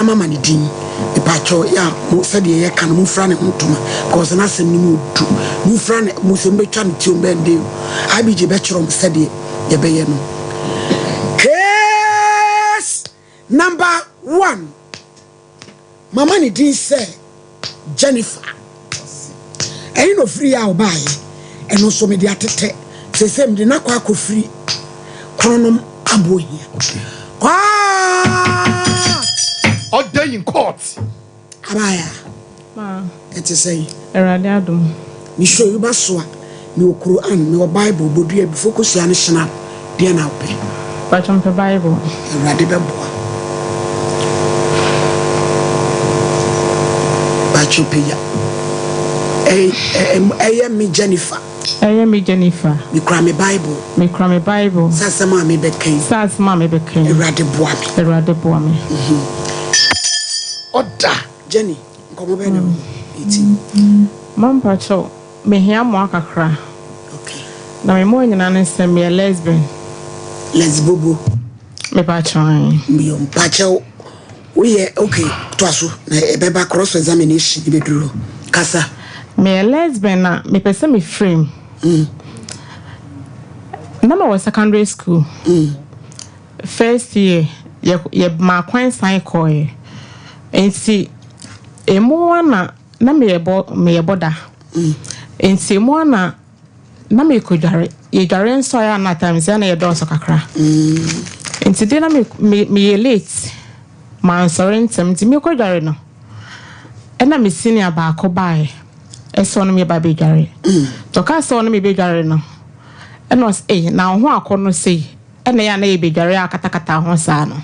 Mama ne din mepakyɛw yɛ a mo sɛdeɛ yɛka no monfira ne ho ntoma cause n'asɛm no mu odu monfira ne mo sɛ mobɛtwa ne ti o mbɛn de o IBJ bɛkyerɛ mo sɛdeɛ yɛbɛyɛ no case number one mama ne din sɛ Jennifer ɛne na ofiri yɛ a ɔbaayɛ ɛno nso mede atetɛ sese mede no akɔ akɔfiri kronom aboɔ hia court Order in court. Abaya Ma. Ɛte sɛn? Awurade adom. Me show yi ba so a mewɔ Quran mewɔ Bible bodua before kosua ne hyena deɛ na wopɛ? Pacho mepɛ Bible. Awurade bɛboa. Pacho pagya. Ɛyɛ me Jennifer. Ɛyɛ me Jennifer. Mekura me Bible. Mekura me Bible. Sɛ asɛm a mebɛka yi. Sɛ asɛm a mebɛka yi. Awurade boa me. Awurade boa me. Ɔda. Jenny, nkɔmmɔ bɛn na ɛwɔ hɔ? Yɛtie. Ma mpakyɛw, mehia mmoa kakra. Okay. Na me mmoa nyinaa ne sɛ meyɛ lesbian. Lesbobo. Mepakyɛw ae. Yo, mpakyɛw, Woyɛ ok toa so na ɛbɛba cross examination no bɛduru hɔ. Kasa. Meyɛ lesbian na mepɛ sɛ me firi mu. Na mewɔ secondary school. First year yɛ yɛ maa kwan san kɔɔɛ. Nti emu ara na na meyɛ bɔ meyɛ bɔda. Nti emu ara na na merekɔdware. Yɛdware nso a ɛyɛ a na at times ɛyɛ a na yɛdɔɔso kakra. Nti de na me me meyɛ late. Mansɔre ntɛm nti merekɔdware no, ɛna me senior baako baeɛ sɛ ɔne me ba bɛdware. Nti ɔkaa sɛ ɔne me bɛdware no, ɛna ɔse ei na wo ho akɔnnɔ sei ɛna ɛyɛ a na yɛbɛdware a akatakata ho saa no.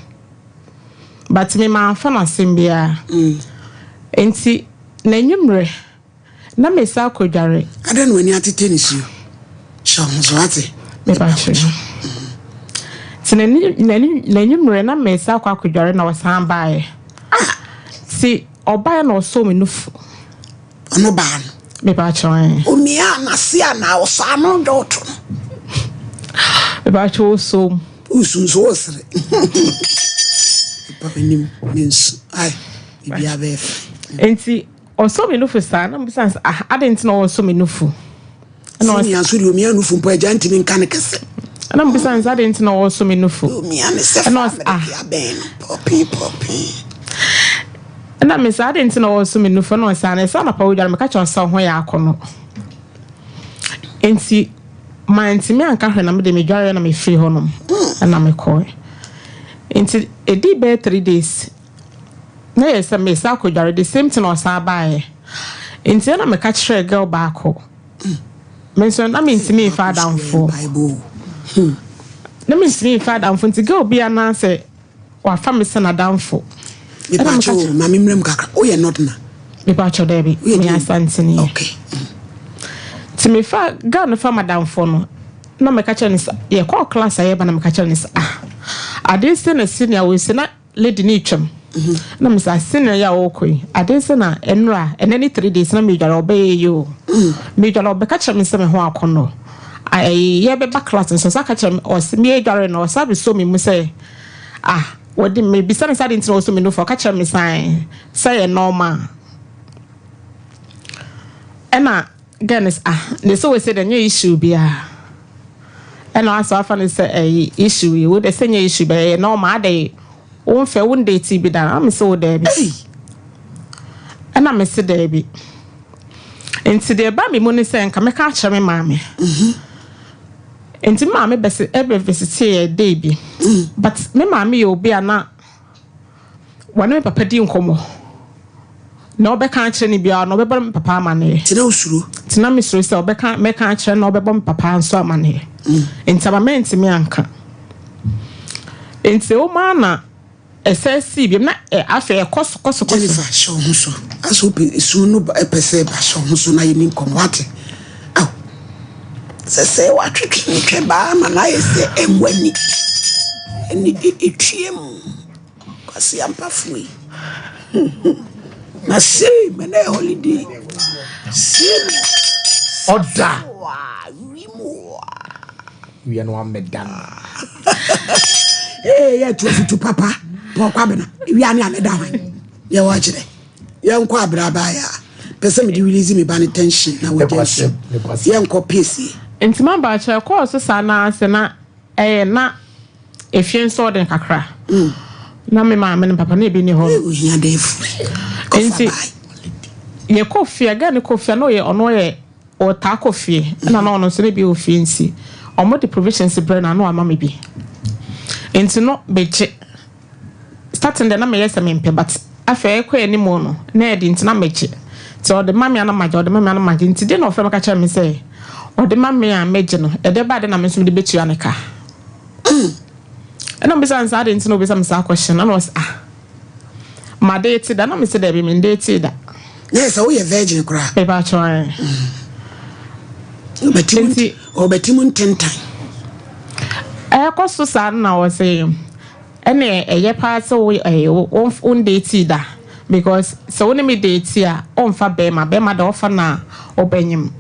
But me mamfa no asɛm biara. Nti n'anwummerɛ Na me sa akɔ dware. Adɛn na w'ani atete nisuo? Hyɛ wo ho so, wate? Mepa kyerɛ. Nti n'anwummerɛ na me sa akɔ akɔdware na ɔsan baeɛ. Ah! Nti ɔbaeɛ na ɔsɔɔ me nufu. Ɔno baa no? Mepa kyerɛ. Omia n'ase anaa ɔsɔ ano dɔɔto no? Mepa kyerɛ ɔsɔ mu. Wosu nso wosere. Mepa m'anim mensu. Ai, biribiara bɛyɛ fine. Nti Ɔsɔ me nufu saa na mebisa no sɛ ah adɛn nti na ɔresɔ me nufu? Ɛna ɔsɛ Senior nso deɛ omia nufu mpo agya ntumi nka no kɛse. Ɛna mebisa no sɛ adɛn nti na ɔresɔ me nufu? Omia ne sɛ Ɛna fa ɔsɛ ah mede abɛn no pɔpee pɔpee. Ɛna me sɛ adɛn nti na ɔresɔ me nufu? Ɛna ɔsɛ ah na ɛsɛ anɔpa wodware meka kyerɛ wo sɛ wo ho yɛ akɔnnɔ. Nti mantumi anka hwee na mede medwareɛ na mefiri hɔnom ɛna mekɔe. Nti ɛdii bɛyɛ 3 days na yɛ sɛ mesan akɔdware the same thing ɔsan baeɛ nti ɛna meka kyerɛɛ girl baako me nso na mentumi mfa adamfo na mentumi mfa adamfo nti girl bi anaasɛ wafa me sɛ n'adamfo. Mepatwo maame mmerɛ mu kakra woyɛ nɔdena? Mepatwo daabi meyɛ asantene. Okay. Nti mefa girl no fa madamfo no na meka kyerɛ no sɛ yɛkɔɔ class a yɛba na meka kyerɛ no sɛ ah adeɛ sɛ na senior wei sɛ na lady no retwam na mese ah senior yi a ɔrekɔ yi adeɛ sɛ na ɛnora ɛnɛ ne 3 days na medware ɔbɛyɛ yi o medware ɔbɛka kyerɛ me sɛ me ho akɔnnɔ ɛyi yɛbɛba class nso ɔsa ka kyerɛ me ɔsɛ medware no ɔsa bɛsɔ me mu sɛ ah wɔde mebisa no sɛ ade nti na ɔsɔ me nufu ɔka kyerɛ me san sɛ yɛ normal ɛna girl no sɛ ah ne sɛ wɔ sɛ deɛ nyɛ issue biara ɛna wasɛ wafa no sɛ ɛyi issue yi wo de sɛ nyɛ issue bɛyɛ normal adɛ wo mfɛ wo ndate bi da na me sɛ wo daabi ɛna me se daabi nti deɛ ɛba me mu ne sɛ nka mɛka akyerɛ me maame nti me maame bɛsi ɛbɛ visit yɛ day bi but me maame yɛ obi a na wɔne me papa di nkɔmmɔ na ɔbɛka akyerɛ no biara na ɔbɛbɔ me papa amanneɛ. Nti na wosuro? Nti na mesuro sɛ ɔbɛka mɛka akyerɛ na ɔbɛbɔ me papa nso amanneɛ. Nti ama mɛntumi anka. Nti woma na ɛsɛ sii biom na afei ɛkɔ so kɔ so kɔ so. Jennifer, hyɛ wo ho so. Asɛ wopɛ esu no pɛ sɛ ɛba, hyɛ wo ho so na yɛni nkɔmmɔ, wate? Ao, sɛ sɛ watwetwe ne twɛbaa ama no ayɛ sɛ ɛnwa ni, ɛne ɛtwie mu. Kwasi ampafo yi. Na sei mɛ na holiday. Sei mu. Ɔda. Wi mu. Wia no ameda no. Ee, yɛ tu afutu papa. Pɔn Kwabena, ewia ne a meda hwan? Yɛwɔ akyerɛ. Yɛnkɔ abrabaa a. Pɛ sɛ mede release me ba ne tension na wɔgya nsu. Yɛnkɔ peace. Nti mabakyɛ ɛkɔɔ so saa na sɛ na ɛyɛ na efie nso ɔden kakra. Na me maame ne papa na ebi ni hɔ. Ohia dɛ fu. Nti yɛkɔ fie, girl no kɔ fie na ɔyɛ ɔno ɔyɛ ɔtaa kɔ fie ɛna na ɔno nso ne bi wɔ fie nti ɔmo de provisions brɛ na ano ama me bi. Nti no begye starting de na meyɛ sɛ mempɛ, but afei ɛkɔ anim no na ɛde nti na megye. Nti ɔde ma me ana magye, ɔde ma me ana magye. Nti de na ɔfrɛ me ka kyerɛ me sɛ ɔde ma me a megye no, ɛdɛ ba de na me nso mede bɛtua ne ka. Ɛna mbisa nsa ade nti na obisa me saa question, ɛna ɔsɛ, "Ah, ma date da?" Na me sɛ, "Dɛbi, me date da." Na sɛ woyɛ virgin koraa? Mepa kyɛw. Ɔbɛti mu ntentan. Ɛkɔ so saa na ɔsɛ ɛne ɛyɛ paa sɛ wo ɛyɛ wo date da, because sɛ wo ne me date a, ɔmfa bɛrima bɛrima da ɔfa na ɔbɛnyim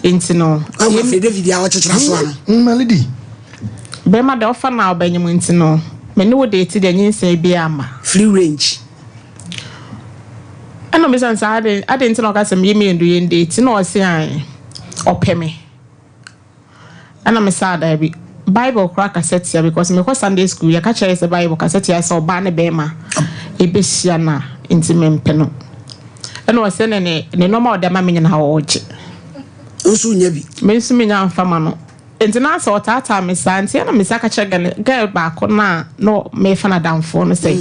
nti no. Ɔmo afei David a ɔkyekyere so ano. My lady. Bɛrima da ɔfa na ɔbɛnyim nti no, me ne wo date deɛ, nyinsɛn bi ama. Free range. Ɛna obisa nsa ade nti na ɔka sɛ meyɛ mmienu yɛn date, na ɔse an ɔpɛ me. Ɛna me saa daabi, Bible kora kasa tia, because mekɔ Sunday school, yɛka kyerɛ sɛ Bible kasa tia sɛ ɔbaa ne bɛrima ɛbɛhyia no a, nti mempɛ no. Ɛna ɔsɛ ne nneɛma a ɔde ama me nyinaa ɔɔgye. Nso nya bi. Me nso menya mfa ma no. Nti na sɛ ɔtaataa me saa nti, ɛna mesa ka kyerɛ girl baako na na mefa no adamfoɔ no sɛ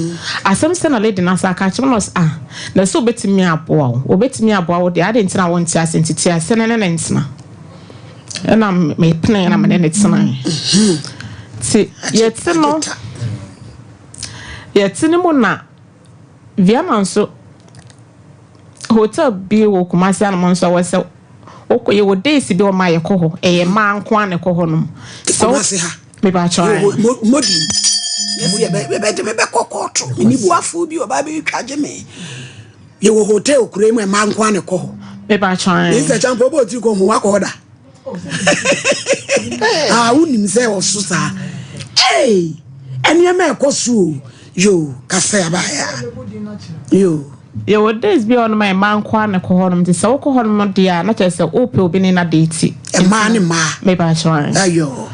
asɛm sɛ na lady no asa aka kyerɛ me, na ɔsɛ, "Ah, na sɛ wobɛtumi aboa wo, wobɛtumi aboa wo deɛ, ade nti na wonte ase? Nti te ase ne ntena." Ɛna mepene na mene ne tena. Nti yɛte no, yɛte no mu na Vienna nso hotel bi wɔ Kumasi anam nso a wɔ sɛ wokɔ, yɛwɔ days bi wɔ ma yɛkɔ hɔ, ɛyɛ mmaa nko a na ɛkɔ hɔ nom. Kumasi ha? Mebakyɛ. Modi yɛsi yɛbɛgye me bɛkɔ kɔɔto, meni buafoɔ bi ɔbaa bɛtwa gye me. Yɛwɔ hotel kura mu, mmaa nko a na ɛkɔ hɔ. Mebakyɛ. Ne sɛ kyampa ɔbɔ otiri kɔ ho wakɔ hɔ da. Ah, wonim sɛ ɔso saa. Ee, nneɛma ɛkɔ so o. Yo, kasa abaaya yo. Yɛwɔ days bi a ɔnom a mmaa nko a na ɛkɔ hɔ nom, nti sɛ wokɔ hɔ nom deɛ a, na kyerɛ sɛ wopɛ obi ne na date. Mmaa ne mmaa? Mebakyɛ. Ayo.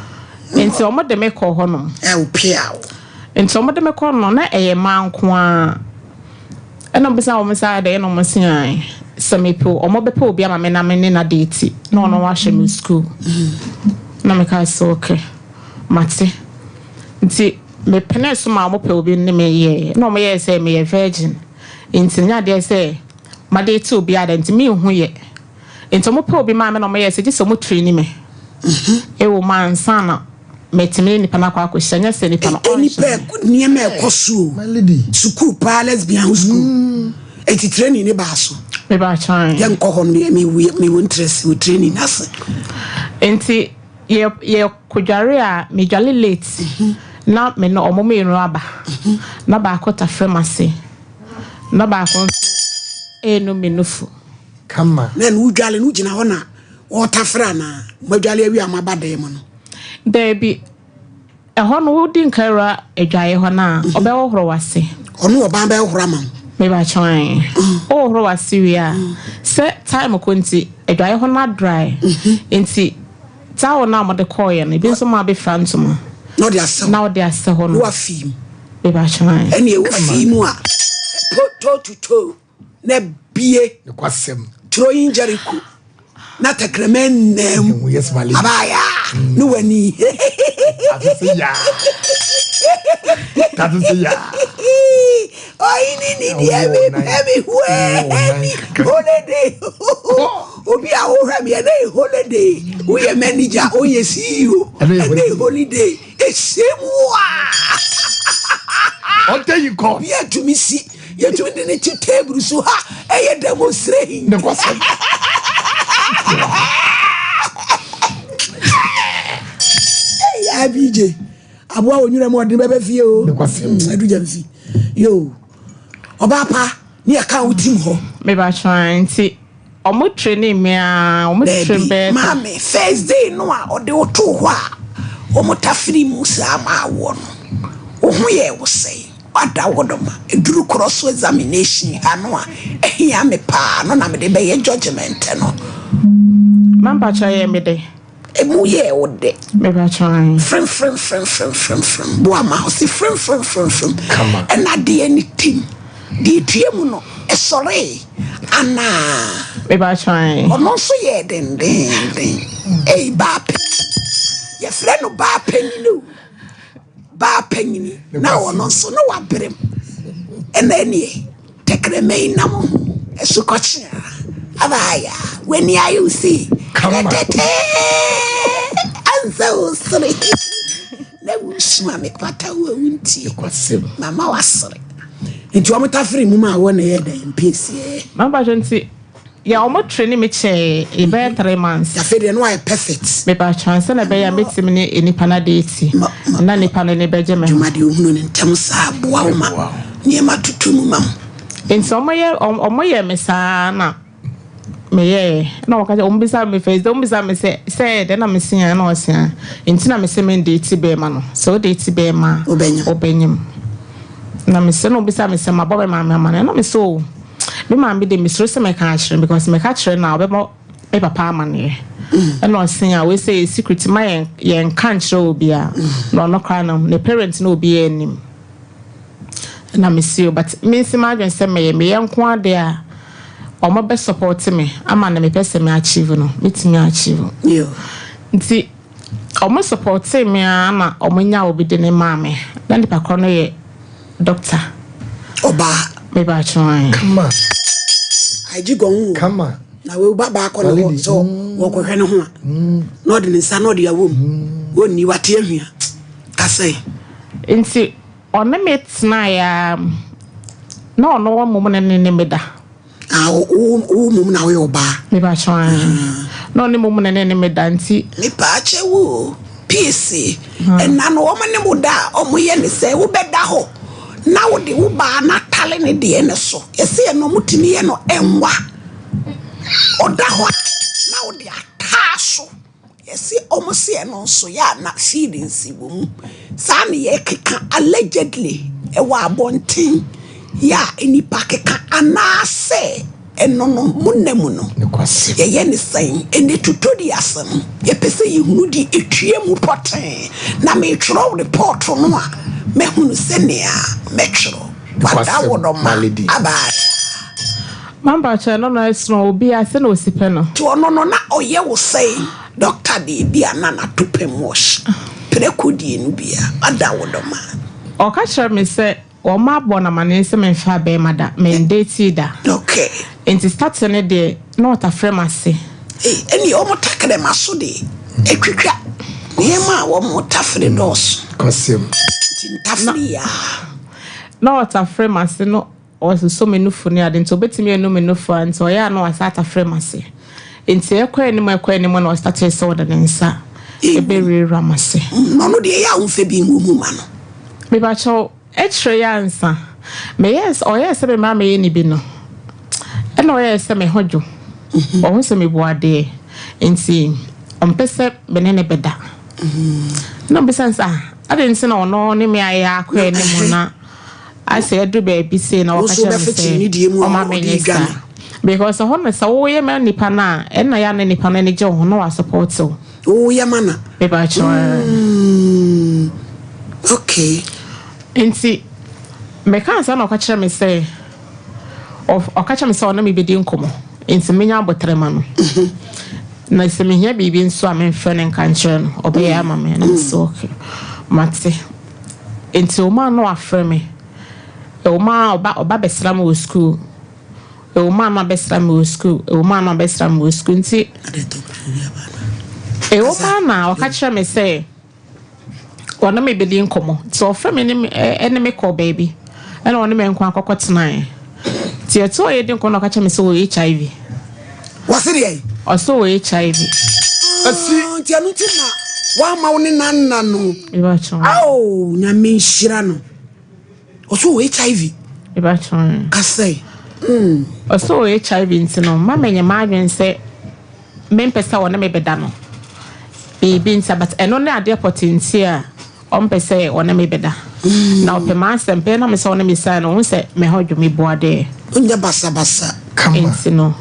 Nti ɔmo de me kɔ hɔ nom. Ɛwɔ pia o. Nti ɔmo de me kɔ no na ɛyɛ mmaa nko a, ɛna ɔmo bisa wɔn sɛ adɛ, ɛna ɔmo se an sɛ mepɛ, ɔmo bɛpɛ obi ama me na me ne na date na ɔno wahyɛ me school. Na meka sɛ okay, mate. Nti mepene so ma ɔmo pɛ obi ne me yɛ, na ɔmo yɛ sɛ meyɛ virgin nti nyɛ adeɛ sɛ ma date obi ada nti menhu yɛ. Nti ɔmo pɛ obi maa me na ɔmo yɛ sɛ gye sɛ ɔmo train me ɛwɔ mu ansa na mɛtumi ne nipa no akɔ akɔhyia, nyɛ sɛ nipa no nipa ɔnhyɛ. Nneɛma ɛkɔ so o. My lady. Sukuu paa, lesbian ho sukuu, eti training ne baa so? Mebakyɛn. Yɛnkɔ hɔ no, mewɔ interest wɔ training n'ase. Nti yɛ yɛ kɔdware a, medwale late na me no ɔmo mmienu aba na baako tafrɛ m ase na baako nso ɛnum me nufu. Kama. Na ɛno wodwale no, wogyina hɔ na wɔtafrɛ anaa moadwale awie a moaba dan mu no? Daabi, ɛhɔ no wodi nkawura adwaeɛ hɔ no a, ɔbɛhohoro w'ase. Ɔno ɔban bɛhohoro ama wo? Mebakyɛn, wohohoro w'ase wie a, sɛ time kɔ nti adwaeɛ hɔ no adry, nti towel no a mode kɔɔeɛ no, ebi nso ma abɛfira ntoma. Na ɔde asɛ hɔ. Na ɔde asɛ hɔ na no. Wafii mu. Mebakyɛn. Ɛne ɛwo fii mu a, toe to toe na bie. Nokwasɛm. Throwing Jericho na tɛkrɛmɛ nnam. Yes, my lady. Abaya ne w'ani. Ate sɛ yaa. Ate sɛ yaa. Ɔyini ni deɛ mepɛ me hoani holiday. Obi a wohwɛ me, ɛnɛ yɛ holiday. Woyɛ manager, woyɛ CEO, ɛnɛ yɛ ɛnɛ yɛ holiday ɛhyɛ mu a. Ɔntɛ yi kɔ. Bi atumi si, yɛtumi de ne to table so ha, ɛyɛ demonstration. Nokwasɛm. Ɛyɛ abj aboa wɔ nwura mu, ɔde bɛbɛ fie o. Nokwasɛm. Adugya mfi yo, ɔbaa pa ne yɛka wo tim hɔ. Mebakyɛn, nti ɔmo training me a, ɔmo train Daabi, bɛyɛ maame, first day no a ɔde wo too hɔ a, ɔmo tafiri mu saa ma awoɔ no, wo ho yɛ wo sɛn? Wada hɔ dɔm a, ɛduru cross examination ha no a, ɛhia me paa no na mede bɛyɛ judgement no. Mampakyɛ yɛ me dɛ. Emu yɛɛ wo dɛ. Mepakyɛ ae. Fremfremfremfremfrem boa ma ɔse fremfremfremfrem Kama. ɛna adeɛ no tim. Deɛ ɛtua mu no, ɛsɔree anaa? Mepakyɛ ae. Ɔno nso yɛɛ dendeenden. Ei, baa panin. Yɛfrɛ no baa panin o. Baa panyini na ɔno nso na wabrem. Ɛna ɛneɛ tɛkrɛma yi nam ho asukɔkyea abaaya w'ani ayɛ wo sei tɛtɛtɛɛ ansa wo sere na wosu a mepata wo a wontie mama wasere nti wɔn tafere mu ma wɔ na ɛyɛ dɛn mpiesie. Mampakyɛ nti Yɛ ɔmo training me kyɛɛ ebɛyɛ 3 months. Afei deɛ no ayɛ perfect. Mepakyɛw ansa na ɛbɛyɛ a mɛtumi ne nipa no adate na nipa no ani bɛgye me ho. Dwuma deɛ ohunu no ntɛm saa boa wo ma nneɛma toto mu ma wo. Nti ɔmo yɛ ɔmo yɛ me saa na meyɛɛ na ɔmo ka kyerɛ ɔmo bisa me first day ɔmo bisa me sɛ sɛ dɛn na me se a na ɔse a nti na me se me ndate bɛɛma no sɛ wo date bɛɛma a wobɛnyem na me se na ɔbisa me sɛ mabɔ me maame amaneɛ na me se oh. Me maame de mesuro sɛ mɛka akyerɛ no because mɛka kyerɛ no a ɔbɛbɔ me papa amaneɛ. Ɛna ɔse a wei sɛ yɛ secret ma yɛn yɛnka nkyerɛ obiara. Na ɔno koraa no ne parent ne obiara nnim. Ɛna mese o but mensi m'adwene sɛ mɛyɛ meyɛ nko ara deɛ a ɔmo bɛ support me ama nea mepɛ sɛ me achieve no mɛtumi achieve. Nti ɔmo support me ara na ɔmo nya obi de ne maa me na nipa korɔ no yɛ doctor. Ɔbaa. Me ba kyerɛ. Kama. Agye gɔn o. Kama. Na wei ba baakɔ ne hɔ sɛ wɔkɔhwɛ ne ho a na ɔde ne nsa na ɔde awɔ mu wɔnni wate ahwia kasɛe. Nti ɔne me tenaeɛ a na ɔno wɔ mmom ne ne ne me da. Ah, wo wo mmom na woyɛ ɔbaa. Mepakyɛw ae. Na ɔne mmom na ne ne me da nti. Mepaakyɛw o, peace, ɛna no wɔn ne wo da a wɔn yɛ ne sɛ wobɛda hɔ na wode wo baa no atale ne deɛ no so. Yɛsɛ ɛno wɔn tumi yɛ no ɛnwa. Ɔda hɔ a na wode ataa so. Yɛse ɔmo se ɛno nso yɛ a na feelings wɔ mu. Saa na yɛkeka allegedly ɛwɔ abɔnten yɛ a nnipa keka anaasɛ ɛno no mo nna mu no yɛyɛ ne sɛn? Ɛnɛ tutori asɛm yɛpɛ sɛ yɛhunu deɛ ɛtua mu pɔtee na metwerɛ report no a mɛhunu sɛnea mɛtwerɛ. Wada wo dɔ ma abae. Mampakyɛ no na ɛsono obiara sɛnea osi pɛ no. Nti ɔno no na ɔyɛ wo sɛn? Doctor deɛ bi a na n'ato pɛ mu ɔhye. Prɛko deɛ no bi a wada wo dɔ ma. Ɔka kyerɛ me sɛ wɔn abɔ no amaneɛ sɛ menfaa bɛɛma da, mendatii da. Okay. Nti starting no deɛ na ɔtafrɛ m'ase. Ei ɛneɛ wɔn takrɛ m'aso deɛ ɛtwitwa. Nneɛma a wɔn tafere dɔɔso. Kwasɛm. Nti ntafere yi aa. Na ɔtafere m'ase no ɔsosɔ me nufu ne ade nti obetumi anu me nufu a nti ɔyɛ a na wasan atafere m'ase. Nti ɛkɔ anim ɛkɔ anim na ɔstartee sɛ ɔde ne nsa ɛbɛwurawura m'ase. Na ɔno deɛ ɛyɛ a womfa bi ngu mu ma no? Mepakyɛw, akyire yi ansa meyɛɛ sɛ ɔyɛɛ sɛ me mmra mɛyɛ ne bi no ɛna ɔyɛɛ sɛ me ho dwo. Ɔho sɛ mebu adeɛ nti ɔmpɛ sɛ me ne no bɛda. Na ɔbisa no sɛ ah adɛn nti na ɔno ne me ayɛ akɔ anim na Asɛ aduru baabi sei na wɔka kyerɛ me sɛ ɔma menyɛ saa because ɛhɔ no sɛ woyɛ ma nipa no a ɛna yɛ a na nipa no ani gye wo ho na wasupɔte wo. Woyɛ ma na. Mebakyɛw. Okay. Nti meka saa na ɔka kyerɛ me sɛ ɔka kyerɛ me sɛ ɔne me bɛdi nkɔmmɔ nti menya aboterɛ ma no. Na sɛ mehia biribi nso a memfrɛ no nka nkyerɛ no ɔbɛyɛ ama me na mesɛ okay mate. Ntsi ɔmaa no ɔafrɛ me. Ɔmaa ɔba ɔba bɛsera me wɔ skuul. Ɔmaa no abɛsera me wɔ skuul. Ɔmaa no abɛsera me wɔ skuul. Ntsi ɔmaa na ɔka kyerɛ me sɛ ɔne me bedi nkɔmbɔ. Ntsi ɔfrɛ me ne me ne me kɔɔ beebi ɛna ɔne me nko akɔkɔ tsenae. Ntsi yɛtse hɔ yɛredi nkɔmbɔ na ɔka kyerɛ me sɛ ɔwɔ HIV. Wɔse deɛn? Ɔse ɔwɔ HIV. Asi. Ah, nti ɛno nti na wama wo ne nanna no. Ao, Nyame nhyira no. Ɔse ɔwɔ HIV. Kasɛe. Mm. Ɔse ɔwɔ HIV nti no, ma menyɛ m'adwene sɛ mempɛ sɛ ɔne me bɛda no. Biribi nti, but ɛno ne adeɛ pɔtee nti a. Ɔmpɛ sɛ ɔne me bɛda. Na ɔpɛ m'asɛm pɛ na me sɛ ɔne me sign no, ɔhu sɛ me ho dwo me boa dɛ. Onyɛ basabasa. Kama. Nti no,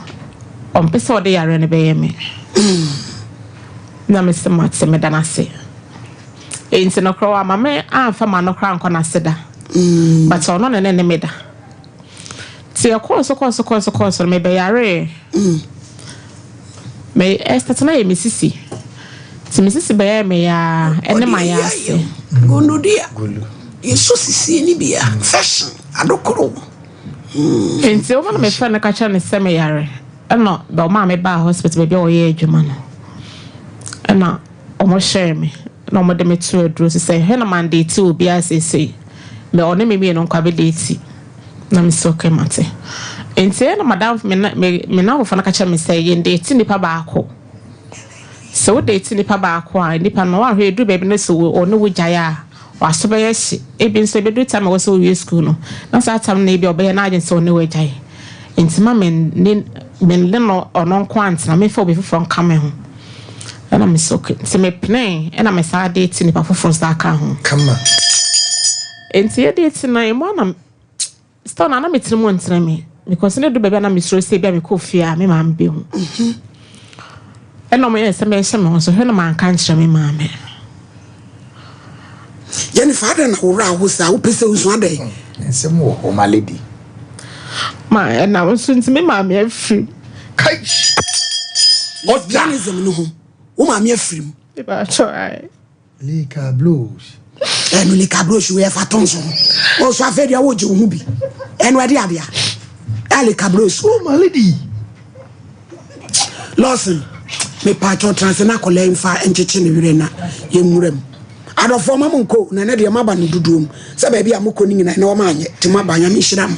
ɔmpɛ sɛ ɔde yareɛ no bɛyɛ me. Na me se mate, meda no ase. Nti no koraa wamma me amfa m'ano koraa ankɔ n'ase da. But ɔno na ne ne me da. Nti ɛkɔɔ so kɔɔ so kɔɔ so kɔɔ so no, mebɛyaree. Me ɛstart na yɛ me sisi. Nti me sisi bɛyɛɛ me yaa ɛne ma yɛ ase. Gonorrhea. Yɛsɔ sisi ni bia. Fashion. Adokoro. Nti wɔn na mefrɛ no ka kyerɛ no sɛ meyare. Ɛna ɔmaa me baa hospital baabi a wɔyɛ adwuma no. Ɛna wɔhyɛɛ me na wɔde me too aduro so sɛ hwɛ na mandate obiara seesei. Me ɔne me mmienu nkwa bɛdate. Na me sɛ okay mate. Nti ɛna madamfo me me me namfofoɔ no ka kyerɛ me sɛ yɛn date nipa baako. Sɛ wo date nipa baako a nipa no wanhwɛ eduru baabi no sɛ ɔne wo gyae a waso bɛyɛ hye. Ebi nso ebedu time a ɛwɔ sɛ wowie school no na saa time no ebi ɔbɛyɛ n'adwene sɛ ɔne wo agyae. Nti ma me ne me ne no ɔno nko antena memfa obi foforɔ nka me ho. Ɛna me sɛ okay. Nti me penee ɛna me saa date nipa foforɔ saa ka ho. Kama. Nti yɛ date no emu ana still na na me tiri mu ntene me because ne do baabi a na mesuro sɛ ebi a mekɔ fie a me maame bɛhu. Ɛna ɔmo yɛ sɛ menhyɛ me ho so hwɛ na manka nkyerɛ me maame. Jennifer, adɛn na wo werɛ aho saa? Wopɛ sɛ wosu adɛn? Nsɛm wɔ hɔ, my lady. Ma ɛnam nso nti me maame afiri mu. Kai! Lesbianism no ho, wo maame afiri mu. Mepakyɛw ae. Lika Blues. Ɛno Lika Blues wei ɛfa to nso ho. Wo nso afei deɛ wogye wo ho bi. Ɛno ɛde adeɛ a. Ɛ Lika Blues. Oh my lady. Lawson, mepakyɛw tena ase na akwadaa yi mfa nkyekye ne werɛ na yɛnwura mu. Adɔfoɔ ma mo nkɔ na ɛnɛ deɛ moaba no dodoɔ mu. Sɛ baabi a mokɔ no nyinaa ɛnɛ wɔn anyɛ nti moaba Nyame nhyira mo.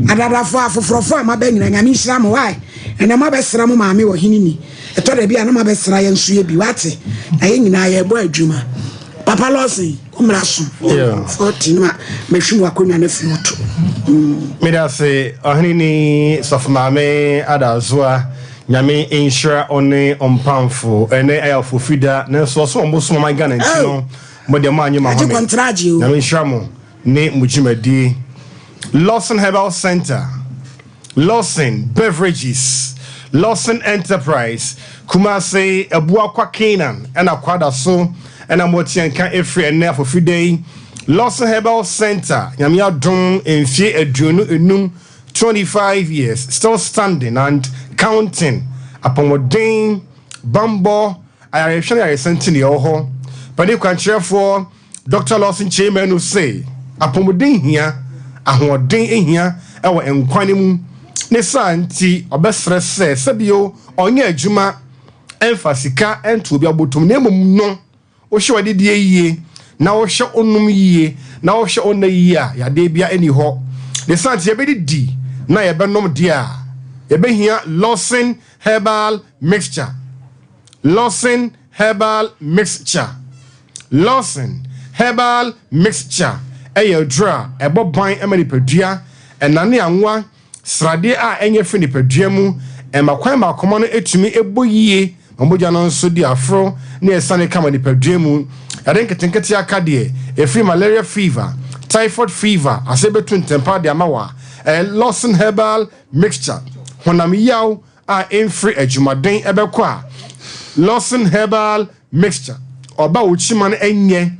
Adadafoɔ afoforɔfoɔ a moaba nyinaa Nyame nhyira mo why? Ɛnɛ moabɛsra mo maame wɔ hene ni. Ɛtɔ da bi a na moabɛsra yɛn nso yɛ bi wate. Na yɛn nyinaa yɛrebɔ adwuma. Papa Lawson, wo mmara so. 40 no a mahwim w'akonnwa no afiri wo to. Meda ase ɔhene ni sɔfo maame Adazoa Nyame nhyira ɔne ɔmpamfo ɛnɛ ɛyɛ afofida nanso ɔso wɔn bosom ɔman Ghana nti no mo deɛ mo anye mo ahome Nyame nhyira mo ne mo dwumadie Lawson Herbal Center Lawson Beverages, Lawson Enterprise, Kumasi, Abuakwa Canaan ɛna Kwadaso ɛna mote nka ɛfiri ɛnnɛ afofida yi. Lawson Herbal Center, Nyame adom mfie 25, 25 years, still standing and counting. Apɔmuden, bambɔ, ayarehwɛ ne ayaresa nti ne ɛwɔ hɔ. Panin kwankyerɛfoɔ Dr. Lawson Kyei-Manu se apɔmuden hia, ahoɔden hia wɔ nkwa no mu. Ne saa nti ɔbɛsrɛ sɛ sɛbio ɔnyɛ adwuma mfa sika nto obi abotom na mmom no wohwɛ w'adidie yie na wohwɛ wonom yie na wohwɛ wo nna yie a yadeɛ bia ɛni hɔ. Ne saa nti yɛbɛdidi na yɛbɛnom deɛ a yɛbɛhia Lawson Herbal Mixture. Lawson Herbal Mixture. Lawson Herbal Mixture yɛ aduru a ɛbɔ ban ma nipadua, ɛnane anwa, sradeɛ a ɛnyɛ firi nipadua mu, ɛma kwan ma akoma no tumi bɔ yie ma mogya no nso di aforo na ɛsane kama nipadua mu. Yade nketenkete aka deɛ ɛfiri malaria fever, typhoid fever ase bɛtu ntɛmpa de ama wo a, ɛyɛ Lawson Herbal Mixture. Honam yaw a ɛmfiri adwumaden ɛbɛkɔ a, Lawson Herbal Mixture. Ɔba wo kyima no ɛnyɛ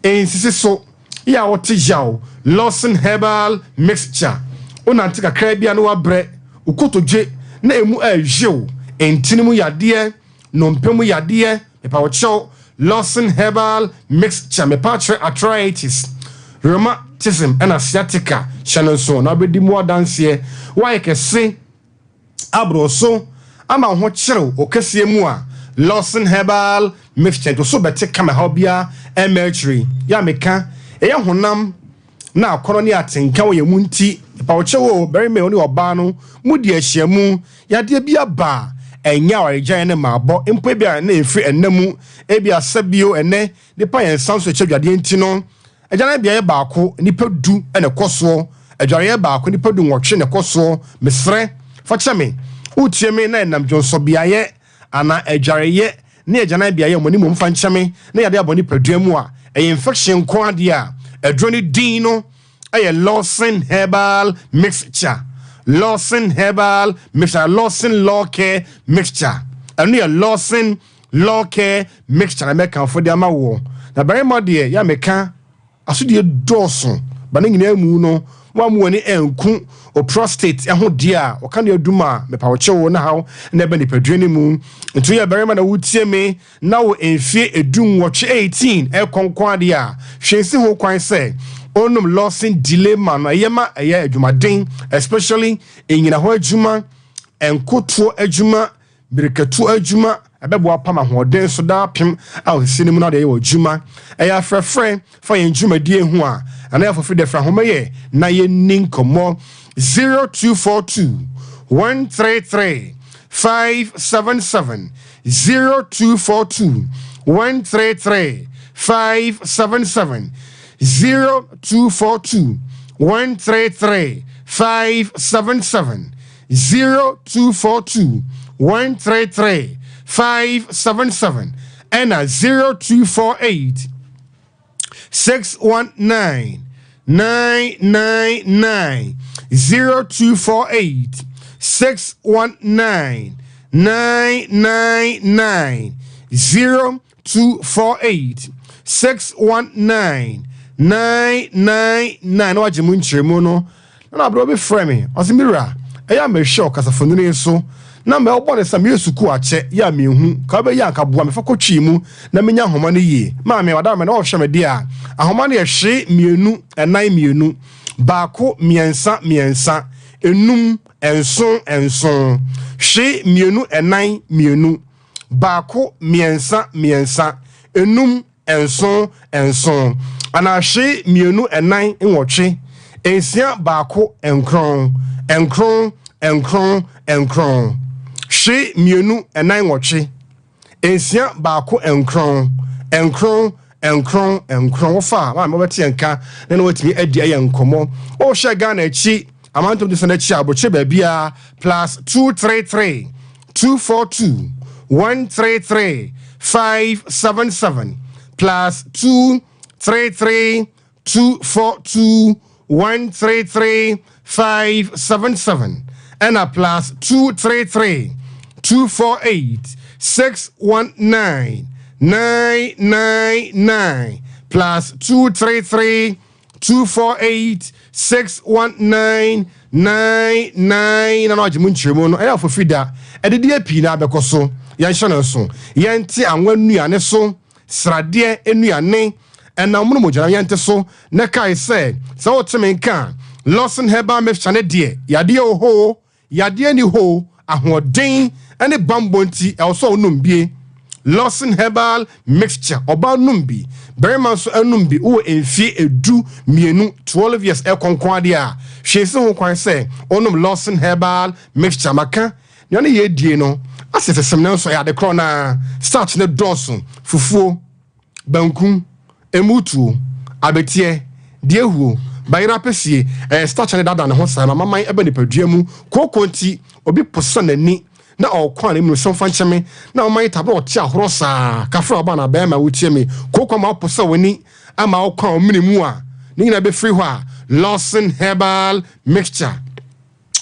ɛnsisi so yɛ a wote yaw, Lawson Herbal Mixture. Wonante kakra bi a na wabrɛ, wo kotodwe na emu ɛrehyew, ntini mu yadeɛ, nnompe mu yadeɛ, mepa wo kyɛw, Lawson Herbal Mixture. Mepa kyerɛ arthritis, rheumatism ɛna sciatica hyɛ no nso na wobɛdi mu adanseɛ. Woayɛ kɛse aboro so ama wo ho kyerew wo kɛseɛ mu a, Lawson Herbal Mixture nto so bɛte kama haw biara ɛmma akyiri. Yɛ a meka, ɛyɛ honam na akɔnnɔ ne atenka wɔ yɛn mu nti, mepa wo kyɛw o, barima yi, wo ne ɔbaa no mudi ahyiamu, yadeɛ bi aba a, ɛnyɛ awaregyaeɛ ne mmaabɔ, mpo ebia na ɛfiri ɛnna mu, ebia sɛ bio ɛnnɛ nnipa yɛn nsa nso ɛkyɛ adwadeɛ nti no, Agyananbea yɛ baako, nnipa du na ɛkɔ soɔ. Adwareɛ baako, nnipa 18 na ɛkɔ soɔ. Mesrɛ, fa kyɛ me. Woretie me na ɛnam dwonsɔbeaeɛ anaa adwareyɛ ne agyanan beaeɛ a wɔn anim mfa nkyɛme na yɛde abɔ nipadua mu a ɛyɛ infection nko adeɛ a aduro no din no ɛyɛ Lawson Herbal Mixture. Lawson Herbal Mixture, Lawson Law Care Mixture. Ɛno yɛ Lawson Law Care Mixture na mɛkamfo de ama woɔ. Na barima deɛ yɛ a meka asodie dɔɔso ba ne nyinaa mu no woammu w'ani anku o prostate ho deɛ a wɔka no adum a mepa wo kyɛw na haw na ɛba nipadua no mu. Nti woyɛ barima na wotie me na wo mfie 18 18 ɛkɔ nko adeɛ a hwɛ nsi ho kwan sɛ onom Lawson Delay ma no ɛyɛ ma ɛyɛ adwumaden, especially ɛnyina hɔ adwuma, nkotoɔ adwuma, mirikatu adwuma. Ɛbɛboa pam ahoɔden so daa pem a osisi no mu no adeɛ yɛ wɔ adwuma. Ɛyɛ afrɛfrɛ fa yɛn dwumadie ho a anaa yɛafofiri dɛ fra ahoma yɛ na yɛnni nkɔmmɔ 0242 133 577, 0242 133 577, 0242 133 577, 0242 133 577 ɛna 0248 619 999, 0248 619 999, 0248 619 999 na wagye mu nkyerɛmu no. Na aberɛ bi frɛ me ɔsɛ mewura ɛyɛ a mehwɛ ɔkasafonini so na mɛ ɔbɔ ne sɛ meyɛ sukuu akyɛ yɛ a mehu ka wobɛyɛ anka boa mefa kɔtwii mu na menya ahoma no yie. Maame wada me na ɔhwɛ me deɛ a ahoma no yɛ 0 2 4 2 1 3 3 5 7 7, 0 2 4 2 1 3 3 5 7 7 anaa 0 2 4 8 6 1 9 9 9 9, 0 2 4 8 6 1 9 9 9 9. Wofa a maame wobɛte yɛn nka na watumi adi ayɛ nkɔmmɔ. Wohyɛ Ghana akyi amantom de sɛ no akyi a abɔkyerɛ baabiaa +233 242 133 577, +233 242 133 577 ɛna +233 248 619 999, +233 248 619 99 na agye mu nkyerɛmu no. Ɛyɛ afɔfiri da ɛdedeɛ pii na abɛkɔ so. Yɛnhyɛ no nso, yɛnte anwa nnuane so, sradeɛ nnuane ɛnam mu no mogyana yɛnte so. Na kae sɛ sɛ wote me nka a Lawson Herbal Mixture ne deɛ yadeɛ wɔ hɔ, yadeɛ ni hɔ, ahoɔden ne bambɔ nti ɛwɔ sɛ wonom bie. Lawson Herbal Mixture, ɔbaa nom bi, barima nso anom bi. Wowɔ mfie 12, 12 years ɛkɔ nko adeɛ a hwee si ho kwan sɛ wonom Lawson Herbal Mixture. Maka nea ɔne yɛ die no asɛ sɛsɛm no nso ɛyɛ ade korɔ naa starch ne dɔɔso. Fufuo, banku, emutuo, abɛteɛ, deɛ huo, bayerɛ apɛsie, ɛyɛ starch ne dada ne ho saa na maman ɛbɛ nipadua mu. Kooko nti obi posa n'ani na ɔkɔ a ne mu sɛ mfa nkyɛme na ɔman yi tabla ɔte ahorɔ saa kafra. Ɔba na bɛrima wotie me, kooko ama ɔposa w'ani ama ɔkɔ a ɔmene mu a ne nyinaa bɛfiri hɔ a Lawson Herbal Mixture,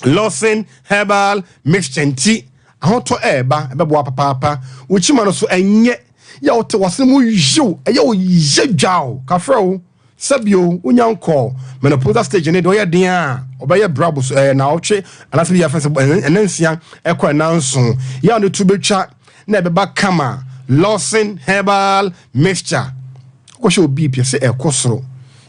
Lawson Herbal Mixture nti ahotɔ ɛɛba ɛbɛboa papaapa. Wokyima no so ɛnyɛ yɛ wote wasene mu yew ɛyɛ wo yɛ dwaw kafra wo sɛbio wonya nkɔ menopausal stage ne deɛ ɔyɛ den a ɔbɛyɛ brabo so ɛɛ naawɔtwe anaasɛ bi yɛ fɛn sɛ ɛnɛ 6 ɛkɔ ɛna 7 yɛ a ne tu bɛtwa na ɛbɛba kama. Lawson Herbal Mixture, wokɔhyɛ obi pɛ sɛ ɛkɔ soro,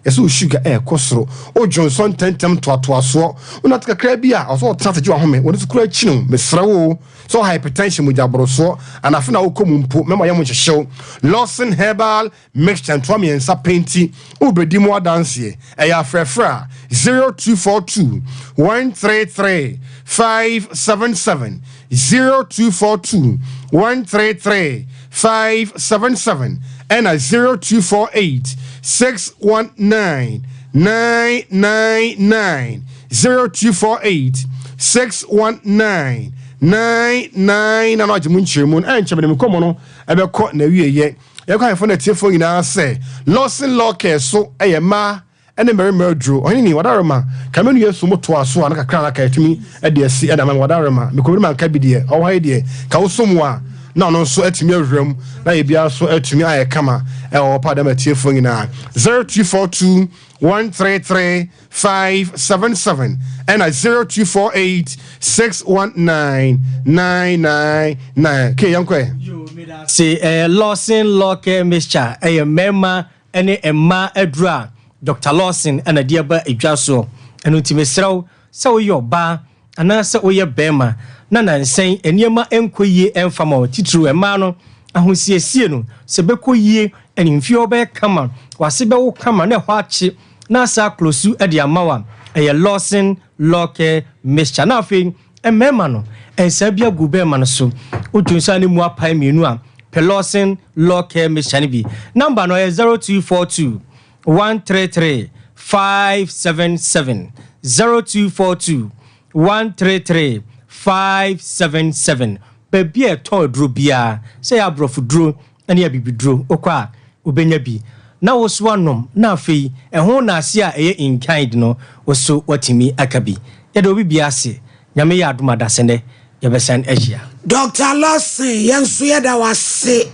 yɛsɛ wo sugar ɛɛkɔ soro, wodwo nsɔ ntɛntɛm toatoasoɔ, wonate kakra bi a ɔsɛ ɔtena ase gye wahome wɔne so kora akyi no. Mesrɛ wo sɛ wo hypertension, mogyaborosoɔ anafe na wokɔ mu mpo mɛma yɛ mo nhyehyew. Lawson Herbal Mixture ntoa 3 pɛnti wobɛdi mu adanseɛ. Ɛyɛ afrɛfrɛ a 0242 133 577, 0242 133 577 ɛna 0248 619 999, 0248 619. 99 na agye mu nkyerɛmu no. Ɛnkyɛ mede me nkɔmmɔ no ɛbɛkɔ n'awieyɛ. Yɛkɔ ahemfo no atiefoɔ nyinaa sɛ Lawson Law Care so ɛyɛ mmaa ɛne mmarima aduro. Ɔhene ni wadarema kame no yesu mo toa so a na kakra na ka yɛtumi ɛde asi ɛde ama wadarema mekɔbiri ma nka bi deɛ ɔwɔ ha yi deɛ ka wosom a na ɔno nso atumi awura mu na yɛ biara nso atumi ayɛ kama. Ɛwɔ pa dɛm atiefoɔ nyinaa, 0242 133 577 ɛna 0248 619 999. Ke yɛnkɔ. Se ɛyɛ Lawson Lawcare Mixture, ɛyɛ mmarima ne mmaa aduro a Dr Lawson ɛna de aba edwa soɔ. Ɛno nti mesrɛ wo sɛ woyɛ ɔbaa anaasɛ woyɛ bɛrima na nansɛn nneɛma nkɔ yie ɛmfa ma wo, titiriw mmaa no ahosiesie no sɛ bɛkɔ yie ɛne mfie wɔbɛyɛ kama, wase bɛwo kama na ɛhɔ akye na asa akolosu de ama wo a, ɛyɛ Lawson Lawcare Mixture. Na afei mmarima no nsaa bi agu bɛrima no so, wodwo nsa ne mu apae mmienu a, pɛ Lawson Lawcare Mixture no bi. Number no ɛyɛ 0242 133 577, 0242 133 577. Baabi a ɛtɔn aduro biara, sɛ yɛ aborɔfo duro ne abibiduro, wokɔ a wobɛnya bi na wo so anom, na afei ɛho naase a ɛyɛ in kind no, wo so watumi aka bi. Yɛde obi bia ase. Nyame yɛ adom adasɛnɛ yɛbɛsan ahyia. Dr Lawson, yɛn nso yɛda wase.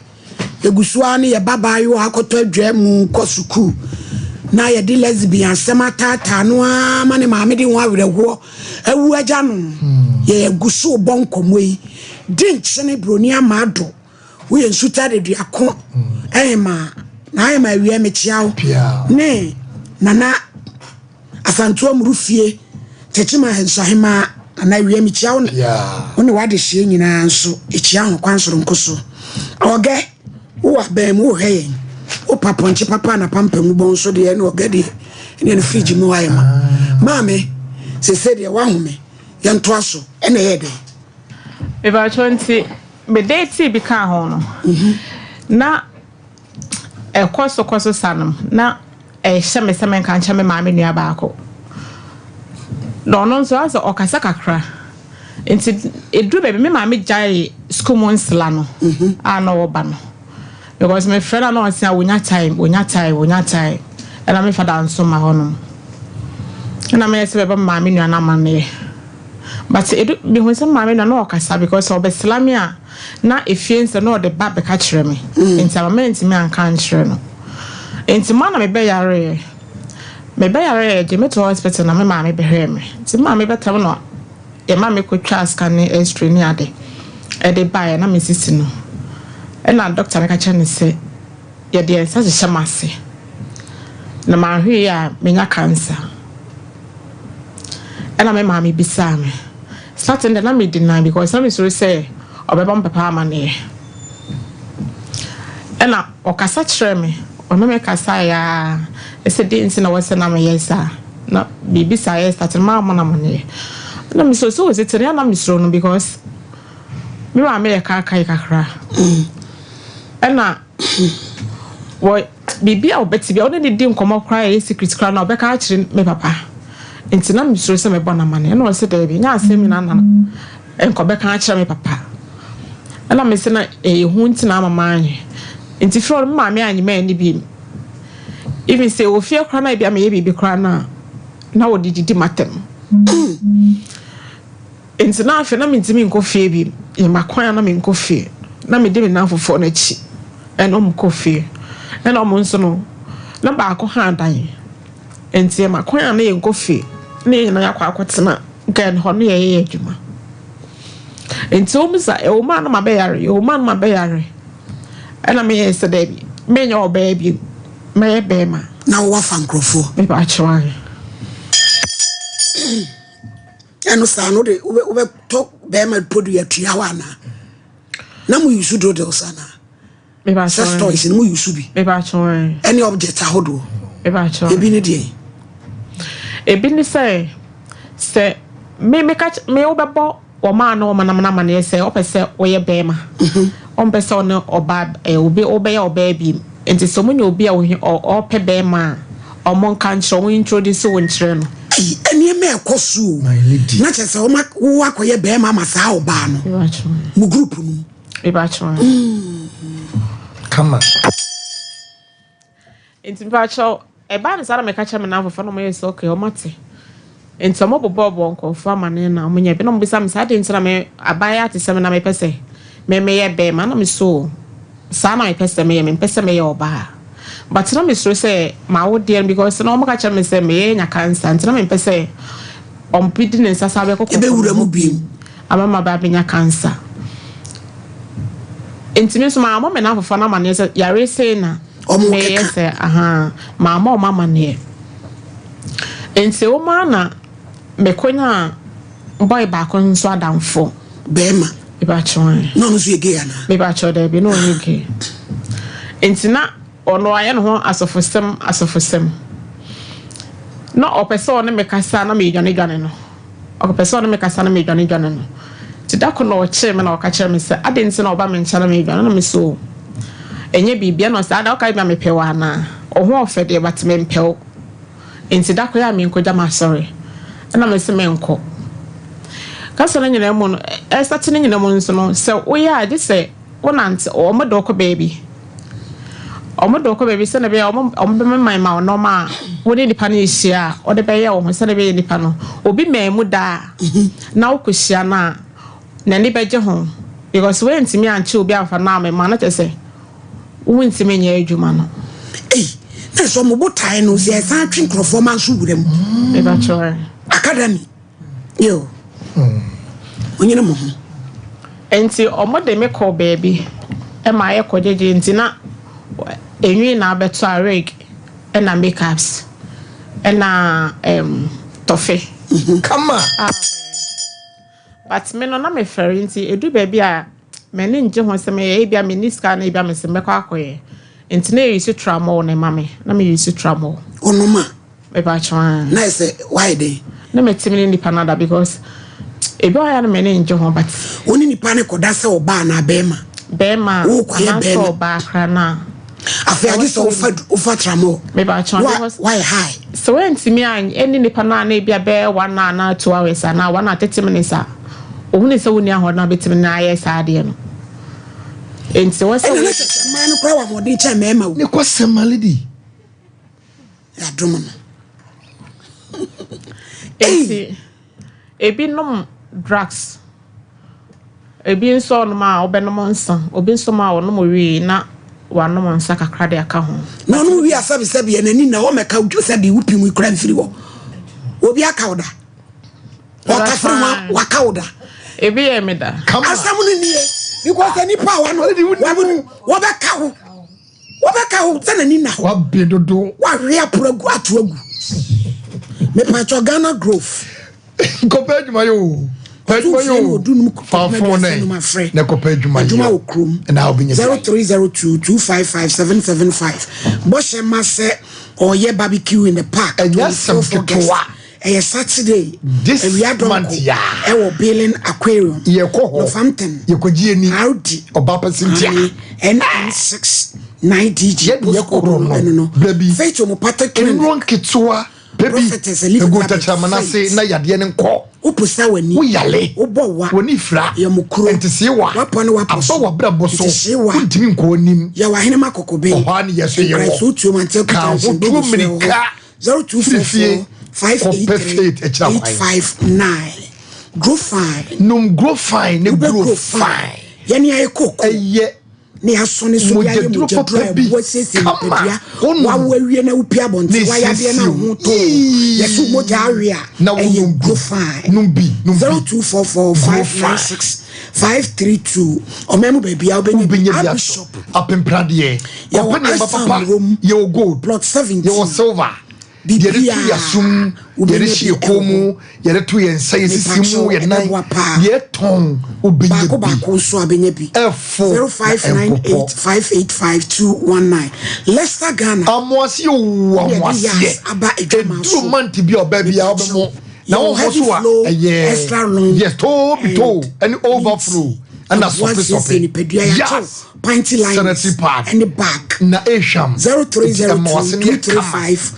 Yɛgu so ara ne yɛba baayewa akɔtɔ adwa mu kɔ sukuu na yɛde lesbian asɛm ataataa no ara ma ne maame de ho awerɛhoɔ awu agya no. Yɛgu so bɔ nkɔmmɔ yi di nkyene buroni ama ado. Woyɛ nsuta de duako ɛhema na ahema awia mekyia wo ne Nana Asantoa Muru fie Tɛkyima Nsuahema. Nana awia mekyia wo wo ne wade hyia nyinaa nso ɛkyia ho kwan soronko so. Ɔgɛ wowɔ abɛn mu wohwɛ yɛn, wopa pɔnkye papa na pampa mu bɔn so deɛ ne ɔgɛ deɛ ɛne no fridge mu ayɛ ma maame sese deɛ woahome. Yɛntoa so, ɛna ɛyɛ dɛn? Mebatwɛ, nti mede tii bi kaa ho no na ɛkɔ so kɔ so sa no na ɛhyɛ me sɛ menka nkyɛ me maame nua baako na ɔno nso asɛ ɔkasa kakra, nti ɛduru baabi me maame gyae sukuu mu nsela no a na ɔba no because mefrɛ no a na ɔse a wonya time, wonya time, wonya time. Ɛna me fada nso ma hɔnom ɛna meyɛ sɛ bɛbɛ maame nua no amanneɛ, but edu mehu sɛ maame nua na ɔkasa because ɔbɛsla me a na efie nsɛ na ɔde ba bɛka kyerɛ me, nti ama mɛntumi anka nkyerɛ no. Nti mo na mebɛyareɛ mebɛyareɛ gye me to hospital na me maame bɛhwɛɛ me, nti me maame bɛtam no yɛma me kɔtwa scan ne x-ray ne ade ɛde baeɛ na mesisi no, ɛna doctor no ka kyerɛ ne sɛ yɛde yɛn nsa hyehyɛ m ase na mahwee a menya cancer. Ɛna me maame bisaa me starting de na me deny because na mesuro sɛ ɔbɛbɔ me papa amanneɛ. Ɛna ɔkasa kyerɛ me, ɔne me kasa yaa ɛsɛ de nti na wɔsɛ na meyɛ saa na biribi saa yɛ starting maa mo na amanneɛ na mesuro sɛ wɔsi tene na mesuro no because me maame yɛ kaakae kakra. Ɛna wɔ biribi a ɔbɛte bi a ɔne ne di nkɔmmɔ koraa yɛ secret koraa na ɔbɛka akyerɛ me papa, nti na mesuro sɛ mɛbɔ n'amane. Ɛna ɔsɛ daabi, nyɛ asɛm nyinaa na nkɔbɛka akyerɛ me papa. Ɛna mese na ɛyɛ hu nti na ama maanyɛ, nti firi ɔno me maame anyɛ ma ani bi. Even sɛ ofie koraa na ebi a meyɛ biribi koraa na na wɔde didi m'atɛm, nti na afei na mentumi nkɔ fie bi. Yɛma kwan a na menkɔ fie na mede me nan fofoɔ no akyi ɛna ɔmo kɔ fie, ɛna ɔmo nso no na baako ha dan, nti yɛma kwan a na yɛnkɔ fie na yɛn nyinaa yɛakɔ akɔtena gɛn hɔ no yɛyɛ adwuma. Nti wɔn sa ɛwɔ mu a na ma bɛyare, ɛwɔ mu a na ma bɛyare, ɛna meyɛ sɛ dɛbi, menyɛ ɔbaa bi, mɛyɛ bɛrima. Na wɔwafa nkurɔfoɔ? Mepa akyerɛ ahe. Ɛno saa no wode wobɛtɔ bɛrima podua tua hɔ anaa na mo use dildos anaa mepa sex akyerɛ. Toys no mo use bi? Mepa akyerɛ. Ɛne object ahodoɔ? Mepa akyerɛ. Ebi ne deɛ? Ebi ne sɛ me meka me wobɛbɔ wɔn a na wɔn nam n'amaneɛ sɛ ɔpɛ sɛ ɔyɛ bɛrima, ɔmpɛ sɛ ɔne ɔbaa ɛ obi ɔbɛyɛ ɔbaa bi, nti sɛ ɔmo nya obi a ɔpɛ bɛrima a, ɔmo nka nkyerɛ, ɔmo introduce wo nkyerɛ no. Ei, nneɛma ɛkɔ so o. My lady. Na kyerɛ sɛ wɔma wo akɔyɛ bɛrima ama saa ɔbaa no. Mo group no mu. Kama. Nti mpakyɛw, ɛbaa no saa na meka kyerɛ me nnamfofoɔ na wɔyɛ sɛ okay, wɔate. Nti wɔbobɔɔbɔɔ nkurɔfoɔ amaneɛ na wɔnyɛ bi na wɔbisa me sɛ adɛn nti na me abaayewa te sɛ me na mepɛ sɛ me meyɛ bɛrima na me so saa na mepɛ sɛ meyɛ mempɛ sɛ meyɛ ɔbaa but na mesuro sɛ m'awodeɛ no because na wɔka kyerɛ me sɛ meyɛ nya cancer nti na mempɛ sɛ ɔbi de ne nsa san bɛkɔ kɔkɔ Ɛbɛwura mu bio. ama maba abɛnya cancer. Nti me nso mammɔ me nnamfofoɔ no amaneɛ sɛ yare sei na Ɔmo meyɛ keka. sɛ aha mammɔ ɔmo amaneɛ. Nti wɔn ara na mekonyaa boy baako nso adamfo. Bɛrima. Mepakyɛw. Na ɔno nso yɛ gay anaa? Mepakyɛw daabi na ɔnyɛ gay. Nti na ɔno ayɛ ne ho asɔfosɛm asɔfosɛm. Na ɔpɛ sɛ ɔne me kasa na medwane dwane no. Ɔpɛ sɛ ɔne me kasa na medwane dwane no. Nti da ko na ɔkyee me na ɔka kyerɛ me sɛ adɛn nti na ɔba me nkyɛn na medwane na me so ɛnyɛ biribi ɛna ɔsɛ ada ɔka bi a mepɛ wo anaa? Wo ho ɔfɛ deɛ but mempɛ wo. Nti da ko yɛ a menkɔgya m'asɔre ɛna me se menkɔ. Kasa no nyinaa mu no ɛsate no nyinaa mu nso no sɛ woyɛ a gye sɛ wonante wɔn de wokɔ baabi. Wɔn de wokɔ baabi sɛdeɛ ɛbɛyɛ a wɔn bɛmema ma wo nneɛma a wo ne nipa no rehyia a wɔde bɛyɛ wo ho sɛdeɛ ɛbɛyɛ nipa no obi mmaa mu da a na wokɔhyia no a n'ani bɛgye ho because woantumi ankye obi amfa no ammema no kyerɛ sɛ wontumi nyɛ adwuma no. Ei, na sɛ ɔmo botae no sɛ ɛsan twe nkurɔfoɔ ma nso wura mu. Mebakyɛw. Academy. Yo. Onyene mo ho. Nti ɔmo de me kɔɔ baabi ɛma ayɛ kɔgyegye nti na enwi na abɛtɔ a wig ɛna makeups ɛna tɔfe. Kama. But me no na mefɛre nti edu baabi a m'ani ngye ho sɛ meyɛ ebia menni sika na ebia mese mɛkɔ akɔyɛ. Nti na eyi so tramol na ɛma me na meyi so tramol. Ɔnom a. Mepakyɛw a. Na ɛsɛ wayɛ dɛn? Na metumi ne nipa no ada because ebi wɔ hɔ a na m'ani ngye ho but. Wo ne nipa no kɔda sɛ ɔbaa anaa bɛrima? Bɛrima Wokɔyɛ anaasɛ bɛrima. ɔbaa koraa na. Afei agye sɛ wofa wofa tramol. Mepakyɛw Wa because wayɛ high. sɛ woantumi a ɛne nipa no a na ebi a bɛyɛ 1 hour anaa 2 hours anaa 1 hour 30 minutes a ohunu sɛ wonni ahoɔden a wobɛtumi na ayɛ saa adeɛ no. Nti wɔ sɛ Ɛna na kyerɛ sɛ mmaa no koraa wɔ ahoɔden kyɛn mmarima o. Ne kɔ sɛm my lady. Yɛadom no. Nti ebi nom drugs. Ebi nso ɔnom a ɔbɛnom nsa. Obi nso ma ɔnom wii na wanom nsa kakra de aka ho. Na ɔnom wii a sɛbisɛbi yɛ n'ani na ɔmɛka sɛbi wopim yi kura mfiri hɔ. Obi aka wo da. Ɔtafere ho waka wo da. Ebi yɛ me da. Asɛm no nie because nipa a wano wɔbɛka wo. Wɔbɛka wo sɛ n'ani na hɔ. Wabe dodo. Wahwe aporo agu ato agu. Mepatwɔ Ghana Grove. Kɔpɛ adwuma yɛ o. Pɛ adwuma yɛ o. Fa phone nɛ. Na kɔpɛ adwuma yɛ. Adwuma wɔ kurom. Na wobɛnya bi. 0302 255 775. Bɔhyɛ ma sɛ ɔyɛ barbecue in the park. Ɛnyɛ asɛm ketewa. Ɛyɛ Saturday. This Awia month dɔnko ya. ɛwɔ Billing Aquarium. Yɛkɔ hɔ. Northampton. Yɛkɔgye ani. RD. Ɔba pɛ Cynthia. NN6 9DG. Yɛde yɛ korɔ no. Ɛno no. Baabi. Faith Homeopathic Clinic. Nnuro nketewa. Baby. Prophetess Elizabeth Egu tɛkyerɛma n'ase Faith. na yadeɛ ne nkɔ. Woposa w'ani. Woyale. Wobɔ wa. W'ani fira. Yɛ mo kuro. Ntese wa. Wapɔ ne wapɔ so. Aba w'abrabɔ so. Ntese wa. Wontumi nkɔ anim. Yɛwɔ ahenema kɔkɔbɛn. Ɔhɔ a ne yɛ so yɛ wɔ. Nkraeso tuo mante Ka kuta ho nhyɛn tuo bogu so wɔ hɔ. mmirika. 0244 Firi fie. Kɔpɛ faith 583 akyira kwan. 859. Grow fine. Nom grow fine ne Wobɛ grow grow fine. fine. Yɛne ayɛ koko. Ɛyɛ Ne asɔ ne so de ayɛ mogyaduro mogyaduro a papa bi. ɛboa siesie Kama. nipadua. Wonom. Wawo awie na wopie abɔnten. Ne Wayɛ adeɛ na siesie wo ho tɔ. Yii. Yɛso mogya awe a Na wonom ɛyɛ bi. grow fine. Nom bi, nom bi. 0244 Grow fine. 596 532. Ɔman mu baabi a wobɛnya bi. Wobɛnya bi Abu atɔ. Shop. Apempradeɛ. Yɛwɔ Kɔpɛ nneɛma Assam papa. Rom. Yɛwɔ gold. Plot 17. Yɛwɔ silver. Yɛde to Biribiara yɛ asom, wobɛnya yɛde hyɛ bi yɛ kɔn mu, ɛwɔ hɔ. yɛde to yɛn nsa, yɛ sisi mu, Mepakyɛw, yɛ nan, ɛbɛboa paa. yɛtɔn, wobɛnya Baako bi. baako nso abɛnya bi. Ɛfo na 0598 ɛmpopɔ. 585219. Leicester Ghana. Amoaseɛ o, Yɛde amoaseɛ. yas aba adwama Ɛduru so. month bi a ɔbaa bi a wobɛmo. Na Yɛwɔ wɔn heavy so a flow, ɛyɛ extra long, yes, too bi too, and ɛne overflow, ɛna Aboa sɔpe siesie sɔpe. nipadua yɛakyɛw Yes. panty liners Sanitary pad. ɛne bag. Na ehwam. 0302 Nti ɛma wase no yɛ kama. 235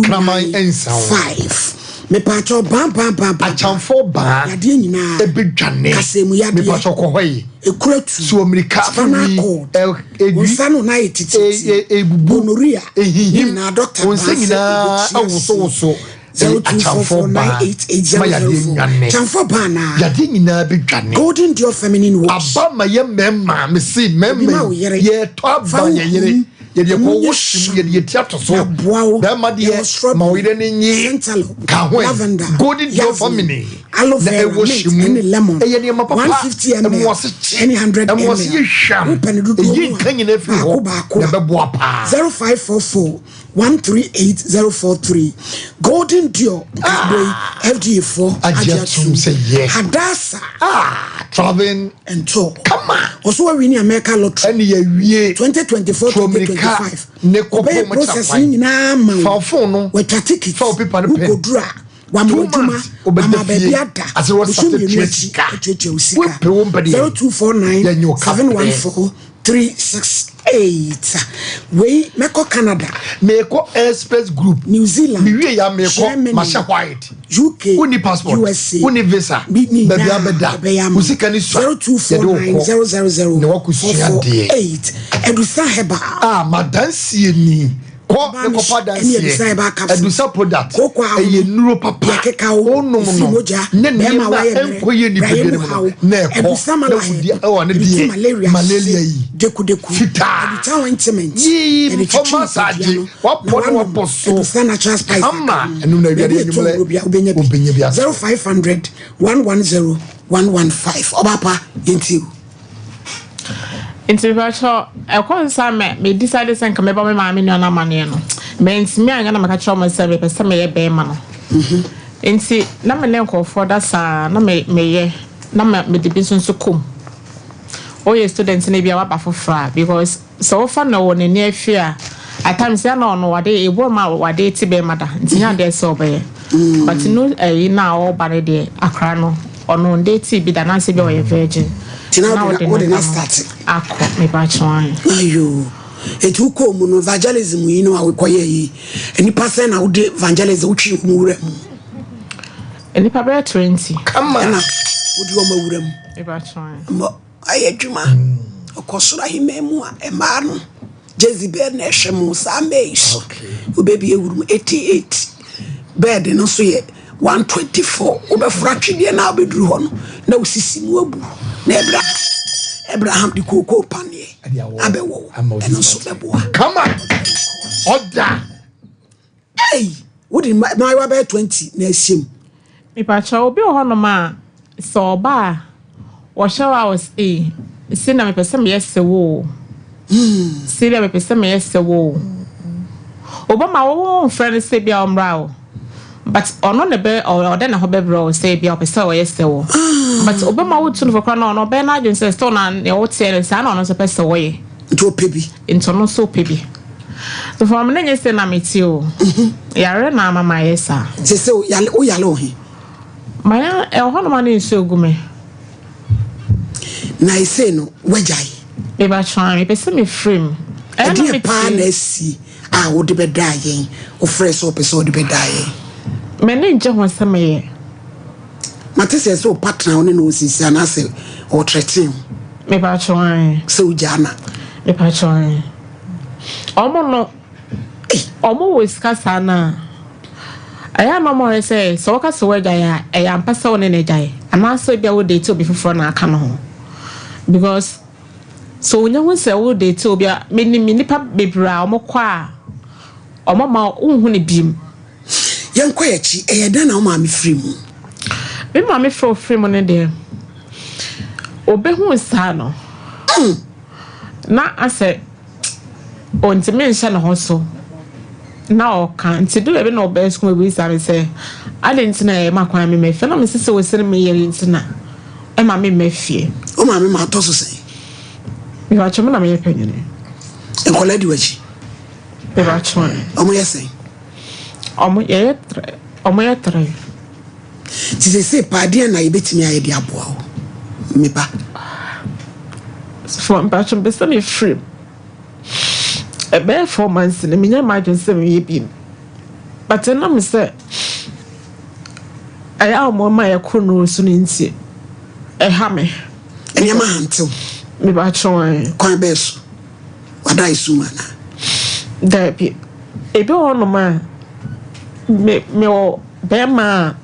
Kraman nsa wo. 295. Mepaakyɛw baa baa baa baa. Akyamfoɔ baa. Yadeɛ nyinaa. Ɛbɛdwane. Kasɛmu yadeɛ. Mepaakyɛw kɔ hɔ yi. Ekura tu. So mirika. Spinal cord. Edwi. Wo nsa no na ayɛ tititi. Ebubu. Gonorrhea. Ehinhim. Ne nyinaa doctor Wo nsa baa sɛ nyinaa ɔbɛkyia awosowoso. 0244 988 Ma yadeɛ 004. nwane. Kyamfoɔ baa naa. Yadeɛ nyinaa bɛdwane. Golden Dior feminine wash. Aba ma yɛ mmarima mese Ebi ma wo mmarima yere. yɛtɔ aba Fa wo yɛ yere kunu. yɛde Emu kɔ nyɛ wo hye mu hyam. yɛde yɛti ato so Aboa wo. bɛrima Yɛwɔ deɛ strawberry, ma wo yere ne nye cantaloupe, ka ho ɛ lavender, golden dior yasmin, family aloe na vera, ɛwɔ mint, hye mu ɛne lemon. ɛyɛ nneɛma papa 150 ml ɛmo ase kye ɛne 100 ɛmo ase ml. yɛ hwam Wopɛ no dodoɔ ɛyi mu a, nka nyinaa firi baako hɔ baako na a. ɛbɛboa paa 0544 138 043. Golden Dior nkaebɔ yi FDA foɔ Agye atom sɛ yɛ. Hadassah ah traveling and tour. Kama. Ɔso wawini America lottery. ɛne yɛwie 2024 Tuo mmirika 2025 ne kɔpɔ ɔbɛyɛ mo process kyakwan. no nyinaa ma wo. Fa phone no, watwa ticket fa wo paper no pen. wokɔduru a wama Two w'adwuma months, wobɛda wama baabi fie. ada Ase wɔ bosom start mmienu tua akyi sika. atuatua wo sika Wopere wo mpɛ deɛ. 0249 Yɛnyɛ wo ka 714 368 wei mɛkɔ Canada meekɔ airspace group New Zealand mewie ya meekɔ Germany mahyɛ white UK wonni passport USA wonni visa ne baabi nyinaa abɛda ɛbɛyɛ ama wo sika ne sua yɛde wo 0249 kɔ 000 na wakɔsua deɛ 448 Adusa Herbal a madansie ni kɔ ne kɔpa ɛne Adusa danseɛ Herbal capsule adusa product Kooko ahono, ɛyɛ nnuro papa yɛkeka wo, wonom ɛfiri no mogya, ne bɛrima nneɛma wayɛ mmerɛ, ɛnkɔ yɛ brayɛ nipadua mu no mu haw, no na ɛkɔ Adusa na malaria, wodi ɛwɔ ne ɛde tu deɛ malaria malaria ase, yi dekudeku, fitaa Aduta ointment, Yii, yɛde mfa twitwi massage, nipadua no, na wapɔ ne wanom wapɔ so. Adusa natural spice Kama, aka ho. ɛno na awiade Baabi a ɛtɔ anwummerɛ, nnuro biara, wobɛnya bi. wobɛnya bi ato. 0500 110 115 Ɔbaapa, yɛntie o. Nti mepakyɛw, ɛkɔ so saa ma me decide sɛ nka mɛbɔ me maame nua no amaneɛ no, mantumi anyɛ na meka kyerɛ wɔn sɛ mepɛ sɛ meyɛ bɛrima no. Nti na me ne nkurɔfoɔ da saa na me meyɛ na me mede bi nso nso kɔ mu. Woyɛ student no bi a waba foforɔ a because sɛ wofa no wɔ n'ani afi a at times yɛ na ɔno wade ebi wɔ ma wade ti bɛrima da nti nyɛ adeɛ sɛ ɔbɛyɛ. But no ɛyi na ɔba no deɛ akora no ɔno nde ti bi da na sɛ bi a ɔyɛ virgin. Nti na wode wode wode ne na ba no start. akɔ mepakyɛw ae. Ayo. Eti wokɔɔ mu no evangelism yi no a wokɔyɛ yi nipa sɛn na wode evangelism wotwe wɔn wura mu Nnipa bɛyɛ 20. kama ɛna wode wɔn awura mu Mepakyɛw ae. ma ayɛ adwuma ɔkɔ soro ahemman mu a mmaa no Jezebel na ɛhwɛ mo saa maize Okay. wobɛbi awuru mu 88 bed no nso yɛ 124 wobɛforo atwedeɛ na wobɛduru hɔ no na wosisi mu abu na Abraham Abraham de kookoo paneɛ Ɛde awɔ. abɛwɔ wo Ama wo ɛno nso bɛboa kama ɔda Ei, wode mmaayewa bɛyɛ 20 na ahyia mu Mepakyɛw obi wɔ hɔnom a sɛ ɔba a wɔhyɛ wo a wɔs ee si na mepɛ sɛ meyɛ sɛ wo o. Si na mepɛ sɛ meyɛ sɛ wo o. Obama wo mfrɛ no sɛ bi a ɔmmra o. But ɔno ne bɛ ɔde ne ho bɛbrɛ wo sɛ bi a ɔpɛ sɛ ɔyɛ sɛ wo. But obama wotu no fo koraa na ɔno ɔbɛyɛ n'adwene sɛ still na nea woteɛ no saa na ɔno nso pɛ sɛ wɔyɛ. Nti ɔpɛ bi. Nti ɔno nso pɛ bi. So for me ne nyɛ sɛ na mete o. Yare na ama mayɛ saa. Sɛ sɛ woyale woyale wo he? Mayɛ ɛwɔ hɔnom a ne nsuo gu me. Na ɛsei no woagyae? Mebatwa mepɛ sɛ mefiri mu. Ɛyɛ na Ɛdeɛ paa na mete asi a wode bɛdaa yɛn? Wofrɛ sɛ wopɛ sɛ wode bɛdaa yɛn? M'ani ngye ho sɛ meyɛ. Mate sɛ sɛ wo partner wo ne no ɔsisi anaasɛ ɔtrɛten wo Mebatwa sɛ wogyaa na. Mebatwa ɔmo no ɔmo wɔ sika saa na ɛyɛ a na ɔmo hwɛ sɛ sɛ wɔka sɛ wɔagyae a ɛyɛ ampa sɛ wo ne no agyae anaasɛ ebi a wo date obi foforɔ na aka no ho because sɛ wonya hu sɛ wo date obi a menim nnipa bebree a ɔmo kɔ a ɔmo ma wonhu ne biem. Yɛnkɔ yɛkyi, ɛyɛ dɛn na wo maame firi mu? Me maame frɛ ofiri mu no deɛ obehu saa no na asɛ ɔntumi nhyɛ ne ho so na ɔka nti do baabi na ɔbɛn sukuu ebi sa me sɛ adi nti na ɛma kwan mi ma fie na me sisi wɔ sini mi yɛ nti na ɛma mi ma fie. Wo maame ma atɔ so sɛn? Mebatwa me na meyɛ panyin. Nkɔla di w'akyi? Mebatwa. Ɔmo yɛ sɛn? Ɔmo yɛyɛ tere ɔmo yɛ tere. Nti sese paadeɛ na yɛbɛtumi ayɛ de aboa wo me ba? So mpatwa mpɛ sɛ mefiri mu. Ɛbɛyɛ 4 months na menya m'adwene sɛ meyɛ bi. But ɛnam sɛ Ɛyɛ a wɔn ma yɛkɔ nnuro so no nti, ɛha me. Nneɛma hantew. Mebakyɛw ɛ. Kwan bɛɛ so? Wada esum anaa? Daabi. Ebi wɔ hɔnom a, me mewɔ bɛrima a,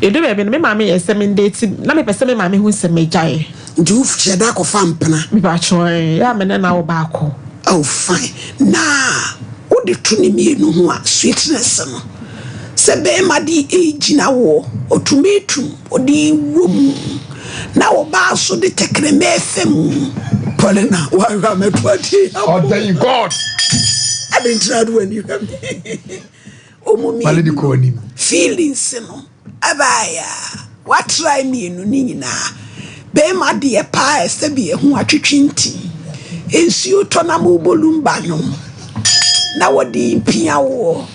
edu baabi no me maame yɛ sɛ me ndate, na mepɛ sɛ me maame hu sɛ megyae. Nti wohyɛ da kɔfa mpena? Mebakyɛw ɛ, yɛ a me ne no awo baako. Oh fine. Na wode to ne mmienu ho a, sweetness no, sɛ bɛrima de egyina woɔ, ɔtumi tum. Ɔde wɔ mu na ɔbaa so de tɛkrɛma ɛfɛ mu. Paulina, woahwɛ a mɛto adeɛ abɔ. Ɔdɛn God. Ade ntina de w'ani hwɛ me. Ɔmu mmienu feelings no ɛbaeɛ a watrae mmienu ne nyinaa. Bɛrima deɛ paa ɛsɛ bi ɛho atwetwe nti. Nsuo tɔ na mobɔ lumba nwom na wɔde pia woɔ.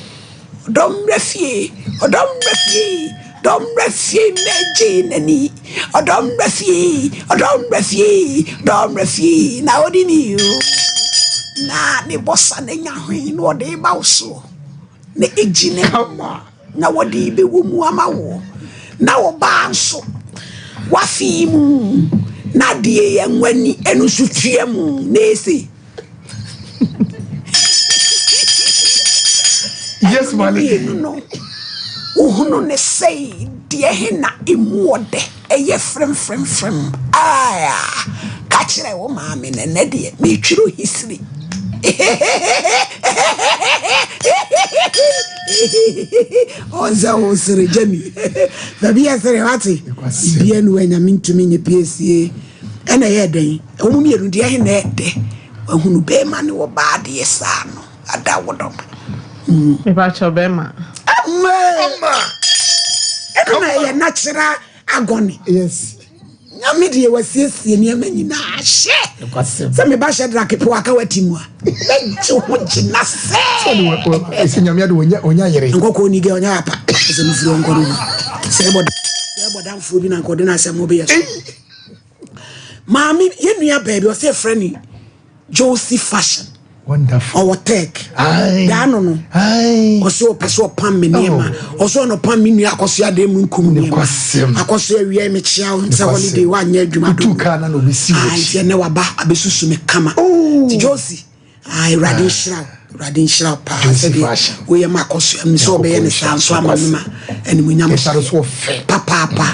Ɔdɔ mmra fie, ɔdɔ mmra fie, ɔdɔ mmra fie mmɛgye n'ani. Ɔdɔ mmra fie, ɔdɔ mmra fie, ɔdɔ mmra fie na ɔde ni o. Na ne bɔsa no anya hwen na ɔde ba wo soɔ na egyi ne ho na wɔde bɛwɔ mu ama wo. Na ɔbaa nso wafe mu na deɛ yɛ nwani ɛno nso tua mu na ese. Yes, my lady. Mmienu no, wohunu ne sɛe deɛ he na emu ɔdɛ ɛyɛ fremfremfrem. Aa, ka kyerɛ wo maame no ɛnɛ deɛ metwerɛ hisiri. Ɔnsɛ wo sere gyami. Baabi yɛ sere wate. Bia nu anyame ntumi nye piesie. Ɛna ɛyɛ dɛn? Wɔn mmienu deɛ ɛhe na ɛdɛ? Wahunu bɛrima ne ɔbaa deɛ saa no ada wo dɔm. Mepakyɛw bɛrima. Ama. Ɛno na ɛyɛ natural agony. Yes. Nyame deɛ wasiesie nneɛma nyinaa hyɛ. Sɛ meba hyɛ drake po aka wati mu a. Bɛgye ho gyina sɛ. Ɛsɛ nyame ade onya yere. Nkɔkɔɔ ni gɛ ɔnya apa. Ɛsɛ mefiri ɔnkɔ no ho. Sɛ ɛbɔ damfoɔ bi na nkɔde no asɛm wobɛyɛ so. Maame yɛn nua baabi ɔsɛ yɛfrɛ no Josie Fashion. Wonderful. Ɔwɔ tech. Daa no no. Ɔsɛ ɔpɛ sɛ ɔpam me nneɛma. Oh. Ɔsɛ ɔno ɔpam me nua akɔso adeɛ mu nkum nneɛma. Akɔso awia me kyea wo sɛ holiday wanyɛ adwuma do. Otu kaa na na obi si wɔ akyi. Nti ɛnɛ waba abɛsusu me kama. Oh. Ti Josie. Ah, Awurade nhyira wo. Awurade nhyira wo paa sɛdeɛ woyɛ ma akɔsoa mi sɛ ɔbɛyɛ ne saa nso ama me ma animuonyam hyɛ papaapa.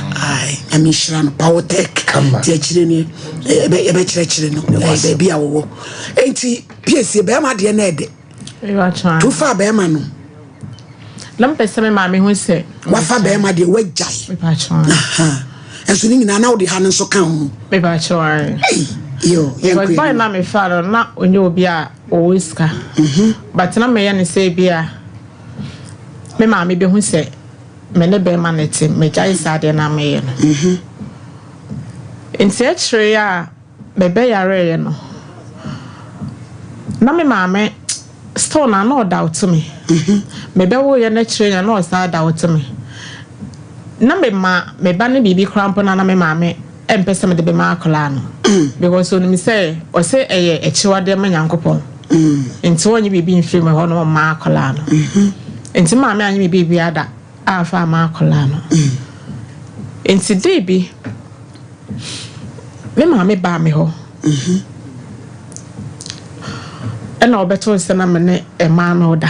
Nyame nhyira no Powertech nti akyire no yɛbɛkyerɛkyerɛ no baabi a wɔwɔ. Enti piesie bɛrima deɛ na ɛdɛ. Tu fa bɛrima no. Na mepɛ sɛ me maame hu sɛ. Wafa bɛrima deɛ wagyae. Ɛnso ne nyinaa na wode ha no nso ka ho. Because boy na mefa no na onye obi a ɔwɔ sika. Mhm. But na meyɛ ne sɛ bi a me maame bɛhu sɛ me ne bɛrima no te megyae saa deɛ na meyɛ no. Mhm. Nti akyire a mebɛyareeɛ no na me maame Still na na ɔdoubt me. Mebɛwoeɛ no akyire na na ɔsan doubt me. Na mema me ba no biribi koraa mpo na na me maame mpɛ sɛ mede bɛma akwadaa no. Because onim sɛ ɔsɛ ɛyɛ akyiwadeɛ ma Nyankopɔn. Nti ɔnye biribi mfiri me hɔ na ɔmma akwadaa no. Nti me maame anye me biribiara da amfa amma akwadaa no. Nti day bi, me maame baa me hɔ. Ɛna ɔbɛto sɛ na me ne mmaa no da.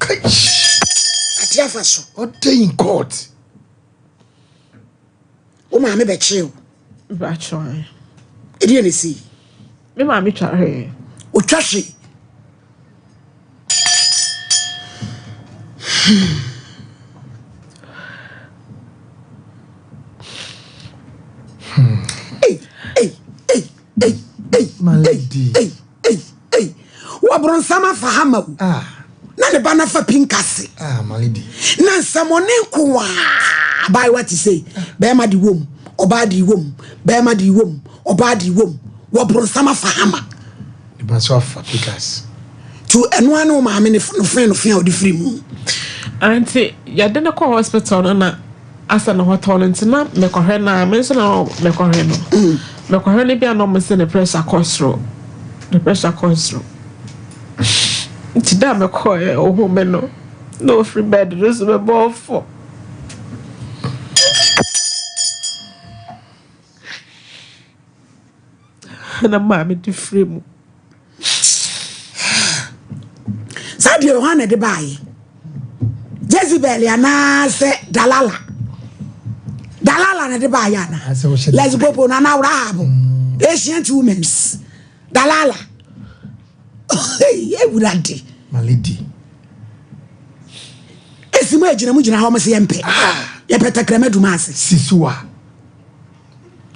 Ate afa so. Ɔda in court. Wo maame bɛkyee wo. Bàtchɔ. Ɛdeɛ na ɛsii. Me maame twa hwee. Ɔtwa hwee. Ei, ei, ei, ei, ei, ei, ei, ei, ei. Wɔbronsam afa ha ma wo. Ah. Na ne ba no afa pinkase. Ah, Na nsɛmɔne nko a abaayewa te sei. Bɛrima de wom, ɔbaa de wom, bɛrima de wom, ɔbaa de wom. Wɔbronsam afa ha ma. Ne ba nso afa pikas. To ɛno ara ne wo maame ne no fee no fee a ɔde firi mu. Nti yɛde no kɔ hospital no na asɛ ne ho tɔ no nti na mekɔhwɛ no a me nso na mekɔhwɛ no mm. mekɔhwɛ no bi a na ɔmo sɛ ne pressure kɔ soro ne pressure kɔ soro nti da mekɔɛ ɔhu me no na ofiri bed no so bɛbɔ fɔ. Na maame de firi mu. Saa deɛ hwan na ɛde baayɛ? Jezebel anaasɛ Dalala? Dalala na ɛde baayɛ ana? Lesbobo na na Rahab. Mm. Ancient women. Dalala. Ewurade. Malady. Esi mu egyina mu gyina hɔ mo se yɛmpɛ. Ah. Yɛpɛ tɛkrɛma duma ase. Sisuwa.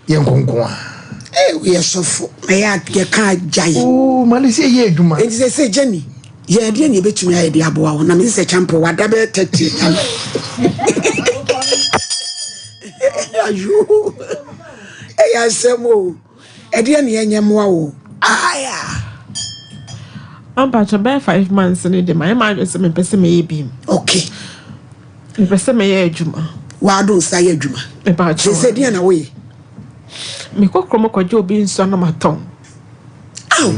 Yɛ nkonko a. Ee woyɛ sɔfo na yɛ yɛka agyae. Oo ma ne sɛ ɛyɛ adwuma. Enti sɛ sɛ Jenny yɛ ɛdeɛ ne yɛbɛtumi ayɛ de aboa wo na mese sɛ Champo wada bɛyɛ 30 ayo ɛyɛ asɛm o ɛdeɛ ne yɛnyɛ mmoa wo aya. Ampakyɛ bɛyɛ 5 months ne de ma ɛma adwene sɛ mepɛ sɛ meyɛ bi. Okay. Mepɛ sɛ meyɛ adwuma. W'ado nsa yɛ adwuma. Mepakyɛw. Sese deɛ na woyɛ? Mekɔ kurom kɔgye obi nsu na matɔn. Aw!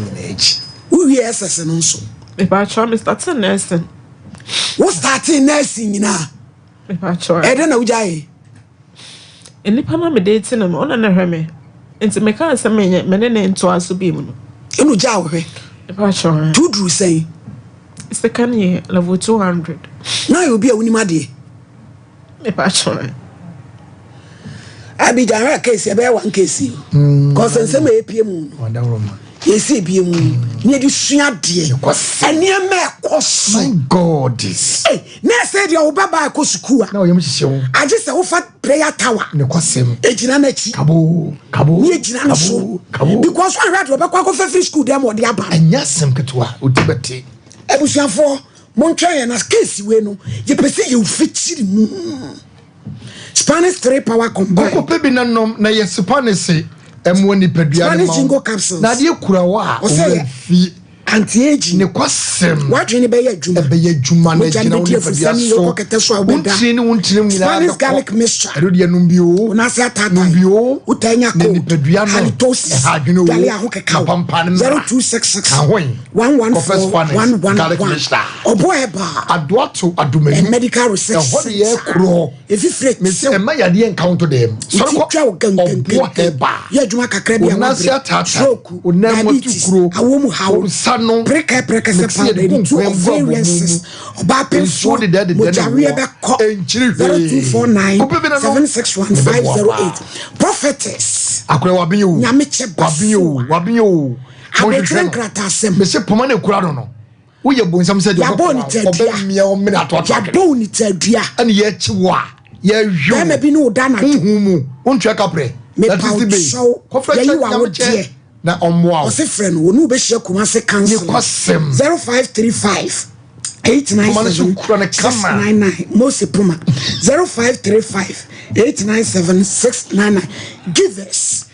Wowie SS no nso? Mepakyɛw, me startee nursing. Wo startee nursing nyinaa? Mepakyɛw. Ɛdɛn na wogyaee? Nnipa no a me date no no, ɔna na ɛhwɛ me. Nti mekaa sɛ menyɛ me ne ne ntoa so bio no. Ɛna ogyaa wo hwɛ? Mepakyɛw. Nti woduru sɛn? Sika no yɛ level 200. Na ayɛ obi a wonim adeɛ. Mepakyɛw. Abidjan hwɛ case ɛbɛyɛ one case o. Mm. Kɔsɛ nsɛm a epie mu no. Yɛsi ebie mu ne yɛde sua adeɛ. Nneɛma ɛkɔ so. My God is. Hey, na ɛsɛ deɛ wo baba ɛkɔ sukuu a. Na ɔyɛ mu hyehyɛ wo. Agye sɛ wofa prayer tower. Ne kɔsɛm. Egyina n'akyi. Kabo kabo. Ne egyina no so. Kabo. Because wɔn ahwɛ adeɛ ɔbɛkɔ akɔfɛ firi sukuu dɛm ɔde aba. Ɛnyɛ asɛm ketewa oti bɛte. Abusuafoɔ montwɛn yɛn na case wei no yɛpɛ sɛ yɛmfikyiri mu. Spanish 3 power combine. Koko pɛ bi na nom na yɛ Spanish ɛmoa nipadua no Spanish jingo capsules. Na adeɛ kura wɔ a owura fi. Anti-aging. Ne kwasɛm. W'adwene bɛyɛ adwuma. Ɛbɛyɛ adwuma na Mogya agyina no wo bɛdi nipadua afusane so. wokɔ kɛtɛ so a Wo wobɛda. ntini ne wo ntini mu nyinaa Spanish bɛkɔ. garlic mixture. Ɛno deɛ nom bi o. Wo nan ase Nom ataatae. bi o. Wotaa nya Na cold. nipadua no Halitosis. ɛha adwene o. Dwale a ho keka Na wo. pampa no mmra. 0266 Ka ho yi. 114 Kɔfɛ Spanish garlic 111. mixture. Ɔbɔ herbal Adoato adomanu. and medical research Ɛhɔ ne yɛ center. korɔ. Efifire Mesi tew. ɛma yadeɛ nka wo nto dɛm. Sɔre Ti kɔ twa wo ɔboɔ gangangangan. hɛba. Yɛ adwuma kakra bi Wo a nan ase wabrɛ. ataatae. Stroke, Wo nan mu atu diabetes, kuro. awɔ mu haw. Wo nsa no. Prekɛ prekɛsɛ Mesi powder, yɛde gu ɛde tu nkwan mu ovarian abɔ mu. cyst. Ɔbaa Nsuo pemfoɔ, dedɛ dedɛ ne mogyaweɛ woɔ. bɛkɔ. Ɛnkyiri hwee. 0249 Kɔpɛ bi na nom. 761 Na ɛbɛboa 508. paa. Prophetess. Akora waben o. Nyamekyɛ Waben o. Basoa. Waben o. Abotire Monhwehwɛ no. nkrataasɛm. Mesi poma na ekura no no. Woyɛ bonsam sɛ deɛ Yɛabɔ wo ne tadua. ɔbɛmia wo mene atoato Yɛabɔ wo ne tadua. Ɛne yɛkyi wo a yɛhwe wo. Bɛrima bi ne wo da anadwo. Honhom mu wontua kaprɛ. Mepa wo kyɛw. Yɛyi wo awodeɛ. Na ɔmmoa wo. Ɔse frɛ no wɔne wo bɛhyia Kumasi counseling. Nokwasɛm. 0535 897 699 Mose Puma 0535 897 699 Givers.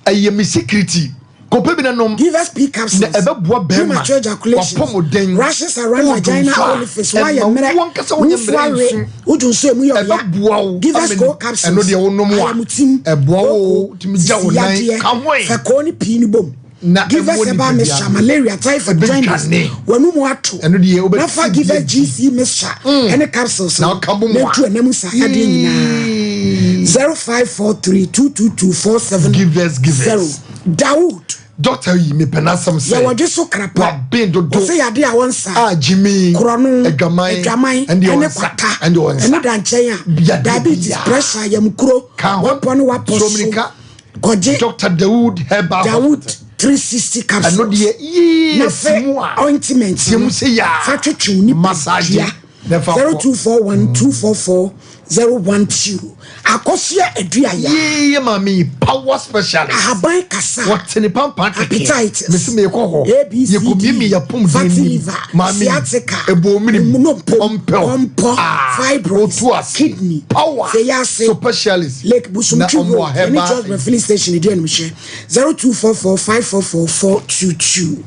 Ɛyɛ me security. Kɔpɛ bi na nom. Give us P capsules. Na ɛbɛboa bɛrima. Premature ejaculation. Wapɔmuden. Rashes around vagina orifice. Wayɛ mmerɛ. Wankasa wonyɛ mmerɛ nsu. Wodwo nso emu yɛ ɔya. Ɛbɛboa wo. Give us co capsules. Ɛno deɛ wonom a. Ayamutim. Ɛboa wo. Tumi gya wo nan. Ka ho yi. Fɛkɔɔ ne pii ne bom. Na Give us herbal mixture. Malaria, typhoid, jaundice. W'anum ato. Ɛno deɛ wobɛti Na fa give us GC mixture. Ɛne capsules. Na ɔka bom a. Na etu ɛnam nsa yadeɛ nyinaa. 0543 222 47 Give us, give us. 0. Dawood. Doctor yi mepɛ n'asɛm sɛ. Yɛwɔ dwe so krapa. Waben dodo. Ɔsɛ yade a wɔnsa. A Jimmy. Korɔno. Adwaman. Adwaman. Ɛne kwata. Ɛne ɔnsa. Ɛne dankyɛn a. Diabetes, pressure, yamkuro. Ka ho. Wapɔ ne wapɔ so. Somirika. Kɔgye. Doctor Dawood Herbal Dawood Hospital. 360 capsules. Ɛno deɛ yii. Na fɛ ointment. Siemu sɛ yaa. Fa twetwe wo nipadua. Massage. 0241 244 012 Akosua Aduaya. Yee maame yi power specialist. Ahaban kasa. Wɔte ne pampan kɛkɛ. Hepatitis. Mesi mi kɔ hɔ. A B C D. Yɛ kɔ miemi yɛ pom Fatty den nim. liver. Maame yi. Sciatica. Ebo ominim. Nnompe. Ɔmpɛw. Ɔmpɔ. Ah. Fibroids. Otu ase. Kidney. Power. Feyase. Specialist. Lake Na Busumtwi ɔmo Road. Ɛne ahɛba. George Filling Station di animhyɛ. 0244 544 422.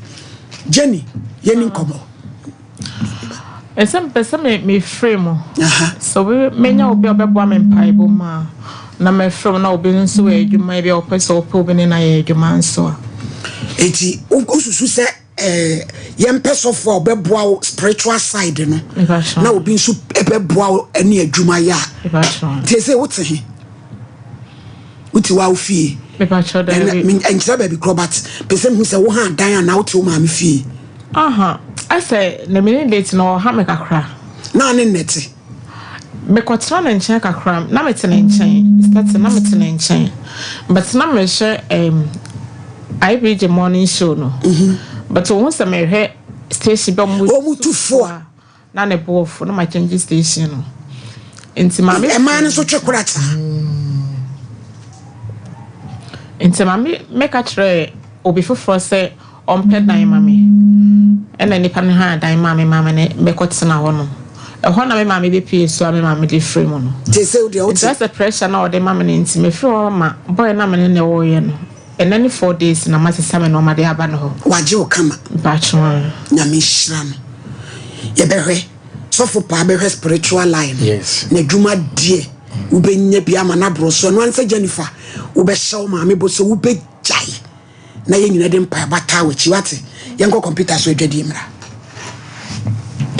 Jenny, yɛni nkɔmmɔ. Ɛsɛ mepɛ sɛ me mefiri mu. Sɛ obi menya obi a ɔbɛboa me mpaebɔ mu a na mɛfrɛ mu na obi nso wɔ adwuma bi a ɔpɛ sɛ ɔpɛ obi ne no ayɛ adwuma nso a. Eti wosusu sɛ eh, yɛmpɛ sɔfo a ɔbɛboa wo spiritual side no na obi nso ɛbɛboa wo ne adwuma yɛ a. Nti ɛsɛ wote he? Wote wa wo fie? Mepakyɛw daabi. Ɛnkyerɛ baabi korɔ but pɛ sɛ mehu sɛ wo ha dan anaa wote wo maame fie. Aha, asɛ na me ne date no ɔha me kakra. Na ne nnɛ te? Mekɔtena ne nkyɛn kakra, na mete ne nkyɛn, starting na mete ne nkyɛn. But na mehwɛ um, IBJ morning show no. But ohun sɛ mehwɛ station bi a wɔn tu fo a. Na ne bo afu na ma change station no. Nti maame. Ɛmaa no nso twe kora saa. Nti maame mɛka kyerɛ obi foforɔ sɛ ɔmpɛ dan ma me. Ɛna nipa no haa dan maa me maame ne mɛkɔ tena hɔ no. Ɛhɔ na me maame bɛpie so a me maame de firi mu no. Te sɛ wodeɛ wote. Nti asɛ pressure na ɔde ma me no nti mefiri hɔ ma boy na me ne ne wɔyɛ no. Ɛnɛ ne 4 days na masesa me nnoɔma de aba ne hɔ. Wagye wo kama. Mpakyɛw aa. Nyame nhyira no. Yɛbɛhwɛ. Sɔfo paa bɛhwɛ spiritual line no. Yes. N'adwuma deɛ wobɛnya bi ama no aboro so. Ɛno ara ne sɛ Jennifer wobɛhyɛ wo maame bɔ sɛ wobɛgyae na yɛn nyinaa de mpaebɔ ataa w'akyi wate. Yɛnkɔ computer so adwadie mmra.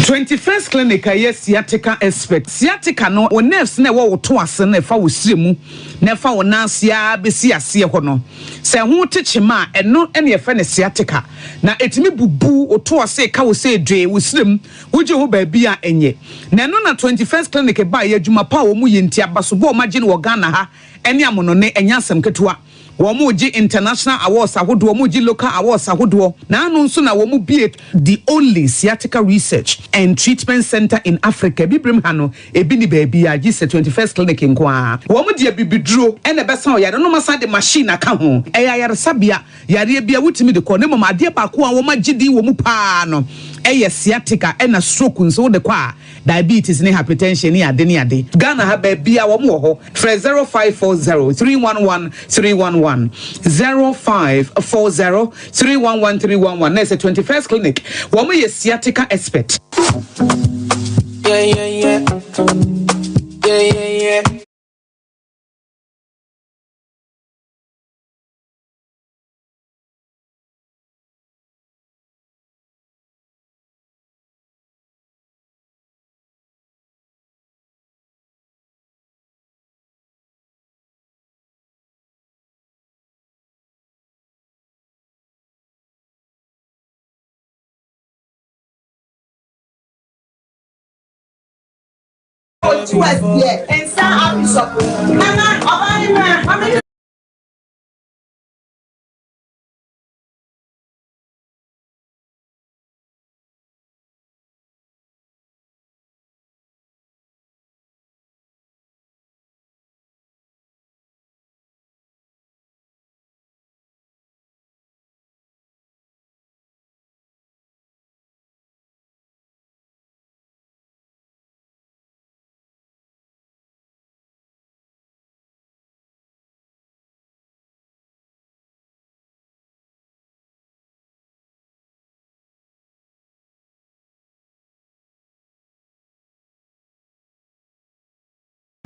21st Clinic a ɛyɛ sciatica expert. Sciatica no, wo nerves no a ɛwɔ wo to ase no na ɛfa wo srɛ mu na ɛfa wo nan ase ara bɛsi aseɛ hɔ no. Sɛ ɛho te kyema a, ɛno na yɛfrɛ no sciatica. Na ɛtumi bubu wo to ase, ɛka wo sɛ dwee, wo srɛ mu, wogye ho baabi a ɛnyɛ. Na ɛno na 21st Clinic baeɛ, adwuma pa a wɔyɛ nti, abasobɔ a wɔagye no wɔ Ghana ha ne amonɔne, ɛnyɛ asɛm ketewa. Wɔregye international awards ahodoɔ, wɔregye local awards ahodoɔ, na ano nso na wɔbue the only sciatica research and treatment centre in Africa. Abibirem ha no, ebi nni baabiara gye sɛ 21st Clinic nko ara. Wɔde abibiduro na ɛbɛsa ɔyare no, na wɔasan de machine aka ho. Ɛyɛ ayaresabea, yareɛ biara wotumi de kɔ, na mmom adeɛ baako a wɔagye din wɔ mu pa ara no yɛ sciatica, ɛna stroke nso wode kɔ a, Diabetes ne hypertension ne ade ne ade. Ghana ha baabia wɔn wɔ hɔ. Frɛ 0540 311 311, 0540 311 311 na ɛsɛ 21st clinic wɔn yɛ sciatica expert. Yeah, yeah, yeah. Yeah, yeah, yeah. Otu aseɛ nsa abisɔp nana ɔbaa ne ma ɔbɛyɛ.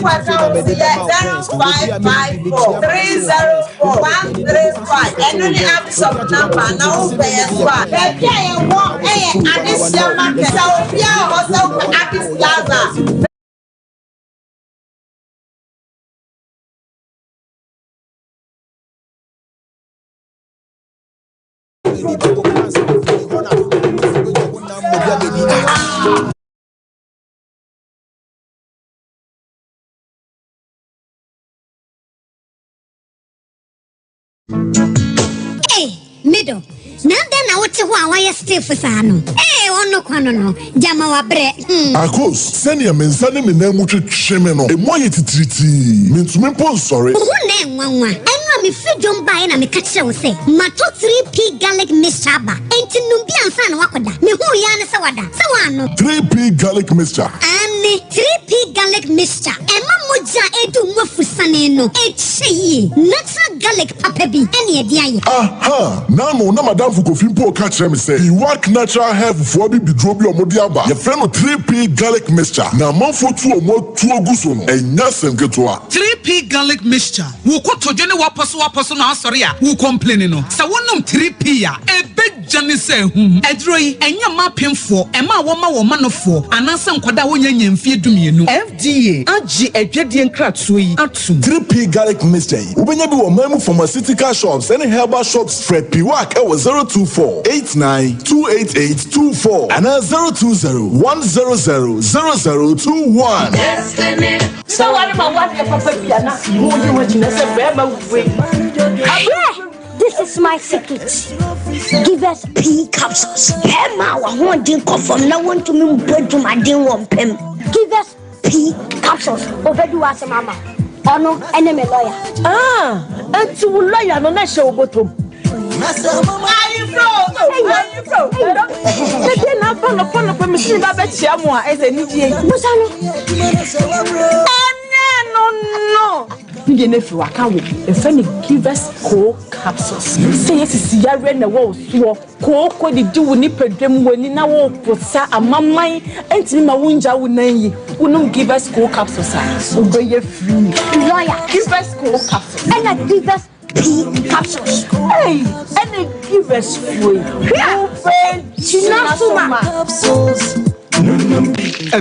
Zero five five four three zero four one three five ɛno ne abisɔp namba na wopɛ yɛ so a baabi a yɛwɔ ɛyɛ adehyia market sɛ obiara wɔ hɔ sɛ wopɛ Addis Plaza. Hey, middle. Na dɛn na wote hɔ a wayɛ stiff saa no? Ee, ɔno kwa no no, gyama wabrɛ. Hmm. Akos, sɛnea me nsa ne me nan mu twetwe me no, emu ayɛ titiritii. Mintumi mpo nsɔre. Wo ho na ɛnwanwa. Ɛno a mefiri dwom baeɛ na meka kyerɛ wo sɛ matɔ 3P garlic mixture aba. Enti nom bi ansa na woakɔda. Mehuu yi ara ne sɛ wada. Sɛ woannom. 3P garlic mixture. Aane, 3P garlic mixture. Ɛma mogya a ɛredi wo mu afusane no kyɛ yie. Natural garlic papa bi ɛne ɛde ayɛ. Aha! N'ano na m'adamfo Kofi mpo reka kyerɛ me sɛ Biwak Natural Health foɔ abibiduro bi a wɔde aba, yɛfrɛ no 3P Garlic Mixture, na amanfoɔ tu wɔn atuo gu so no, ɛnyɛ asɛm ketewa. 3P Garlic Mixture, Wo kotodwe ne w'apɔsowapɔso na asɔre a wo complaini no, sɛ wonom 3P a, ɛbɛdwane sɛ ahum. Aduro yi, ɛnyɛ mma apemfoɔ, mmaa a wɔma wɔn manofoɔ, anaasɛ nkwadaa a wɔnnya nnya mfeɛ dumienu. FDA agye adwadie nkratoɔ yi atom. 3P Garlic Mixture yi, wobɛnya bi wɔ ɔman. mu pharmaceutical shops ne herbal shops Frɛ Piwak wɔ 024 89 288 24 anaa 020 100 0021. Sɛ ware ma wadeɛ papa bi a na mo yi ho agyina sɛ bɛrima wei. Abrɛ! This is my secret. Give us pea capsules. Bɛrima a wahoɔden kɔ fam na wɔntumi mbɔ adwumaden wɔ mpam. Give us P capsules obedi w'asɛm ama wo ɔno ɛne me lawyer. Ah enti wo lawyer no na ɛhyɛ wo bɔtɔ mu. Sɛdeɛ na afa nɔpa nɔpa mesi me ba bɛkyia mo a ɛsɛ anigyeɛ yi. Busa no. Ɛnɛ no no. Ne deɛ no afiri waka wo yɛfrɛ no Givers Co capsules. Sɛ yɛsisi yareɛ na ɛwɔ wo soɔ. Kooko didi wo nipadua mu w'ani na woreposa amaman ntumi ma wongya wo nan yi. Wonom Givers Cool Capsules a, wobɛyɛ free. Lawyer. Givers Cool Capsules. Ɛna Givers P Capsules. Ei, ɛna Givers foɔ yi. Hwɛ! Wobɛgyina so ma.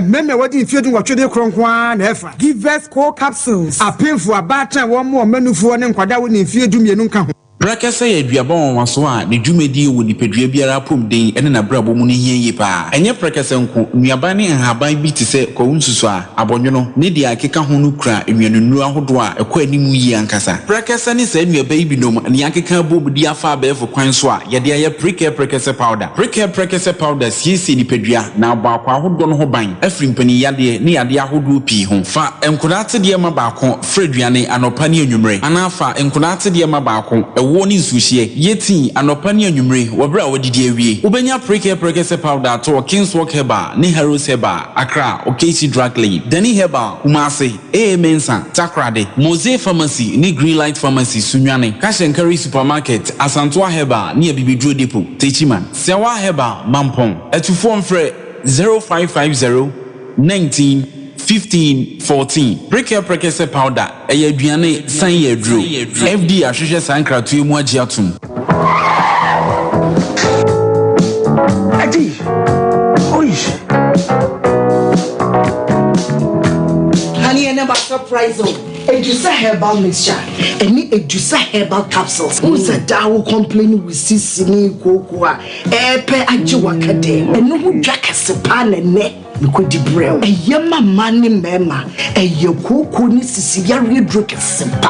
Mmarima a wɔadi mfeɛ dunwɔtwe de korɔ nko ara na ɛfa. Givers Cool Capsules. Apemfoɔ, abaatan a wɔmmoa wɔn mma nufoɔ ne nkwadaa a wɔnni mfeɛ dumienu nka ho. Prɛkɛsɛ yɛ aduaba nwanwaso a ne dwumadie wɔ nipadua biara apɔmuden ne n'abrabɔ mu no hia yie pa ara. Ɛnyɛ prɛkɛsɛ nko, nnuaban ne nhaban bi te sɛ kwawu nsusuaa, abɔnwono, ne deɛ ɛkeka ho no kura nnuanennuro ahodoɔ a ɛkɔ anim yie ankasa. Prɛkɛsɛ ne saa nnuaba yi binom na yɛakeka abom de afa abɛɛfo kwan so a yɛde ayɛ Prekɛ Prɛkɛsɛ Powder. Prekɛ Prɛkɛsɛ Powder siesie nipadua na abɔ akwaa ahodoɔ no ho ban afiri mpaninyadeɛ ne yadeɛ ahodoɔ pii ho. Fa nkwadaa atedeɛ ma baako Fra aduane anɔpa ne anwummere, anaa fa nkwadaa atedeɛ ma baako, ɛwoɔ ne nsuohyeɛ. Yɛ tii anɔpa ne anwummere wɔ berɛ a woadidi awie. Wobɛnya Prekɛ Prɛkɛsɛ Powder atɔ wɔ Kingswalk Herbal ne Harrows Herbal, Accra, Okaishie Drug Lane, Dani Herbal, Kumasi, AA Mensah, Takoradi, Mosey Pharmacy ne Greenlight Pharmacy, Sunyani, Cash and Carry Supermarket, Asantoa Herbal ne Abibiduro Depot, Techiman, Siawa Herbal, Mampong. Atufoɔ mfrɛ 0550 19 15 14. Prekɛ Prekɛsɛ Powder, ɛyɛ aduane, san yɛ aduro. FDA ahwehwɛ saa nkratoɔ yi mu agye atom. Adi! Oi! Honey, ɛnɛ ma surprise o. Edusa herbal mixture ɛne Edusa herbal capsules. Wohu sɛ daa wo complain wo sisi ne kooko a ɛɛpɛ agye waka dɛm. Ɛno ho dwa kɛse paa na ɛnɛ. Mekɔdi brɛ wo. Ɛyɛ ma mmaa ne mmarima. Ɛyɛ kooko ne sisi yareɛ duro kɛse paa.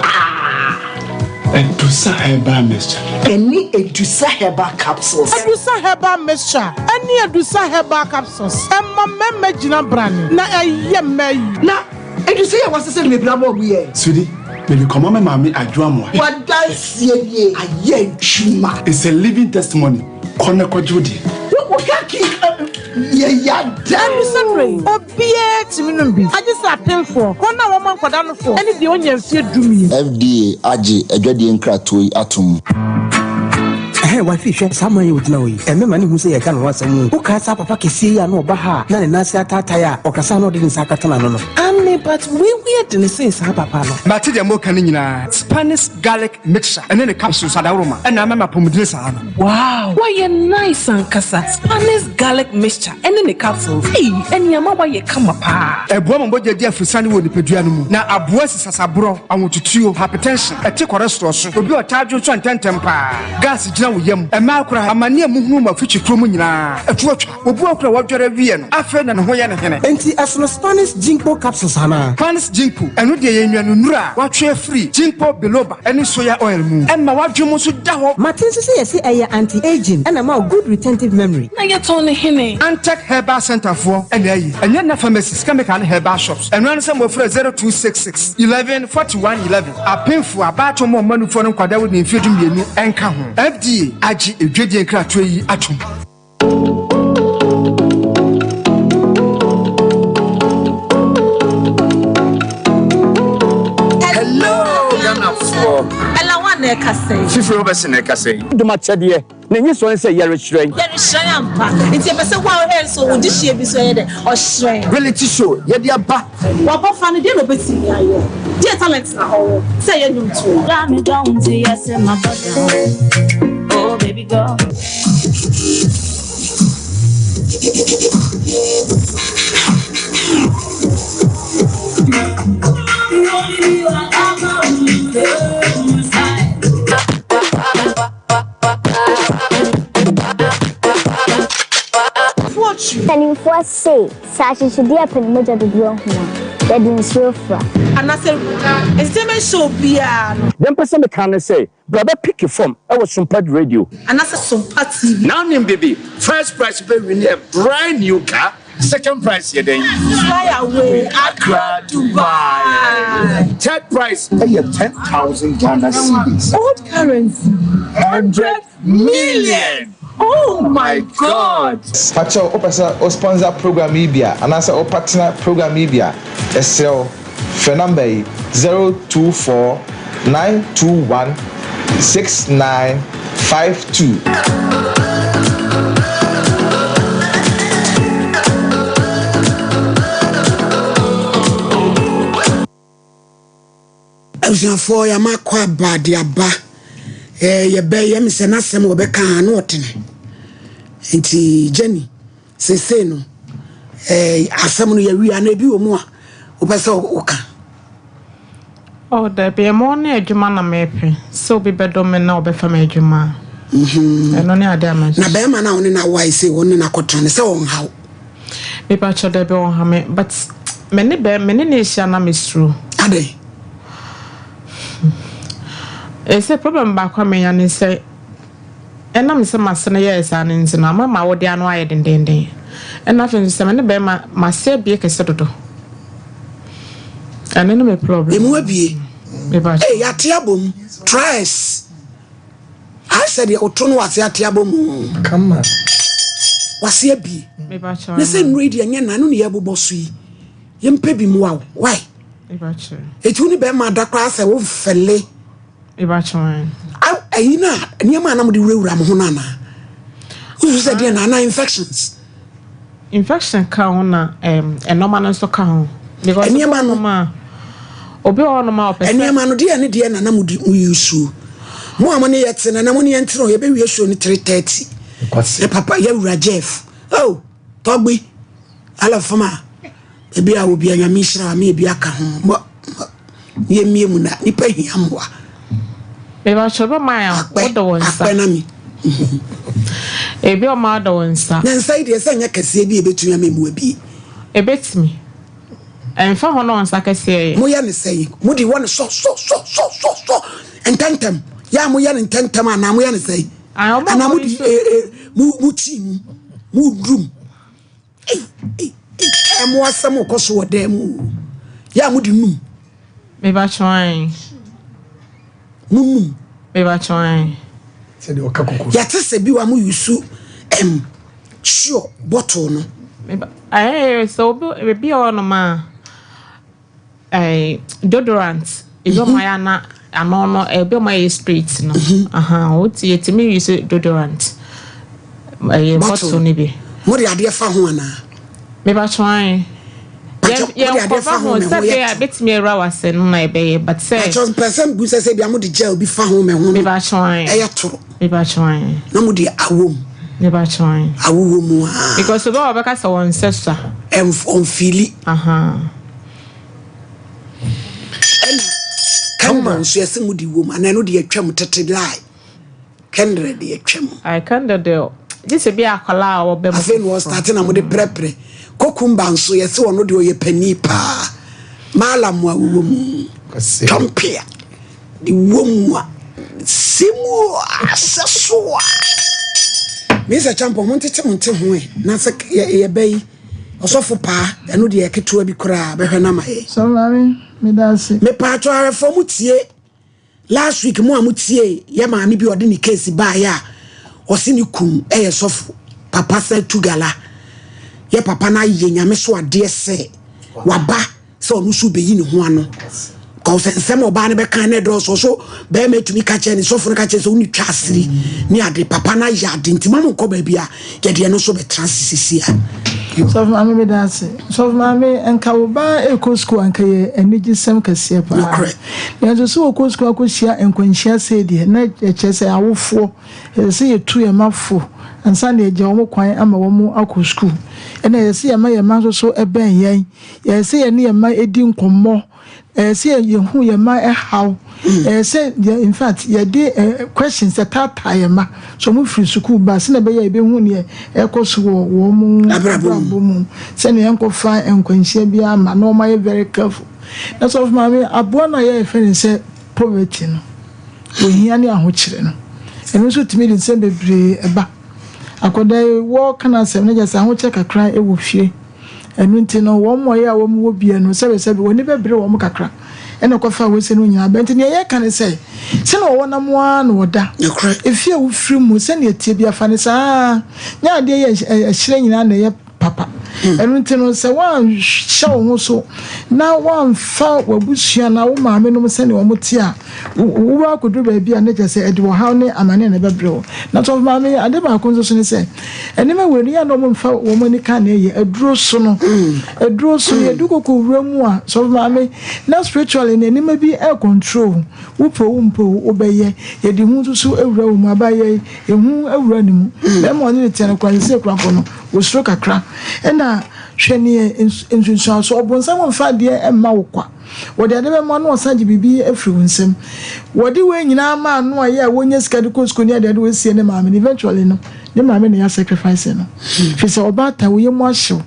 Adusa herbal mixture. Ɛne Adusa herbal capsules. Adusa herbal mixture ɛne Adusa herbal capsules ɛma mmarima gyina brane na ɛyɛ mmaa yi. Na Adusa yi a wɔasesa no bebree abɔ ɔbo yɛ. Sweetie, mede kɔma me maame Adwo Amoah. W'adanseɛ nie, ayɛ adwuma. It's a living testimony, kɔ na kɔgye wo deɛ. Wo kaki yɛ yada. Ɛno berɛ yi, obiara tumi nom bi, agye sɛ apemfoɔ, wɔn a wɔma nkwadaa nofoɔ, ne deɛ ɔnnya mfeɛ dumien. FDA agye adwadie nkratoɔ yi atom. Ɛhɛn, wifey hwɛ saa man yi a ogyina hɔ yi, ɛmmɛma no nhu sɛ yɛreka ne ho asɛm o. Wokae saa papa kɛseɛ yi a na ɔba ha a na ne nan ase ataatae a ɔkasa a na ɔde ne nsa akata n'ano no? Aane, but wei ho yɛ dene sen saa papa no. Mate deɛ moka no nyinaa. Spanish garlic mixture ɛne ne capsules adaworoma ɛna ama me apɔmudene saa no. Wow! Wayɛ nice ankasa! Spanish garlic mixture ɛne ne capsules, ei ɛne ama wayɛ kama paa. Ɛboa ma mogya di afurusiane wɔ nipadua no mu, na aboa si sasaborɔ, ahotutuo, hypertension, ɛte cholesterol so, obi a ɔtaa dwonsɔ ntɛmntɛm paa, gas gyina wo yam, mmaa koraa, amane a muhunu mo afikyikuo mu nyinaa, ɛto atwa. Obi wɔ hɔ koraa a wadware awie no, afei na ne ho yɛ no hene. Enti ɛsono Spanish Ginkgo capsules anaa? Spanish Ginkgo, ɛno deɛ ɛyɛ nnuanennuro a wɔatwe afiri Ginkgo biloba ne soya oil mu. Ɛma w'adwene mu nso da hɔ. Mate nso sɛ yɛse ɛyɛ anti-aging ɛna ɛma wo good retentive memory. Na yɛtɔn no hene? Antec Herbal Centre foɔ na ayi. Ɛnyɛ nna pharmacies, chemical ne herbal shops. Ɛno ara ne sɛ mofrɛ 0266 11 41 11. Apemfoɔ, abaatan mu ɔmanufoɔ ne nkwadaa a wɔdi mfeɛ 12 nka ho. FDA agye edwadie nkratoɔ yi atom. Hello Ghanafoɔ. Ɛla wan na ɛkasa yi. Fifiri Robertson na ɛkasa yi. Dom akyɛdeɛ na enyi soɔ ne sɛ yɛrehyerɛn. Yɛrehyerɛn ampa. Nti yɛpɛ sɛ wo a wohwɛ nso wo dehyeɛ bi nso ɛyɛ dɛ ɔhyerɛn. Reality show yɛde aba. W'abɔfra no deɛ na ɔbɛtumi ayɛ? Deɛ talent na ɔwɔ sɛ ɛyɛ nnwomtoɔ? Got me down to yes in my down. Oh baby girl. Mpanimfoɔ se, sɛ akyekyedeɛ pɛ ne mogya dodoɔ ahu a, yɛde nsuo fra. Anaasɛ entertainment show biara no. Deɛ mpɛ sɛ meka ne sɛ, bra bɛ picki fam wɔ Sumpad Radio. Anaasɛ Sompa TV. Now nim bibi, first prize bɛ win a brand new car, second prize yɛ dɛn? Fly away, Accra, Dubai. Third prize ɛyɛ 10,000 Ghana cedis. Old currency, 100 million! Oh my God! Pakyɛw wopɛ sɛ wo sponsor program yi bi a anaasɛ wo partner program yi bi a, yɛsrɛ wo frɛ number yi, 024 921 6952. Abusuafoɔ yɛama akɔ aba de aba eh, yɛbɛ yɛ me sɛ n'asɛm wɔbɛka a na ɔtene nti Jenny seesei no eh, asɛm no yɛwie ana ebi wɔ mu a wopɛ sɛ woka? Oh, dabi, ɛmo ne adwuma na mepɛ sɛ obi bɛdɔ me na ɔbɛfa me adwuma a. Mhm. Ɛno ne ade a mɛhwehwɛ. Na bɛrima no a wo ne no awae sei wo ne no akɔtena no sɛ ɔnha wo? Mepakyɛw dabi ɔnha me but me ne bɛ me ne no ehyia na me suro. Adɛn? Ese problem baako a menya ne sɛ ɛnam sɛ m'ase no yɛɛ saa no nti no ama m'awode ano ayɛ dendenden. Ɛna afei nso sɛ me ne bɛrima m'ase abie kɛse dodo. Ɛno ne me problem. Emu abie. Mepakyɛw. Ee yɛate abom. Tries. Ayɛ sɛ deɛ woto no wase ate abɔ mu. Kama. Wase abie. Ne sɛ nnuro yi deɛ nyɛ na ɛno ne yɛbobɔ so yi. Yɛmpɛ bi mmoa wo. Why? Eti wo ne bɛrima da koraa sɛ womfɛle. Ayi no a nneɛma a na mode wurawura mo ho no anaa? Wosu sɛ deɛ na anaa infections? Infection ka ho na nnoɔma no nso ka ho. Because Nneɛma no. Obi wɔ hɔnom a ɔpɛ sɛ. Nneɛma no deɛ ne deɛ na na mo di mo use. Mo a mo ne yɛ te na na mo ne yɛ ntena hɔ yɛbɛwie show no 3:30. Ne papa yɛ wura Jeff. Oh, tɔgbi. Ala fama. Ebi a obi anyame nhyira me ebi aka ho. Mo yɛmmie mu na nipa hia mmoa. Mebakyɛ bɛ ma ya wodɔ wɔn nsa. Akpɛ na mi. Ebi ɔma wodɔ wɔn nsa. Na nsa yi deɛ sɛ nyɛ kɛseɛ bi ebetumi ama emu abie. Ebetumi. Ɛnfa ho na wɔn nsa kɛseɛ yɛ. Moyɛ ne sɛn? Mo de wɔ ne sɔ sɔ sɔ sɔ sɔ sɔ ntɛntɛm. Yɛ a moyɛ ne ntɛntɛm anaa moyɛ ne sɛn? Anaa mo de ee ee mo mo kyi mu mo dum. Ei ei ei ɛmo asɛm kɔ so wɔ dan mu o. Yɛ a mo de num. Meba kyɔn. Mo num. Meba kyɔn. Sɛdeɛ ɔka koko. Yɛte sɛ bi wa mo yusu ɛm sure bottle no. Meba ɛɛ sɛ obi ebi wɔ hɔnom a. Ɛɛ deodorant ebi ɔmo ayɛ ana ano no ebi ɔmo ayɛ straight no ahan o ti yɛtumi use deodorant ɛyɛ bottle no bi. Mo de adeɛ fa ho anaa? Meba twan. Yɛn yɛn kɔfa ho sɛ bɛyɛ a betumi awura wase no na ɛbɛyɛ but sɛ. Pakyɛ mpɛ sɛ mbu sɛ sɛ bia mo de gel bi fa ho mɛ ho no. Meba twan. Ɛyɛ toro. Meba twan. Na mo de awom. Meba twan. Awowɔ mu aa. Because obi a ɔbɛka sɛ wɔn nsa sua. Ɔnfili. Ahaa. Ɛna candle nso yɛsɛ mo de wom anaa ɛno de atwam tete lie candle de atwam. Ayi candle de gye sɛ bi akwadaa a ɔbɛ mu. Afei na ɔstarte na mo de prɛprɛ kokumba nso yɛsɛ ɔno de ɔyɛ panin paa maala mo a wowɔ mu tɔmpea de wɔ mu a sɛ mu a sɛ so a. Mr. Champon mo ntete mo nte ho ɛ na sɛ yɛbɛ yi. Ɔsɔfo paa, ɛno deɛ ketewa bi koraa bɛhwɛ no ama yɛ. Sɔfo maame, meda ase. Mepaatwɔ ahwɛfoɔ mo tie last week mo a mo tie yɛ maame bi ɔde ne case baayɛ a ɔse ne kun ɛyɛ sɔfo papa sɛ tu gala yɛ papa no ayɛ nyame so adeɛ sɛ waba sɛ ɔno nso bɛyi ne ho ano kɔsɛ nsɛm ɔbaa no bɛka ne dɔɔso so bɛrima atumi ka kyerɛ ne sɔfo no ka kyerɛ sɛ wone twa asiri ne ade papa no ayɛ ade nti ma mo nkɔ baabi a yɛde ɛno nso bɛtra sisisi a. Sɔfo maame meda ase. Sɔfo maame nka wo ba ɛkɔ sukuu anka yɛ anigyesɛm kɛseɛ paa. Nokorɛ. Nanso sɛ wɔkɔ sukuu akɔhyia nkwanhyia sei deɛ na ɛkyerɛ sɛ awofoɔ ɛsɛ sɛ yɛtu yɛn mma fo. ansa na yɛagya wɔn kwan ama wɔn akɔ sukuu. Ɛna ɛyɛ sɛ yɛma yɛn mma nso so bɛn yɛn. Ɛyɛ sɛ yɛne yɛn mma di nkɔmmɔ. Ɛyɛ sɛ yɛhu yɛn mma haw. Ɛyɛ sɛ yɛ in fact yɛde questions yɛtaataa yɛn mma sɛ wɔn firi sukuu ba sɛnea ɛbɛyɛ a yɛbɛhu nea ɛrekɔ so wɔ wɔn abrabɔ mu sɛnea yɛnkɔfa nkwanhyia biara mma na wɔayɛ very careful. Na sɔfo maame aboa no a yɛfrɛ no sɛ poverty no, ohia ne ahokyere no, ɛno nso tumi de nsɛm bebree ba. Akwadaa yi wɔreka n'asɛm no kyerɛ sɛ ahokyere kakra wɔ fie. Ɛno nti no, wɔn a ɔyɛ a wɔwɔ bie no, sɛbesɛbe wɔn ani bɛbere wɔn kakra na ɛkɔfa wese no nyinaa ba. Nti nea yɛka ne sɛ, sɛnea wɔwɔ nam ara na wɔda. Efie a wofiri mu, sɛnea ɛteɛ biara, fa no saa ara. Nyɛ adeɛ yɛ ɛhyerɛn nyinaa na ɛyɛ papa. Ɛno nti no, sɛ woanhyɛ wo ho so na woamfa w'abusua anaa wo maamenom sɛnea wɔte a, wobɛkɔ akɔduru baabi a na kyerɛ sɛ ɛde ɔhaw ne amane na ɛbɛbrɛ wo. Na sɔfo maame, ade baako nso so ne sɛ, nneɛma wei no, yɛ a na wɔmfa wɔn ani ka na ɛyɛ aduro so no. Aduro so no, yɛdu kɔkɔ wura mu a, sɔfo maame, na spiritually no, nneɛma bi ɛrecontrol wo, wopɛ o wompɛ o, wobɛyɛ. Yɛde hu nso so awura wo mu, abayɛ yi, ehu awura ne mu. Bɛrima a ɔne no te no koraa, seesei koraa mpo no, osuro kakra. Ɛna hwɛ neɛ nsunsuansoɔ, ɔbonsam mfa adeɛ mma wo kwa. Wɔde ade bɛma no ɔsan gye biribi afiri wo nsam. Wɔde wei nyinaa maa no a yɛ a wɔnya sika de kɔ sukuu ne adeade wɔasie ne maame no eventually no ne maame na yɛ sacrifice no. Firi sɛ ɔbaatan wo yam ahyew.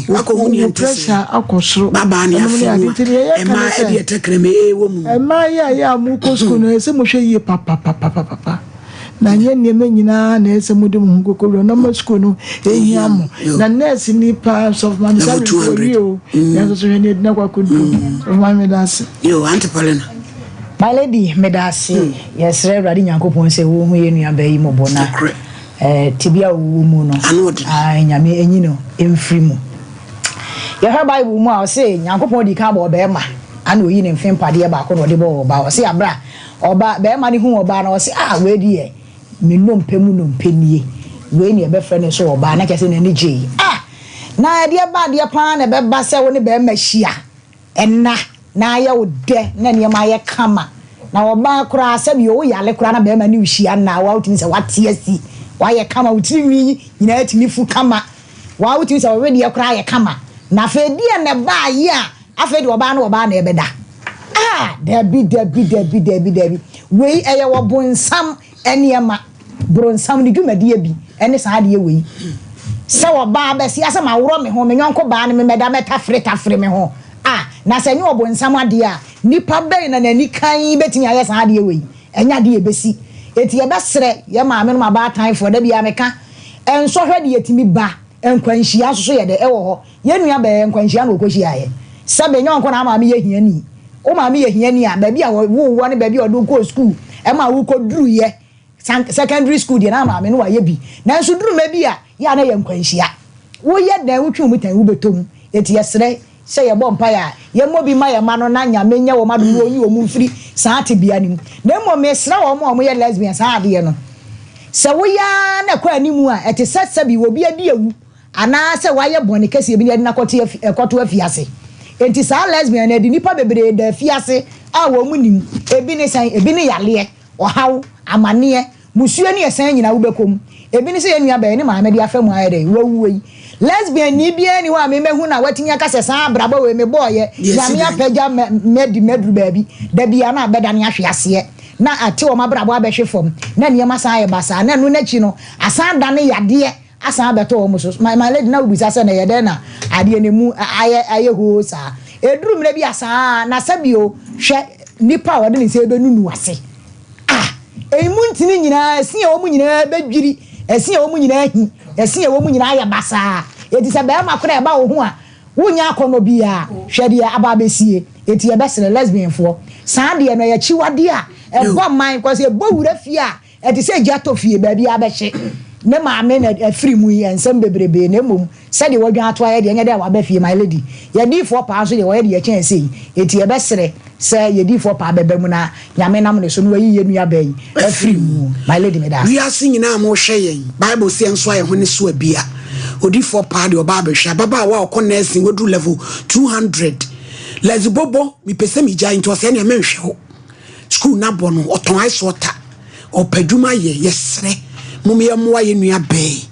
Wo pressure akɔ soro. Ɛnom ne ade nti deɛ yɛka ne sɛ mmaa yi a yɛ a mokɔ sukuu no ɛsɛ sɛ mohwɛ yie papapapapapa. Na nyɛ nneɛma nyinaa na ɛsɛ sɛ mode mo ho kɔkɔwura na ma sukuu no ɛhia mo. Na nɛɛse ni paa sɔfo maame saa bere wɔwie o. Nanso so hwɛ ne ɛdina kɔ akɔduru. Sɔfo maame meda ase. Yo, Auntie Paulina. My lady, meda ase. Yɛsrɛ Awurade Nyankopɔn sɛ wɔnhu yɛn nuabaa yi mmɔbɔ na eh, tebea a ɔwɔ mu no, ah, Nyame enyi no mfiri mu. Yɛhwɛ Bible mu a, ɔse Nyankopɔn dii kan bɔɔ ɔbarima, ana oyi ne mfe mpadeɛ baako na ɔde bɔɔ ɔbaa. Ɔse abra Ɔbaa, barima no huu ɔbaa no, ɔse, Ah, wei deɛ, me nnompe mu nnompe nie. Wei ne yɛbɛfrɛ no nso ɔbaa. Na kyerɛ sɛ n'ani gyei. Ah! Na ɛdeɛ ba adeɛ pa ara na ɛbɛba sɛ wo ne barima hyia nna na ayɛ wo dɛ na nneɛma ayɛ kama. Na ɔbaa koraa, sɛdeɛ wo yare koraa na barima ne wo hyia nna a, wo ara wotumi sɛ woate asi, woayɛ kama, wo tiri nwi nyinaa tumi fu kama. Wo ara wotumi sɛ wo wedeɛ koraa ayɛ kama. Na afei deɛn na ɛbaeɛ a Afei deɛ ɔbaa ne ɔbaa na ɛbɛda. Ah! Dabi, dabi, dabi, dabi, dabi. Wei ɛyɛ ɔbonsam nneɛma. Bronsam ne dwumadie bi ɛne saa adeɛ wei. Sɛ ɔbaa bɛse asɛ maworɔ me ho, me yɔnko baa ne me mɛda mɛtafere tafere me ho. Ah! Na sɛ ɛnyɛ ɔbonsam adeɛ a, nipa bɛn na n'ani kann bɛtumi ayɛ saa adeɛ wei? Ɛnyɛ adeɛ a ɛbɛsi. Enti yɛbɛsrɛ yɛn maamenom abaatanfoɔ, da biara meka, nsɔhwɛ deɛ ɛtumi ba, nkwanhyia nso so yɛ dɛ, ɛwɔ hɔ. Yɛn nua bɛɛ nkwanhyia na ɔkɔhyiaeɛ. Sɛbe nyɛ ɔnko na wo maame yɛ hiani. Wo maame yɛ hiani a, baabi a wɔwoo woɔ ne baabi a wɔde wo kɔɔ sukuu ma wokɔduruiɛ, secondary school deɛ na maame no wayɛ bi. Nanso duru mmerɛ bi a, yɛ a na ɛyɛ nkwanhyia. Woyɛ dɛn wotwe wo mu tɛn wobɛtɔ mu. Enti yɛsrɛ sɛ yɛbɔ mpaeɛ a, yɛmmɔ bi mma yɛn mma no na Nyame nyɛ wɔn adom na ɔnyi wɔn mfiri saa tebea no mu. Na mmom mesrɛ wɔn a wɔyɛ lesbian saa adeɛ no, sɛ woyɛ ara na ɛkɔ anim a, ɛte sɛ sɛbe obi adi awu. Anaasɛ wayɛ bɔne kɛseɛ bi na yɛde no akɔto afi, ɛkɔto afiase. Enti saa lesbian no, ɛde nnipa bebree da afiase a wɔn nnim. Ebi ne sɛn? Ebi ne yareɛ, ɔhaw, amaneɛ, musuo ne ɛsɛn nyinaa wobɛkɔ mu. Ebi ne sɛ yɛn nua bɛn ne maame de afa mu ayɛ dɛn? Wawuo yi. Lesbian ni biara nni hɔ a me mɛhu no a watumi aka sɛ saa abrabɔ wei mebɔɔyɛ, Nyame apagya mɛ, madi maduru baabi. Da biara na abɛdane ahwe aseɛ, na ate wɔn abrabɔ abɛhwe fam, na nneɛma san ayɛ basaa, na ɛno no akyi no asan adane yadeɛ asan abɛtɔ wɔn so. My, my lady, na wobisa sɛ na ɛyɛ dɛn na adeɛ no mu ayɛ, ayɛ hoo saa. Ɛduru mmerɛ bi a saa ara, na sɛbio, hwɛ nipa a ɔde ne nsa rebɛnunu ase. Ah! Emu ntini nyinaa, ɛse a ɛwɔ mu nyinaa bɛdwiri, ɛse a ɛwɔ mu nyinaa ahi, ɛse a ɛwɔ mu nyinaa ayɛ basaa. Enti sɛ barima koraa ɛba wo ho a, wonnya akɔnnɔ biara. Hwɛ deɛ aba abɛsie. Enti yɛbɛsrɛ lesbianfoɔ, saa adeɛ no ɛyɛ akyiwadeɛ a ɛbɔ man, because ɛbɔ wura fie a, Ɛte sɛ gya tɔ fie, baabiara bɛhye. Ne maame na afiri mu yi, nsɛm bebrebee, na mmom sɛdeɛ wadwan ato ayɛ deɛ, ɛnyɛ dɛ a waba fie, my lady. Yɛn diifoɔ paa nso deɛ, wɔyɛ deɛ ɛkyɛn sei. Enti yɛbɛsrɛ sɛ yɛn diifoɔ paa bɛba mu na Nyame nam ne so na wayi yɛn nua baa yi afiri mu. My lady, meda ase. Wiase nyinaa a mohwɛ yɛn, Bible se yɛnsoa yɛn ho ne soa bia. Odifoɔ paa deɛ ɔba abɛhwɛ ababaawa a ɔkɔ nursing waduru level 200. Lɛzi bobo, mepɛ sɛ megyae nti ɔsɛ ɛneɛ menhwɛ wo. School no abɔ no, ɔtɔn ice water, ɔpɛ adwuma yɛ, yɛsrɛ. Mom yɛmmoa yɛn nua baa yi.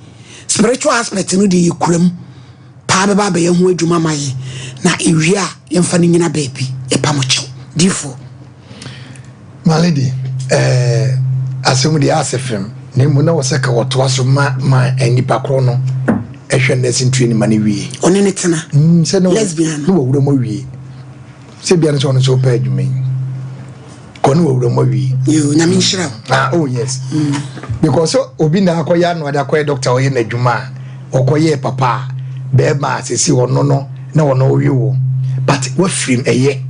Spiritual aspect no deɛ yɛkura mu paa bɛba abɛyɛ ho adwuma ama yɛn na ɛwie a yɛmfa no nyina baabi. Yɛpa mo kyɛw. Diifoɔ. My lady, eh, asɛm deɛ asɛ fam na mmom na wɔ sɛ ka wɔtoa so ma ma nnipa korɔ no ɛhwɛ nursing training ma no wie. Ɔne ne tena. Mm, sɛ ne lesbian no. Ne wɔwura mu awie. Sɛ bia no sɛ ɔno nso wopɛ adwuma yi. Kɔ ne wɔwura mu awie. Yo, nyame nhyira wo. Ah, oh yes. Mm. Because so obi na akɔyɛ ano ade akɔyɛ doctor ɔyɛ n'adwuma a ɔkɔyɛ papa a bɛrima a sɛsi ɔno no na ɔno ɔwe wo but wafirim ɛyɛ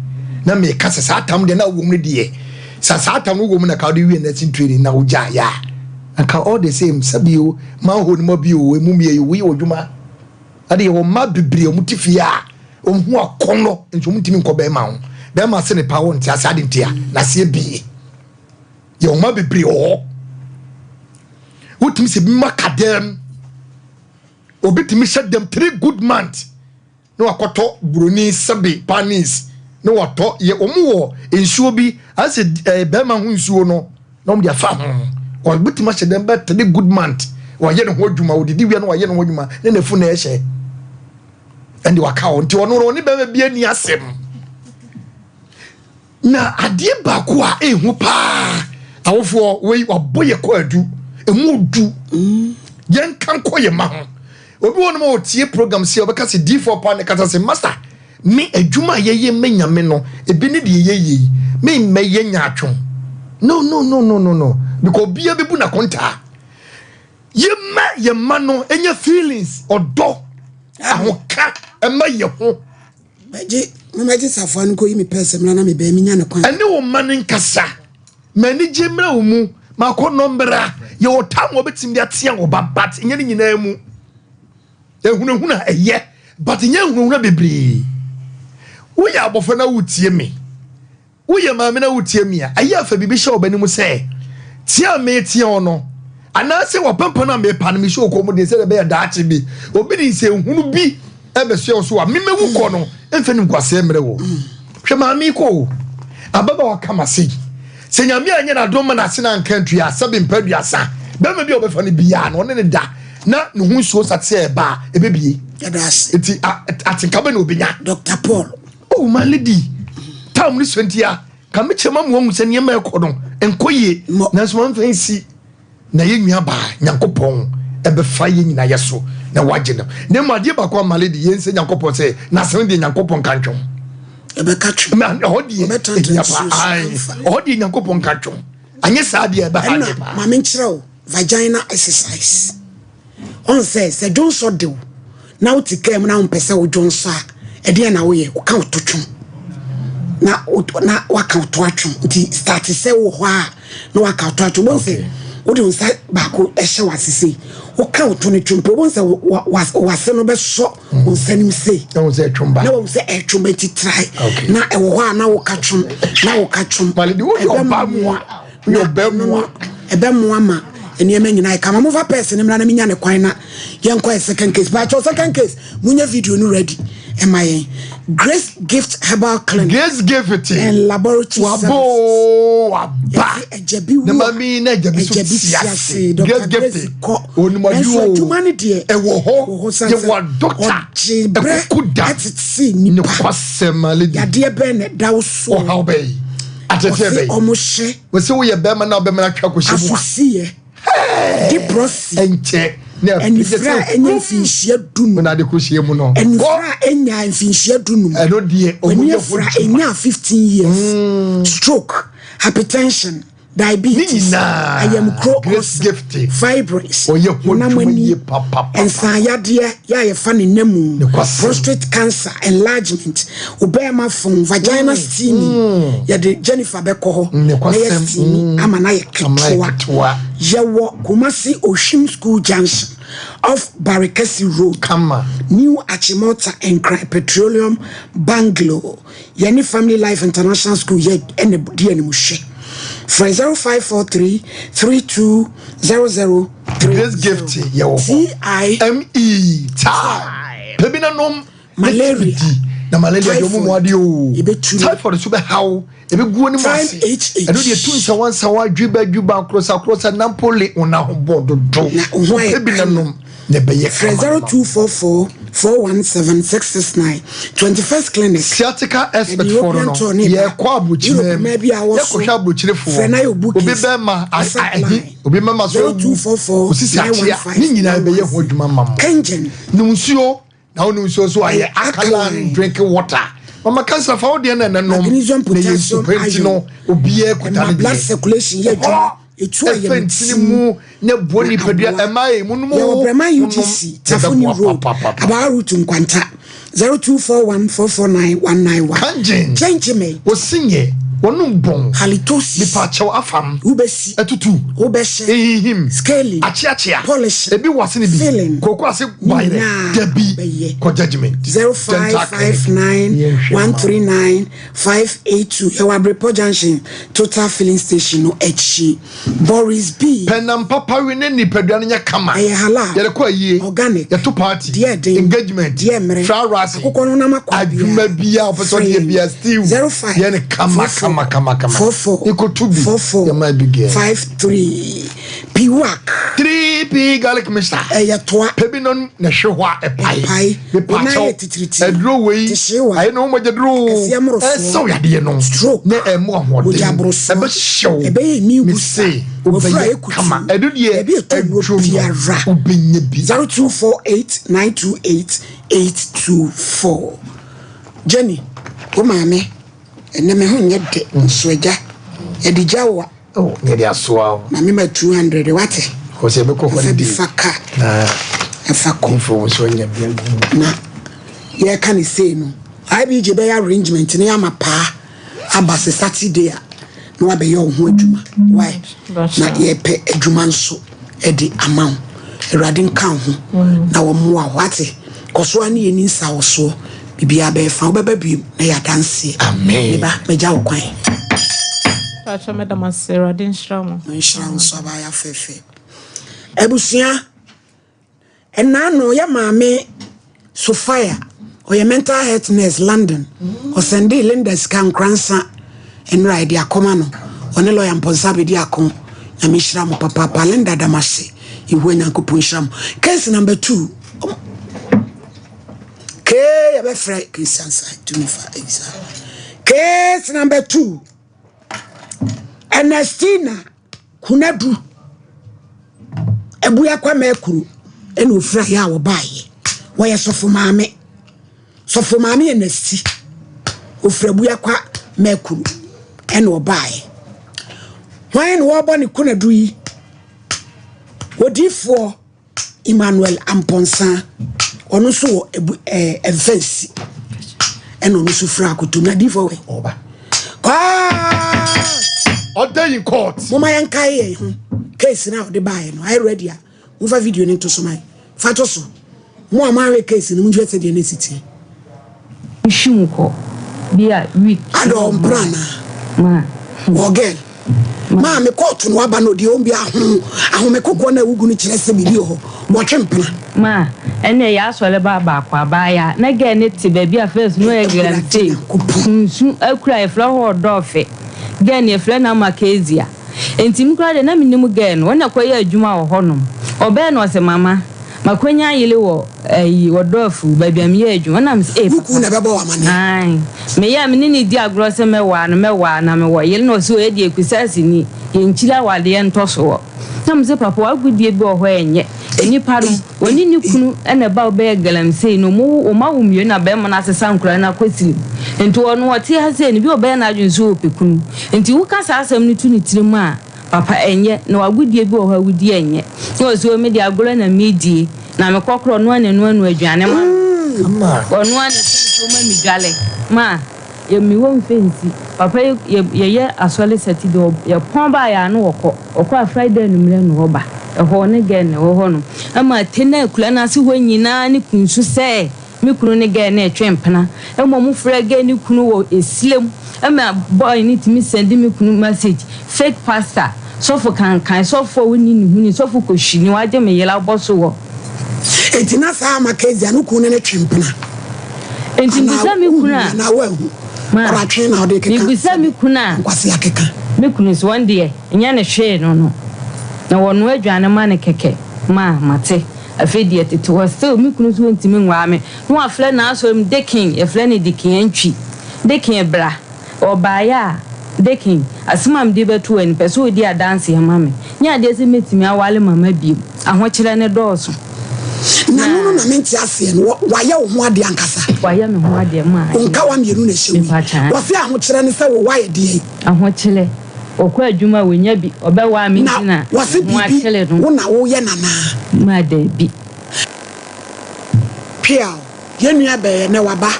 na meka sɛ saa tam deɛ na wɔ mu no deɛ sɛ saa tam no wɔ mu na ka wode wie nursing training na wogya yɛ a anka all the same sɛbi o manhole no ma bi o emu mmiɛ yi woyɛ w'adwuma ade yɛ wɔ mma bebree wɔn te fie a wɔn ho akɔnnɔ nso wɔn ntumi nkɔ bɛrima ho bɛrima se ne pa wɔn nte ase ade ntia na aseɛ bie yɛ wɔn mma bebree wɔ hɔ wotumi sɛ bi ma kadɛm obi tumi hyɛ dɛm three good months na wakɔtɔ buroni sɛbe panis na watɔ yɛ wɔn wɔ nsuo bi asɛ ɛɛ bɛrima ho nsuo no na wɔn de afa ho wɔbɛtumi ahyɛ dɛm bɛ three good month wɔayɛ ne ho adwuma wɔdidi wia na wɔayɛ ne ho adwuma ne n'afu na ɛhyɛ ɛnde waka wɔn nti ɔno no ɔne bɛrima bi ani asɛm. Na adeɛ baako a ɛhu paa awofoɔ wei wabɔ yɛ kɔ adu ɛmu du yɛnka nkɔ yɛ ma ho obi wɔ nom a ɔtie program si a ɔbɛka sɛ diifoɔ paa ne kasa sɛ master me adwuma a yɛyɛ mɛ nyame no ebi ne deɛ yɛyɛ yi me mmɛyɛ nyaatwom no no no no no no because obiara bɛbu n'akontaa yɛma yɛ mma no ɛnya feelings ɔdɔ ahoka ɛma yɛ ho Mɛgye, mɛgye safoa no kɔyi me pɛɛsɛ mmra na mebɛn menya ne kwan. Ɛne wo mma no nkasa. Ma anigye mmra wo mu. Ma akɔnnɔ mmra. Yɛwɔ time a wɔbɛtumi de atea wo ba but nyɛ ne nyinaa mu. Ehunahuna ɛyɛ but nyɛ ehunahuna bebree. Woyɛ abɔfra na wotie me. Woyɛ maame na wotie me a, ɛyɛ a fa biribi hyɛ wo ba no mu sɛ, Teɛ a mereteɛ wo no, anaasɛ w'apampam a merepa no, mehyɛ wo kɔn mu den sɛdeɛ ɛbɛyɛ daakye bi obi de nsɛnhunu bi bɛsoɛ wo so a, memɛwu kɔ no, mfa animguaseɛ mmerɛ wo. Hwɛ maame yi kɔ o, ababaawa kama sei. Sɛ Nyame anyɛ n'adom ma n'ase no anka antua a, sɛbe mpɛ aduasa, bɛrima bi a ɔbɛfa no biara no, ɔne no da na ne ho nsuo sa te sɛ ɛba a, ɛbɛbie. Nti atenka bɛ na ɔbɛnya. Dr. Paul. Oh my lady, time no sua nti a, ka me kyerɛ ma mo ahu sɛ nneɛma ɛkɔ no nkɔ yie, nanso mamfa nsi na yɛn nua baa Nyankopɔn ɛbɛfa yɛn nyinaa yɛ so na wagye no. Na mmom adeɛ baako a my lady yɛn sɛ Nyankopɔn sɛ n'asɛm deɛ Nyankopɔn nka ntwom. Ɛbɛka twom. Ma ɛhɔ deɛ ɛhia paa. Ɛhɔ deɛ Nyankopɔn nka twom. Anyɛ saa deɛ ɛbɛha adeɛ paa. Ɛna maame nkyerɛ wo vagina exercise. Ɔn sɛ, sɛ dwonsɔ de wo na wote kaa mu na wompɛ sɛ wo dwonsɔ a, ɛdeɛn na woyɛ? Woka wo to twom na na waka wo to atwom. Nti start sɛ wowɔ hɔ a na waka wo to atwom. Wobɛhu sɛ wode wo nsa baako hyɛ w'ase sei, woka wo to no twom pɛ, wobɛhu sɛ w'ase no bɛsɔ wo nsa no mu sei. Na wahu sɛ ɛtwom ba nti trae. Na ɛwɔ hɔ a na woka twom, na woka twom. Ɛbɛmoa. Na ɛno no ɛbɛmoa ma nneɛma nyinaa ayɛ kama. Momfa pɛɛse no mmra na menya ne kwan na yɛnkɔ yɛ second case. Baakyɛw second case, monyɛ video no ready ɛma yɛn. Grace Gift Herbal Clinic. Grace Gift and Laboratory Services. Wabo waba. Yɛsi ɛgya bi wu a. Na maame na ɛgya bi so ti ase. Dr. Grace kɔ. Onimadu o. Adwuma no deɛ. Ɛwɔ hɔ. Wɔ hɔ sansan. Yɛwɔ adɔkta. Ɔgye brɛ. Ɛkoko da. Ɛtete nipa. Ne kwasɛm aledi. Yadeɛ bɛn na ɛda wo so. Ɔhaw bɛyi. Ateteɛ Ɔse bɛn? ɔmo hyɛ. Wɔse woyɛ bɛrima na wobɛma no atwe akɔhyɛ mu a. Asosiyɛ. Diprɔsi. Ɛnkyɛ na ɛpɛ Anifere a ɛnyɛ mfinhyia dunum. Na ade kɔhyɛ mu no. Anifere a ɛnyaa mfinhyia dunum. Ɛno deɛ ɔmo W'ani yɛ ho afira dwuma. ɛnyaa 15 years. Stroke, hypertension, diabetes, Ne nyinaa, ayamkuro Grace ulcer, Gift, fibroids, ɔyɛ ho honam adwuma ani, yie papapapa. nsaeyadeɛ yɛ a yɛfa ne nna mu, Nokwasɛm. prostate cancer, enlargement, obɛɛma fon, vagina steaming, yɛde Jennifer bɛkɔ hɔ na yɛ Nokwasɛm, steami ama no ayɛ Ama ayɛ ketewa. ketewa. Yɛwɔ Kumasi Ohwim School Junction off Barikasi Road, Kama. New Achimota Nkran Petroleum Bungalow. Yɛne Family Life International School yɛ ɛna di animhwɛ. Frɛ 0543 32 00 30. Grace Gift yɛ wɔ hɔ. T I M E time. Pɛ bi na nom. Malaria. Di. Na malaria deɛ ɔmo mu adeɛ o. Typhoid nso bɛhaw, ɛbɛgu anim ase. Ɛno deɛ tu nsawansawa, adwiba adwiba, akorosa akorosa, nampole, wo nan ho bɔ dodo. Kɔpɛ bi na nom na ɛbɛyɛ Frɛ kama. 0244 417 669 21st Clinic. Sciatica expert Yɛde foɔ no European no, tour ne ba. yɛkɔ aburokyire Europe mu, mmaa bi a wɔso. yɛkɔhwɛ aburokyirefoɔ, Frɛ na yɛ obi bookings. bɛrima a- WhatsApp ahi, line. obi mɛma so awu, 0244 osisi akyea, 915 ne nyinaa bɛyɛ ho adwuma ma mo. Kengen. Nom nsuo, na wonom nsuo nso ayɛ alkaline drinking water. Mama cancer fa wo deɛ na ɛnɛ nom, Magnesium, na yɛ potassium, nsu pa nti iron. no, obiara kuta Ɛma ne blood deɛ. circulation yɛ adwuma. Etu a Ɛfɛ yɛm ntini ti. mu na ɛboa nipadua, ɛma yɛ mu nom Yɛwɔ o, Brɛma monom, UTC, na Tafo New ɛbɛboa Road, papapapa. Abaa Route Nkwanta, 0241 449 191. Kangen. Kyɛnkyemɛ. Osinyɛ, wɔnom bɔn. Halitosis. Mepakyɛw afam. Wobɛsi. Atutu. Wobɛhyɛ. Ehihim. Scaling. Akyeakyea. Polish. Ebi wɔ ase ne bi. Filling. Koko ase Ne bayerɛ. nyinaa Dabi. wobɛyɛ. Kɔ judgement. Dental clinic. 0559 Yɛnhwɛ ma wo. 139 582. Yɛwɔ Abrepɔ Junction, Total Filling Station no akyi. Boris B. Pɛnam papa we ne nipadua no nyɛ kama. Ɛyɛ halal. Yɛde kɔ ayie. Organic. Yɛto party. Deɛ ɛden. Engagement. Deɛ mmerɛ. Fried rice. Akokɔ no nam akɔ Adwuma biara ɔpɛ sɛ ɔde yɛ biara stew. 05 Yɛ ne kama kama kama kama. 44 Ekotu bi. 44 Yɛma bi gɛ. 53 Piwak. 3P garlic mixture. Ɛyɛ toa. Pɛ bi nom na ɛhwe hɔ a ɛpae. Ɛpae. Mepa Wo nan kyɛw. yɛ titiriti. Aduro wei. Tehyewa. Ayɛ ne ho mogya duro. Kɛseɛ mmorosoɔ. Ɛsɛw yadeɛ no. Stroke. Na ɛmu ahoɔden. Mogya aborosoɔ. Ɛbɛhyew. Ɛbɛyɛ immune booster. Mese Wafura wobɛyɛ ekutu. kama. Ɛno deɛ Baabi a ɛtɔ nnuro aduro no biara. wobɛnya bi. 0248 928 824. Jenny, wo maame, ɛnɛ me ho nyɛ dɛ nso agya, yɛde gya wo a. Oh, yɛde asoa wo. Maame ma 200 wate. Kɔ sɛ yɛbɛkɔ Fa bi holiday. fa ka. Na ɛfa kɔ. Mfo wo nso anya bi agu mu. Na yɛka ne sei no, IBG bɛyɛ arrangement ne ama paa aba sɛ Saturday a na wabɛyɛ wo ho adwuma. Why? Na yɛpɛ adwuma nso de ama wo. Awurade nka wo ho na wɔmmoa wo. Wate? Kɔ so ara ne yɛni nsawɔsoɔ. Biribiara bɛyɛ fa. Wobɛba bio na yɛ adanseɛ. Amen. Me ba, magya wo kwan. Pacho meda mo ase Awurade nhyira mo. Nhyira wo nso abaayewa fɛfɛ. Abusua, ɛnaa no yɛ maame Sophia, ɔyɛ mental health nurse London. Ɔsɛndee Linda sika nkoransa nnora yɛde akɔma no. Ɔne lawyer Mpɔnsa abɛdi ako. Nyame nhyira mo papaapa. Linda da mo ase. Yehowa Nyankopɔn nhyira mo. Case number 2. Kee yɛbɛfrɛ case ansa tumi fa ɛyisa. Case number 2. Ernestina Kunadu Abuakwa Mɛkuru ɛna ofura yɛ a wɔbaayɛ. Wɔyɛ sɔfo maame. Sɔfo maame yɛ nasi. Ofura Abuakwa Mɛkuru ɛna ɔbaayɛ. Hwan na wɔrebɔ ne Kunadu yi? Odiifoɔ Emmanuel Amponsah, ɔno nso wɔ ebu ɛɛ Mfɛnsi, ɛna ɔno nso fira akoto na diifo wɛ. Ɔba. Court. Ɔda in court. Moma yɛn kae yɛn ho case na ɔde baeɛ no ayɛ ready a momfa video no nto so man fa to so mo a moahwɛ case no monhwɛ sɛdeɛ no si teɛ. Nhwim kɔ bi a week. Ada ɔmpra anaa? Ma. Wɔ girl. Maame kɔɔto no aba no deɛ ɔmbi aho ahome kokoɔ no a ɛwugu no kyerɛ sɛ biribi wɔ hɔ wɔtwe mpena. Ma ɛnna yɛ asɔre ba baako abaayaa na girl no te baabi a first no yɛ galamsey nsu akura yɛfrɛ hɔ ɔdɔɔfe girl no yɛfrɛ no Ama Kezia nti me koraa deɛ na menim girl no ɔna kɔyɛ adwuma wɔ hɔnom ɔbɛɛ na ɔse mama Makonya yele wɔ ayi wɔ dɔɔfu baabi a meyɛ adwuma na mese ee Wo kunu na ɛbɛbɔ wo amaneɛ. Ae meyɛ a me ne no di agorɔ sɛ mɛwaa no mɛwaa na mewɔ yele na ɔse ɔyɛ deɛ Kusasi ni yɛnkyiri awadeɛ ntɔsoɔ na mese papa w'agodie bi wɔ hɔ a ɛnyɛ nnipa no ɔne ne kunu na ɛba wobɛyɛ galamsey no ɔmo wo ɔmo awo mmienu na bɛɛma no asesa nkwadaa no akɔ sirim nti ɔno ɔte ha sei no bi ɔbɛyɛ n'adwene sɛ ɔpɛ kunu nti woka saa asɛm no to ne tirim a Papa ɛnyɛ, na w'agodie bi wɔ hɔ a wodi ɛnyɛ. Na ɔse o me deɛ agorɔ na medie, na me kɔ korɔ ɔno ara na ɛnoanoa aduane ma me. Ɔno ara na ɛtɔ nsuo ma me dwale. Ma yɛ me wɔ mfɛnsi. Papa yi yɛ yɛyɛ asɔre Saturday ɔ yɛ pɔn ba yɛ a na ɔkɔ. Ɔkɔ a Friday anummerɛ na ɔba. Ɛhɔ ɔne girl na ɛwɔ hɔ nom. Ɛma atene akura no ase hɔ nyinaa ne kunsu sɛ. Me kunu ne girl no retwe mpena ma ɔmo frɛ girl no kunu wɔ esile mu ma boy no tumi sɛnde me kunu message fake pastor sɔfo kankan sɔfo a onni ne ho ni sɔfo kohwini wagye me yere abɔ so wɔ. Enti na saa ama Kezia no kunu ne no twe mpena. Nti mebisa me kunu a. Anaa woanhu? Ɔratwe na ɔde keka. Mebisa me kunu a. Nkwasi akeka. Me kunu so wɔn deɛ nyɛ no hwee no no na wɔnoa aduane ma no kɛkɛ ma mate. Afei deɛ tete hɔ still me kunu nso ɔntumi nwaa me na wafrɛ n'asɔre mu Dekin yɛfrɛ no Dekin Antwi Dekin bra ɔbaeɛ a Dekin asɛm a mede bɛto w'anim pɛ sɛ ɔdi adanseɛ ma me nyɛ adeɛ sɛ mɛtumi awale mama bio ahokyerɛ no dɔɔso Na no no na mente aseɛ no wayɛ wo ho adeɛ ankasa. Wayɛ me ho adeɛ maa. Wo nkawa mmienu na ɛhyɛ wo yi. Wɔse ahokyerɛ ne sɛ wo wayɛ deɛn? Ahokyerɛ. Ɔkɔ adwuma a ɔnya bi, ɔbɛwaa me nti na Na wɔse me ho akyere biribi no. wo na woyɛ no anaa? Maa dabi. Peaw, yɛn nua bɛɛ ɛnɛ waba,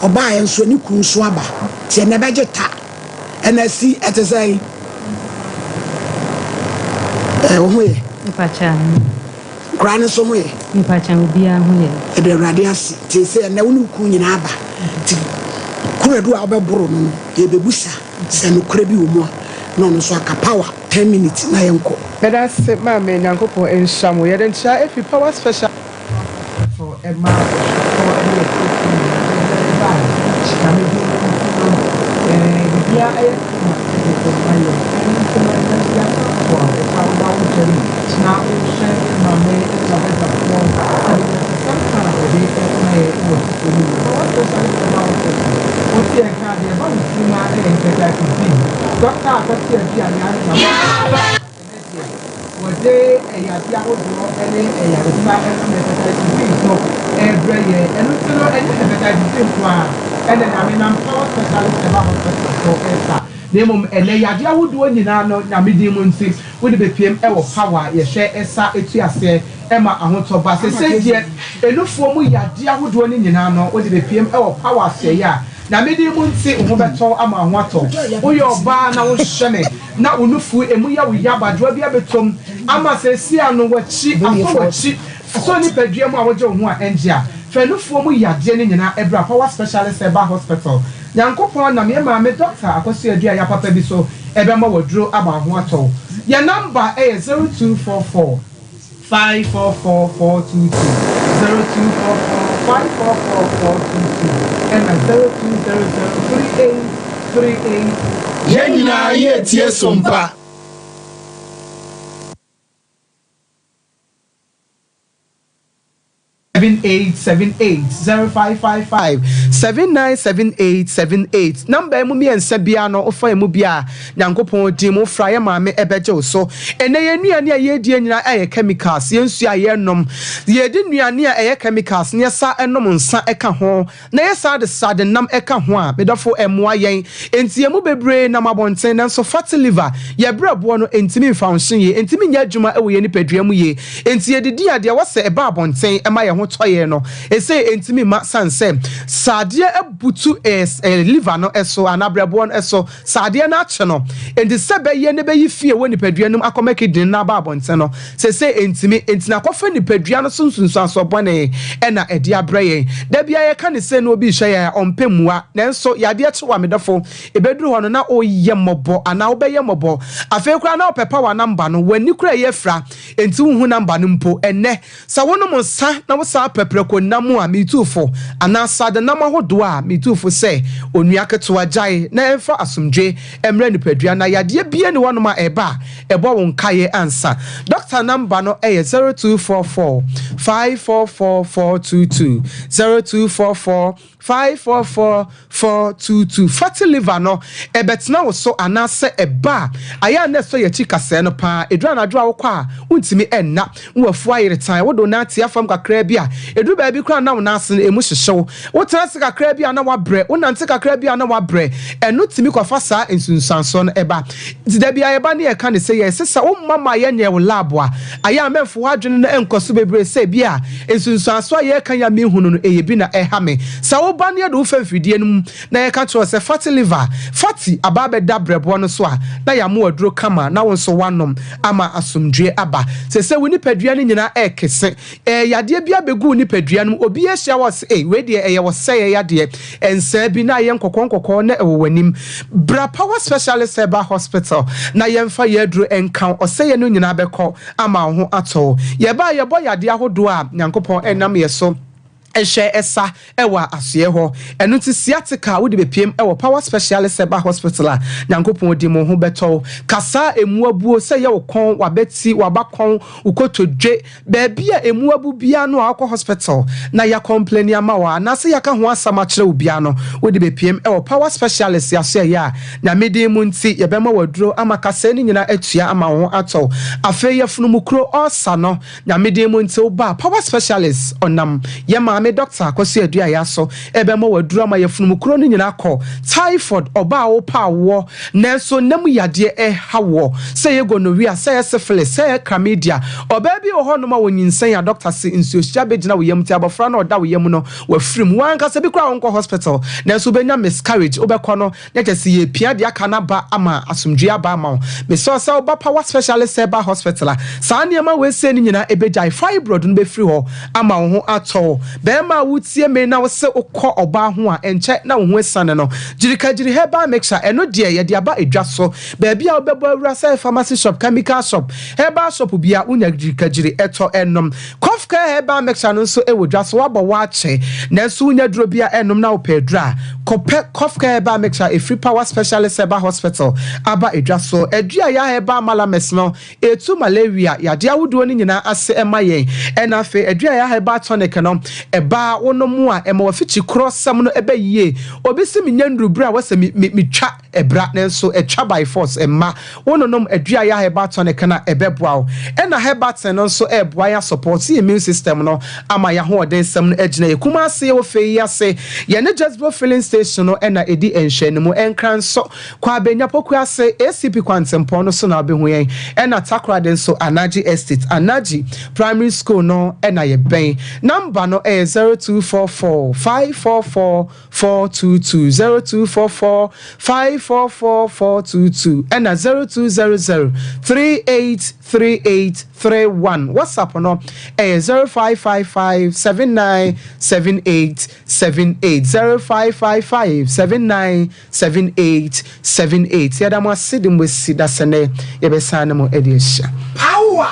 ɔbaeɛ nso ne kunu nso aba, nti ɛnɛ bɛgye ta, ɛna asi ɛte sɛn? Ɛɛ wo ho yɛ? Mepakyɛ aane. Nkwadaa no nso ho yɛ? Mepakyɛ obiara ho yɛ. Yɛda Awurade ase, nti ɛsɛ ɛnɛ wo ne wo kunu nyinaa aba, nti kunu adu a wobɛboro no no yɛbɛbusa. Sɛ nokorɛ bi wɔ mu a na ɔno nso aka power ten minutes na yɛnkɔ. Medase maame Nyankopɔn nhyira mo. Yɛde nkyea efi power special hospital ɛma ɔhwɛfoɔ ɛne atiefo nyinaa yɛda mo bae Nyame din nti ma mo ɛɛ bibia ɛyɛ kama ɛde ɛma yɛn ɛno nti no ɛnɛ nso yɛasan atoa ɛka wo da wo Germany na wohwɛ yɛ maame Elizabeth Afoɔ sɛde nyansasɛm ka a ɔde ɛma yɛn ɛwɔ titire no mu power specialist ɛma hospital wote yɛn nka a deɛ ɛba wo tirim ara yɛ hepatitis B. Dɔkta a Kwasi Adu a nyansa wɔ ne mu a ɛnnɛ deɛ wɔde yadeɛ ahodoɔ ne ayaresa nam hepatitis B so rebrɛ yɛn. Ɛno nti no, ɛnyɛ hepatitis B nko ara na Nyame nam Power Specialist Herbal Hospital so resa, na mmom ɛnnɛ yadeɛ ahodoɔ nyinaa no Nyame din mu nti wode bɛpiem wɔ Power a yɛhwɛ sa tu aseɛ ma ahotɔ ba. Seesei deɛ nufoɔ mu yadeɛ ahodoɔ no nyinaa no wode bɛpiem wɔ Power asoɛeɛ a Na me din mu nti wo ho bɛtɔ wo ama wo ho atɔ wo. Woyɛ ɔbaa na wohwɛ me na wo nufu emu yɛ wo ya badwoa bi abɛtɔ mu ama seesei ano w'akyi asɔ w'akyi asɔ nipadua mu a wogye wo ho a ɛngye a fa nufuo mu yadeɛ no nyinaa bra Power Specialist Herbal Hospital. Nyankopɔn nam yɛn maame Doctor Akosua Aduaya papa bi so bɛma wo aduro ama wo ho atɔ wo. Yɛn number yɛ 0244. 544422, 0244 544422 ɛna 0200 3838. Yɛn nyinaa yɛretie Sompa. 7878 0555 7978 78 Number yi mu miensa biara no wofa emu bi a Nyankopɔn din mu wofra yɛ maame ɛbɛgye wo so. Ɛnɛ yɛn nnuane a yɛredie nyinaa ɛyɛ chemicals, yɛn nsuo a yɛrenom, yɛredi nnuane a ɛyɛ chemicals na yɛsa nom nsa ɛka ho na yɛsa de srade nam ɛka ho a, medɔfo ɛmmoa yɛn. Enti yɛn mu bebree nam abɔnten nanso fatty liver, yɛn berɛboɔ no ntumi mfa nso yie, ɛntumi nyɛ adwuma wɔ yɛn nipadua mu yie. Enti yɛdidi a deɛ ɛwɔ sɛ ɛba abɔnten ma yɛn ho tɔ yɛn no, ɛsei ɛntumi mma sane sɛ sradeɛ abutu liver no so anaa berɛboɔ no so. Sɛ adeɛ no akye no, enti sɛ ɛbɛyɛ na ɛbɛyi fi a ɛwɔ nipadua no mu akɔma kidney no aba abɔnten no, seesei ɛntumi. Enti na akɔfa nipadua no so nsunsuansoɔ bɔne na ɛde abrɛ yɛn. Da biara yɛka no sei na obi rehwɛ yɛn a, ɔmpɛ mmua. Nanso yadeɛ kye wo a, me dɔfo, ɛbɛduru hɔ no na woyɛ mmɔbɔ anaa wobɛyɛ mmɔbɔ. Afei koraa na wopɛ power number no, w'ani koraa ɛyɛ afira, enti wonhu number no mpo. Ɛnnɛ, Sɛ wonom nsa na wosan pɛ prɛko nam a, mitu fo, anaa sradenam ahodoɔ a, mitu fo sɛ, Onua ketewa, gyae na ɛmfa asomdwoe mmrɛ nipadua na yadeɛ biara nni hɔnom a ɛba a, ɛbɔ wo nkaeɛ ansa. Dɔkta namba no yɛ 0244 544 422, 0244 544 422 Fatty liver no, ɛbɛtena wo so anaasɛ ɛba a, ayɛ a na ɛsɔ yɛn akyi kasɛɛ no paa. Ɛduru anadwo a wokɔ a, wontumi nna. Wo afu ayere tan, wode wo nan atia fam kakraa bi a, ɛduru baabi koraa a na wo nan ase no, ɛmu hyehye wo. Wotena ase kakraa bi a na woabrɛ, wonante kakraa bi a na woabrɛ. Ɛno tumi kɔfa saa nsunsuansoɔ no ba. Nti da biara yɛba ne yɛka no sɛ yɛse sɛ womma ma yɛnyɛ wo lab a, ayɛ a mɛmfa w'adwene no nkɔ so bebree sɛ ebia nsunsuansoɔ a yɛreka yi a menhunu no ɛyɛ bi na ɛha me. Sɛ woba na yɛde wo fa mfidie no mu na yɛka kyerɛ wo sɛ fatty liver, fatty, aba abɛda brɛboɔ no so a, na yɛama wo aduro kama na wo nso woanom ama asomdwoeɛ aba. Seesei wo nipadua no nyinaa ɛrekese. Ɛɛ yadeɛ bi abɛgu wo nipadua no mu, obi ahyia wo a ɔse ei wei deɛ ɛyɛ ɔsɛeɛ yadeɛ, nsaa bi na ayɛ nkɔkɔɔ nkɔkɔɔ na ɛwɔ w'anim. Bra Power Specialist Herbal Hospital na yɛmfa yɛn aduro nka wo, ɔsɛeɛ no nyinaa bɛkɔ ama wo ho atɔ wo. Yɛba a yɛbɔ yadeɛ ahodoɔ a Nyankopɔn nam yɛ so. Hwɛ ɛsa wɔ asoɛɛ hɔ. Ɛno nti sciatica a wode bɛpiem wɔ Power Specialist Herbal Hospital a Nyankopɔn di mu ho bɛtɔ wo. Kasa a ɛmu abuo sɛ ɛyɛ wo kɔn, w'abati, w'abakɔn, wo kotodwe, baabi a ɛmu abu biara no a wokɔ hospital na yɛakɔmpleni ama wo anaasɛ yɛaka ho asɛm akyerɛ wo biara no wode bɛpiem wɔ Power Specialist asoɛeɛ a Nyame din mu nti yɛbɛma wo aduro ama kasɛɛ no nyinaa atua ama wo ho atɔ wo. Afei yafunumukuro, ulcer, no Nyame din mu nti wo ba power specialist ɔnam yɛ maame doctor Akosua Aduaya so ɛbɛma wo aduru ama yafunum kuro no nyinaa akɔ, typhoid, ɔbaa a wopɛ awoɔ nanso nna mu yadeɛ ɛha woɔ, sɛ ɛyɛ gonorrhea, sɛ ɛyɛ syphilis, sɛ ɛyɛ chlamydia, ɔbaa bi wɔ hɔ nom a ɔnyinsɛn a doctor se nsuohyia bɛgyina wo yam nti abɔfra no a ɔda wo yam no wafiri mu, wankasa bi koraa wonkɔ hospital nanso wobɛnya miscarriage, wobɛkɔ no Na kyerɛ sɛ yɛrepia deɛ aka no aba ama asomdwoeɛ aba ama wo. Mesrɛ wo sɛ woba Power Specialist Herbal Hospital a, saa nneɛma wei sei no nyinaa ɛbɛgyae. Fibroid no bɛfiri hɔ ama wo ho atɔ wo. Barima a wotie me na wose wokɔ ɔbaa ho a, ɛnkyɛ na wo ho asiane no. Gyirikagyiri Herbal Mixture, ɛno deɛ yɛde aba edwa so. Baabi a wobɛbɔ awura sɛ pharmacy shop, chemical shop, herbal shop biara wonya gyirikagyiri tɔ nom. Cough Care Herbal Mixture no nso wɔ dwa so, woabɔ wo akyɛ nanso wonnya aduro biara nnom na wopɛ aduro a, kɔpɛ Cough Care Herbal Mixture a ɛfiri Power Specialist Herbal Hospital aba dwa so. Aduayɛ Herbal Malamis no, ɛtu malaria, yadeɛ ahodoɔ no nyinaa ase ma yɛn. Ɛna afei Aduayɛ Herbal Tonic no, ɛba a wonom a, ɛma w'afikyi korɔ sɛm no ba yie. Obi se menya nnuru berɛ a wɔsɛ me, me, metwa. Ɛbra nanso ɛtwa by force mma wo nonom aduayɛ a herbal tonic no a ɛbɛboa wo. Ɛna herbatin no nso ɛɛboa yɛn asupɔɔte yɛn immune system no ama yɛn ahoɔden sɛm no agyina yɛ. Kumase yɛwɔ fɛ yi ase yɛne Jesbo filling station no na ɛdi nhwɛanimu. Nkranso, Kwabenya Pokuase, ACP Kwantempɔn no so na wobɛhu yɛn. Ɛna Takoradi nso Anagye Estate, Anagye Primary School no na yɛbɛn. Number no ɛyɛ 0244 544 422, 0244 544 422 ɛna 0200 3838 31. WhatsApp no ɛyɛ 0555 79 78 78, 0555 79 78 78. Yɛda mo ase de mo asi da sɛ nɛ yɛbɛsan ne mo de ahyia. Power!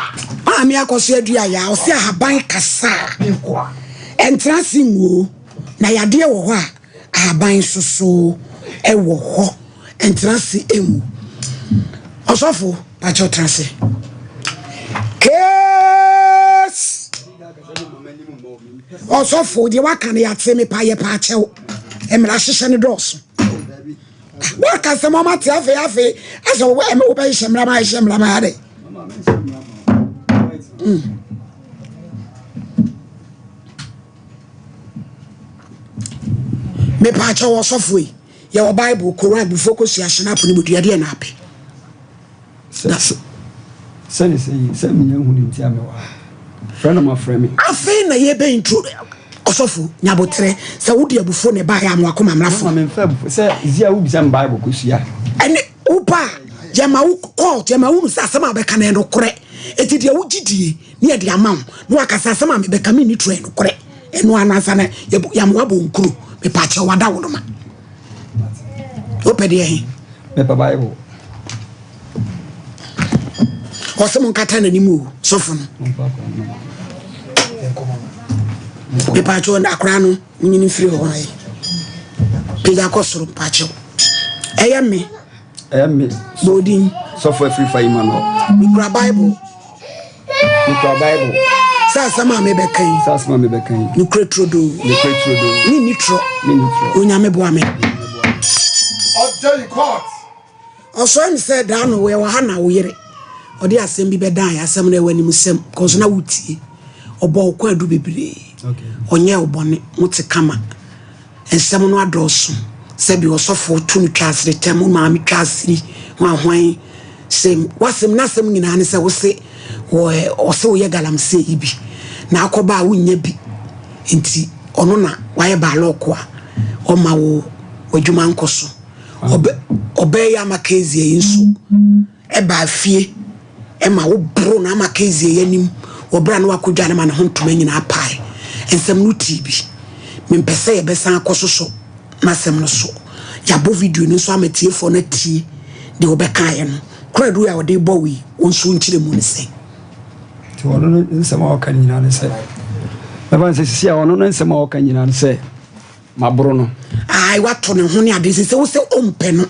Maame akɔso adua yaa ɔse ahaban kasa a ɛntra ase nwuo. Na yadeɛ wɔ hɔ a, ahaban nso so wɔ hɔ. Ntena ase nwu. Ɔsɔfo, pakyɛw tena ase. Case! Ɔsɔfo, deɛ waka no yɛate me pa yɛ paakyɛw. Mmara hyehyɛ no dɔɔso. Waka sɛ mɔma te afei afei asɛ wobɛhyehyɛ mmara ma ahyehyɛ mmara ma yɛadɛ. Mm. Mepaakyɛw ɔsɔfo yi, yɛwɔ Bible, Koran, bufuo kosua, hyɛnap ne bodua deɛ na apɛ. Sɛne sɛ yi, sɛ menya hu ne nti a mewɔ ha. Frɛ na mafrɛ me. Afei na yɛbɛ intro ɔsɔfo nyabotrɛ sɛ wode abufuo na ɛbaeɛ a mo akoma mmra fam. Mama memfa abufuo sɛ zia wobisa me Bible kosua. Ɛne woba a yɛma wo court yɛma wohu sɛ asɛm a wobɛka no ɛnokorɛ. Enti deɛ wogye die ne yɛde ama wo na waka sɛ asɛm a mebɛka menni turo yɛ nokorɛ ɛno anasa na yɛama wabɔ nkuro mepaakyɛ wada wo no ma wopɛ deɛ he mepɛ bible ɔsɛ mo nkata n'anim o sɔfo no mepaakyɛ akora no monyini mfiri hɔ ayɛ pagya kɔ soro mpaakyɛw ɛyɛ me ɛyɛ me bɔɔdin sɔfo afiri fa yi ma no mekura bible Mekura Bible. Sɛ asɛm a mebɛka yi. Sɛ asɛm a mebɛka yi. Nokorɛ turodoo. Nokorɛ turodoo. Menni torɔ. Menni torɔ. Onyame boa me. Ɔda yi court. Ɔsɔre me sɛ daa no wɔ ha na wo yere ɔde asɛm bi bɛdan yɛ asɛm no ɛwɔ animsɛm kɔnso na wotie ɔbɔ wo kwaadu bebree ɔnyɛ wo bɔne mote kama Nsɛm no adɔɔso. Sɛbi ɔsɔfo to no twa asere tɛm, wo maame twa asiri, hwan hwan. Sɛ w'asɛm n'asɛm nyinaa ne sɛ wose wɔ ɔse woyɛ galamsey yi bi na akɔba a wonnya bi nti ɔno na wayɛ baalɔɔko a ɔma wo w'adwuma nkɔ so. Ɔbɛ ɔbɛyɛ ama Kezia yi nso. Ɛbaa fie ma woboro no ama Kezia anim wɔ berɛ a na wakɔdwa no ma ne ho ntoma nyinaa pae. Nsɛm no tii bi. Mempɛ sɛ yɛbɛsan akɔsosɔ n'asɛm no so. Yɛabɔ video no nso ama atiefoɔ no atie deɛ wɔbɛkaeɛ no. Koradu a ɔde rebɔ wo yi, wo nso wo nkyerɛmu ne sɛn? Nti ɔno no nsɛm a ɔka no nyinaa ne sɛ. Mɛfa no sɛ sisi a ɔno ne nsɛm a ɔka nyinaa no sɛ maboro no. Ae wato ne ho ne ade sɛ sɛ wo sɛ ɔmpɛ no.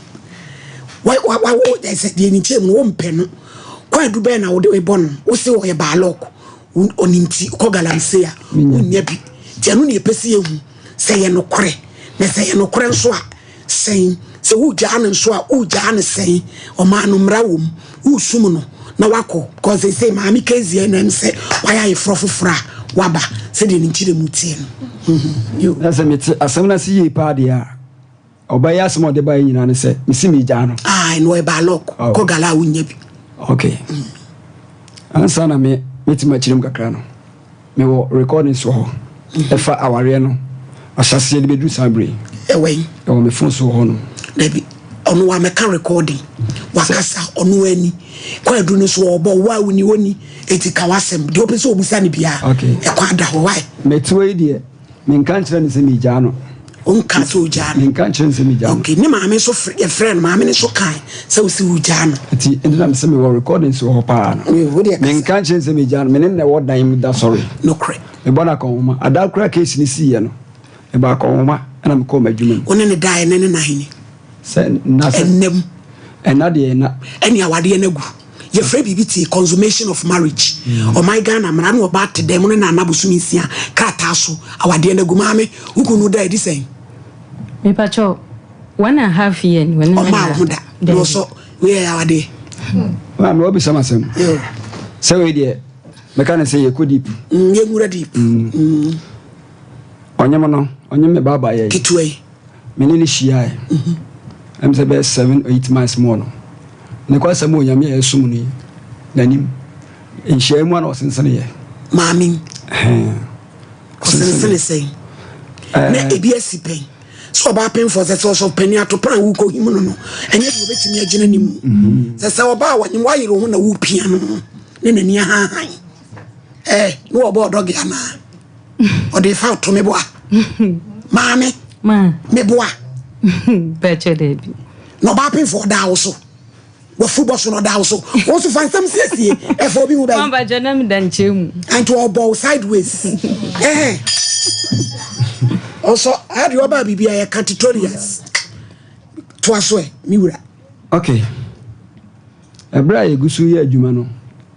Wa wa wa wo sɛ deɛ ne nkyɛn mu no ɔmpɛ no. Kwan adu bɛn na wode bɔ no? Wo se ɔyɛ baalɔk. Ɔne nti kɔ galamsey a wonnya bi. Nti ɛno na yɛpɛ sɛ yɛhu sɛ yɛ nokorɛ. Na sɛ yɛ nokorɛ nso a sɛn? Sɛ wogyaa no nso a wogyaa no sɛn? Ɔmaa no mmara wɔ mu. Wosum no na wakɔ because seesei maame Kezia na ɛm sɛ wayɛ ayeforɔ foforɔ a waba sɛdeɛ ne nkyerɛmu teɛ no. Na sɛ mete asɛm no ase yie paa deɛ a, ɔbaa yi asɛm a ɔde baeɛ nyinaa ne sɛ mese megyaa no. Ah, ɛno ɔyɛ baalɔk. Oh. Kɔ gala a wonnya bi. Okay. Ansa na me mɛtumi akyerɛ mu kakra no, mewɔ recordings wɔ hɔ ɛfa awareɛ no ahyɛaseɛ de bɛduru saa berɛ yi. Ɛwɔ yi? Ɛwɔ me phone so wɔ hɔ nom. Dabi, ɔno wamɛka recording, wakasa ɔno ani. Kwaadu no so ɔbɔ wo a woni woni, eti ka w'asɛm. Deɛ ɔpɛ sɛ ɔbusa no biara, Okay. ɛkwan da hɔ, why? Mete hɔ yi deɛ, menka nkyerɛ no sɛ megyaa no. Wonka sɛ ogyaa no? Menka nkyerɛ no sɛ megyaa no. Okay, ne maame nso frɛ, yɛfrɛ no, maame no nso kae sɛ wosi wogyaa no. Nti, nti na mesɛ mewɔ recordings wɔ hɔ paa no. Ee, wo deɛ kasa. Menka nkyerɛ no sɛ megyaa no, me ne no na ɛwɔ dan mu da sɔre. Nokorɛ. Mebɔ no akɔnhoma. Ada koraa case no siiɛ no, mebɔɔ akɔnhoma ɛna mekɔɔ m'adwuma mu. Wo ne no daeɛ ɛnɛ ne n'ahene? Sɛ nna sɛ. Ɛnna mu. Ɛnna deɛ ɛnna. Ɛne awadeɛ no agu. Yɛfrɛ biribi te consummation of marriage. Ɔman Ghana mmara ne ɔbaa te dɛm ne nana bosome nsia krataa so awadeɛ no agu. Maame, wo kunu no da adi sɛn? Mepakyɛw, one and half year ni. Ɔmaa wo ho da? Na ɔsɔ wei yɛ awadeɛ? Maame, wabisa me asɛm. Sɛ wei deɛ, mɛka no sɛ yɛkɔ deep. Mm, yɛnwura deep. Mm. Mm. Ɔnyem no, ɔnyem me baaba yɛ. Ketewa yi. Me ne no hyiae. Ɛm sɛ bɛyɛ 7 8 months more no. Ne kɔ asɛm wɔ Nyame a yɛsom no yi n'anim. Nhyiae mu a na ɔsensene yɛ. Maame. Ɔsensene sɛn? Na ebi asi pɛn. Sɛ ɔbaa pemfoɔ sɛ sɛ ɔsɔfo panin ato pran wokɔhim no no, ɛnyɛ deɛ ɔbɛtumi agyina ne mu. Sɛ sɛ ɔbaa wɔnyem woayere wo ho na wopia no ne n'ani ahanhan. Ɛɛ, ne wɔbɔ ɔdɔge anaa? Ɔde fa to me boa. Maame. Me boa. Bɛkyɛ daabi. Na ɔbaa pemfoɔ ɔdaa wo so. Wafu bɔ so na ɔdaa wo so. Wo nso fa nsɛm siesie. Ɛfa obi ho bɛn. Mama bɛkyɛ na meda nkyɛn mu. Nti ɔbɔ wo sideways. Ɛhɛn. Ɔsɔ ade ɔbaa biribi a yɛka tutorials. Toa so ɛ, me wura. Okay. Ɛberɛ a yɛgu so yɛ adwuma no,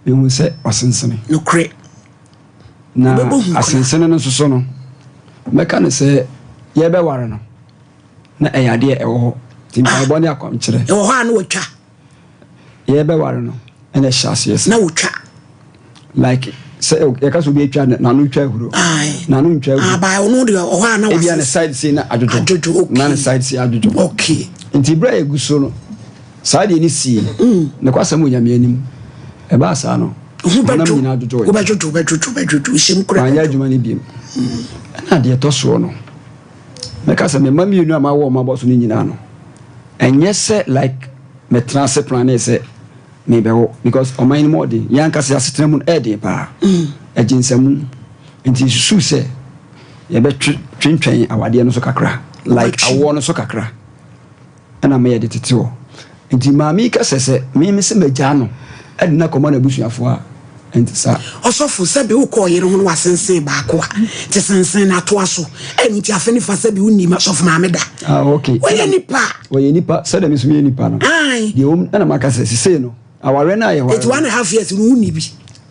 mehu sɛ ɔsensene. Nokorɛ. Na asensene no nso so no, mɛka no sɛ yɛbɛware no, na ɛyɛ adeɛ ɛwɔ hɔ. Nti mpaebɔ ne akɔmkyerɛ. Ɛwɔ hɔ a na wɔtwa. Yɛbɛware no, ɛna ɛhyɛ aseɛ sɛ. Na wɔtwa. Like sɛ yɛka sɛ obi atwa n'ano twa ahuro. N'ano ntwa ahuro. Aba ɔno deɛ ɔhɔ a na wasese. Ebia ne side sei na adwodwo. Adwodwo okay. Na ne side sei adwodwo. Okay. Nti berɛ a yɛgu so no, saa deɛ ne sie. Mm. Ne kwasɛm wɔ Nyame anim. Ɛbaa saa no. Honam nyinaa dwodwoeɛ. Wobɛdwodwo, wobɛdwodwo, wobɛdwodwo, hyɛm kura. Manyɛ adwuma no biom. Ɛna deɛ ɛtɔ soɔ no, mɛka sɛ me mma mmienu a mawo wɔn abɔ so no nyinaa no, ɛnyɛ sɛ like mɛtena ase planee sɛ mebɛwo because ɔman no mu ɔden. Yɛn ankasa yɛn asetena mu no ɛyɛ den paa. Ɛgye nsamu. Nti yɛsusuu sɛ yɛbɛtwe twentwɛn awadeɛ no so kakra, like awoɔ no so kakra. Ɛna meyɛ de tete hɔ. Nti maame yi ka sɛ sɛ me mese magyaa no de no akɔma n'abusuafoɔ a, ɛnte saa. Ɔsɔfo, sɛbe wokɔ ɔyere ho na wasensen baako a, te sensen no atoa so. Ɛno nti afe ne fa sɛbe wonnim asɔfo maame da. Ah, okay. Wɔyɛ nipa. Wɔyɛ nipa, sɛdeɛ me nso meyɛ nipa no. Ae. Deɛ wɔm, ɛna maka sɛ sesei no, awareɛ no a yɛware. Eti 1.5 years no wonni bi.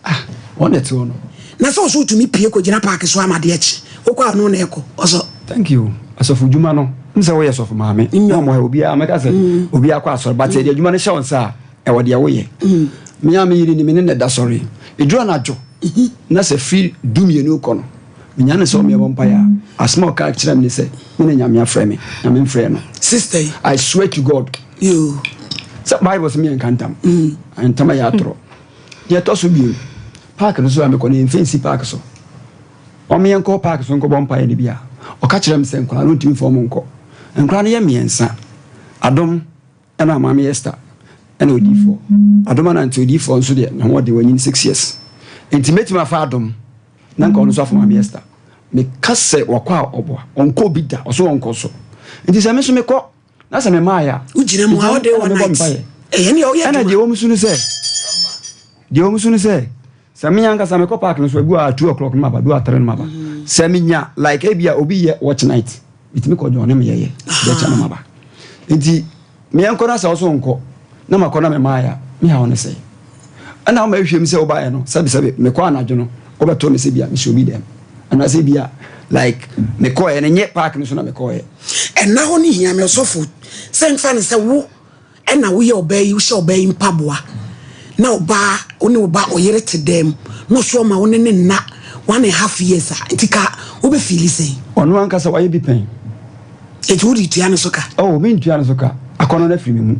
Ah, wɔn na ɛte hɔ no. Na sɛ ɔsɛ wotumi pie kɔgyina paake so ama adeɛ kye. Wokɔ a ɔno na ɛkɔ. Ɔsɔ. Thank you. Asɔfo dwuma no, n sɛ woyɛ sɔfo maame. Na ɔmo hɛ obiara mɛka sɛ mm. obiara kɔ asɔre but yɛde adwuma no hyɛ wo nsa a ɛwɔ deɛ woyɛ. Mm. Me a me yere ni me ne na ɛda sɔre. Eduru anadwo mm-hmm. na sɛ firi 12 kɔ no menya ne sɛ ɔmo yɛbɔ mpaeɛ a asɛm a ɔka kyerɛ me ne sɛ me na Nyame afrɛ me. Nyame mfrɛ no. Sister yi. I swear to God. Yoo. Sɛ Bible sɛ meyɛ nka ntam. Mm. Ntam ɛyɛ atorɔ. Deɛ ɛtɔ so bio, park no so a mekɔ no, yɛmfa nsi park so. Wɔn yɛnkɔ park so nkɔbɔ mpaeɛ no bi a, ɔka kyerɛ me sɛ nkwadaa no ntumi mfa wɔn nkɔ. Nkwadaa no yɛ mmiɛnsa, Adom ɛna Maame Esther ɛna Odiyifoɔ. Adom anante Odiyifoɔ nso deɛ ne ho ɔden, wanyin 6 years. Nti mɛtumi afa Adom na nka ɔno nso afa Maame Esther. Meka sɛ wakɔ a ɔboa, ɔnkɔ bi da, ɔso ɔnkɔ so. Nti sɛ me nso mekɔ na sɛ memaeɛ a, wogyina mu a ɔde wɔ night ɛyɛ ne ɔyɛ ɛna deɛ wɔn su no sɛ deɛ wɔn su no sɛ sɛ me ankasa mekɔ park no so ebi wɔ a 2 o'clock no ma ba, bi wɔ a 3 no ma ba. Sɛ menya like ebi a obi yɛ watch night, metumi kɔ join ne meyɛyɛ deɛ kyɛ no maba. Nti meɛnkɔ na sɛ wo so nkɔ na makɔ na memaeɛ a, me haw ne sɛn? Ɛna woma ɛhwɛ mu sɛ wobaeɛ no sɛbesɛbe mekɔ anadwo no wobɛto me sɛ bia mehyɛ obi dɛm anaasɛ bia like mekɔɛ no nyɛ park no so na mekɔɛ. Ɛnna hɔ no hia me ɔsɔfo sɛ mfa no sɛ wo Ɛna woyɛ ɔbaa yi wohyɛ ɔbaa yi mpaboa na ɔbaa wo ne ɔba ɔyere te dɛm na ɔso ɔma wo ne ne nna one and half years a nti ka wobɛ feeli sɛn? Ɔno ankasa wayɛ bi pɛn. Eti wode tua ne so ka? Oh me ntua ne so ka, akɔnɔ no afiri me mu.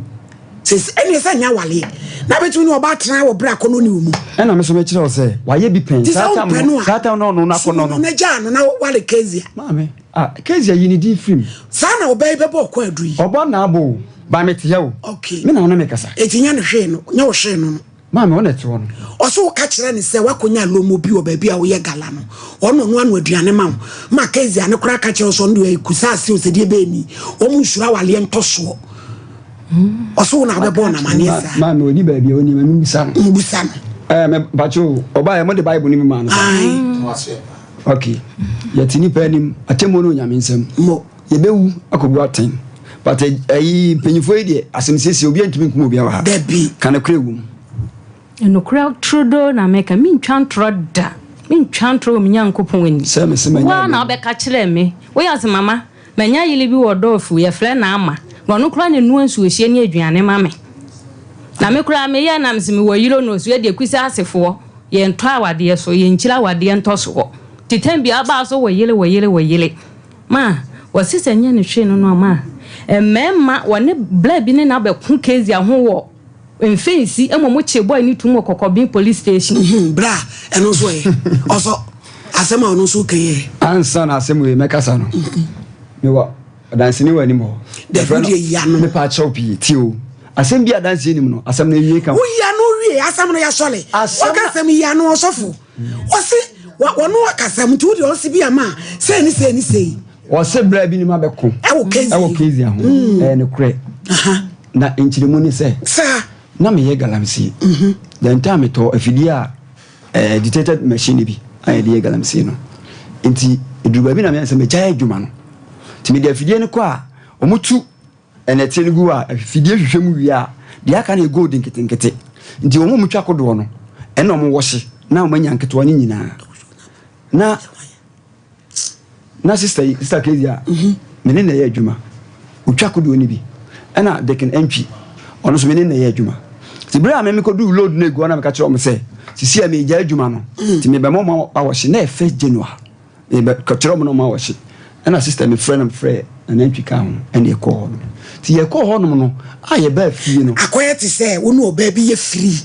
Sese ɛneɛ sɛ nyɛ awaleɛ na bɛtumi ne ɔbaa tena wɔ berɛ akɔnɔ ni wo mu. Ɛna me so mekyerɛ wo sɛ wayɛ bi pɛn Ti sɛ wompɛ no a saa tam no ɔno no akɔnɔ no. Sum no na gyaa no na wale Kezia. Maame. Ah Kezia yi ne din firi mu. Saa na ɔbaa yi bɛbɔ ɔkɔ aduru yi. Ɔbɔ na abɔ o, ba me te ha o. Okay. Me na wo ne me kasa. Eti nyɛ no hwee no, nyɛ wo hwee no no. Maame wo na ɛte hɔ no. Ɔse wo ka kyerɛ no sɛ woakɔnya alomo bi wɔ baabi a woyɛ gala no, ɔno ɔno ano aduane ma wo. Ma Kezia no koraa ka kyerɛ wo sɛ ɔno deɛ ɔyɛ kusaase o, sɛ deɛ bɛyɛ ni, wɔn nsuro awaleɛ ntɔsoɔ. Ɔse wo na wobɛbɔɔ no amaneɛ saa. Maame ɔni baabi a ɔni ma me mbusa no. Mbusa no. Ɛɛ me mpakyɛ o, ɔbaa yɛ mo de bible no bi maa no saa. Ae. Ok yɛte nipa anim atemmuo no onyame nsam mo yɛbɛwu akɔbu atɛn but ayi mpanyinfoɔ yi deɛ asɛm siesie obi ntumi nkum obi wɔ ha dabi ka no korɛ wom. Nokorɛ turodoo na meka, mentwa ntorɔ da, mentwa ntorɔ wɔ me Nyankopɔn anim. Sɛ mese manya Wo ara na wobɛka kyerɛɛ me, woyɛ ɔse mama, manya yere bi wɔ Dɔɔfu, yɛfrɛ no Ama, na ɔno koraa na ɛnoa nsuohyeɛ ne aduane ma me. Na me koraa meyɛɛ na mese mewɔ yere o, na ɔse yɛdeɛ Kusasefoɔ. Yɛntɔ awadeɛ so, yɛnkyiri awadeɛ ntɔsoɔ. Nti tɛm biara ɔbaa so wɔ yere, wɔ yere, wɔ yere. Ma, wɔse sɛ nyɛ no hwee no no a, ma mmarima wɔne bla bi ne no abɛko Kezia ho wɔ mfɛnsi ma ɔmo kyee boy no tum wɔ Kɔkɔben police station. Bra, ɛno nso ɛ? Ɔsɔ, asɛm a ɔno nso reka yi ɛ? Ansa na asɛm wei mɛkasa no, mewɔ Ɔdanseni wɔ anim hɔ. Dabi wo deɛ yi ano. Mepa kyɛw pii tie o. Asɛm bi a adanseɛ nim no, asɛm no nwie ka o. Wo yi ano wie asɛm no yasɔle. Waka asɛm yi ano ɔsɔfo. Ɔse wɔno akasɛm nti wo deɛ ɔse bi ama sei ne sei ne sei. Ɔse berɛ bi ne ma bɛko. Ɛwɔ Kezia. Ɛwɔ Kezia ho. Ɛyɛ nokorɛ. Na nkyerɛmu ne sɛ. Saa. Na meyɛ galamsey. The time metɔɔ afidie a. eh, agitated machine bi a yɛde yɛ galamsey no nti ɛduru baabi na meyɛ sɛ megyae adwuma no nti mede afidie no kɔ a wɔtu ɛnɛteɛ no gu a afidie hwehwɛ mu wie a deɛ aka no yɛ gold nketenkete nti wɔn a wɔtwa kodoɔ no ɛna wɔn wɔhye na wɔn anya nketewa no nyinaa na Na sista yi, sista Kezia, me ne na ɛyɛ adwuma. Otwa kodoɔ no bi. Ɛna Deacon Antwi, ɔno nso me ne na ɛyɛ adwuma. Nti berɛ a me mekɔduu load no agu hɔ na meka kyerɛ wɔn sɛ, sisi a meregyae adwuma no, nti mebɛma wɔn awɔhye. Na ɛyɛ first January. Mebɛkyerɛ wɔn na wɔn awɔhye. Ɛna sista mefrɛ no mefrɛ Nana Antwi kaa ho ɛna yɛkɔɔ hɔ nom. Nti yɛkɔɔ hɔ nom no a yɛbaa fie no. Akɔyɛ te sɛ wo ne ɔbaa bi yɛ free.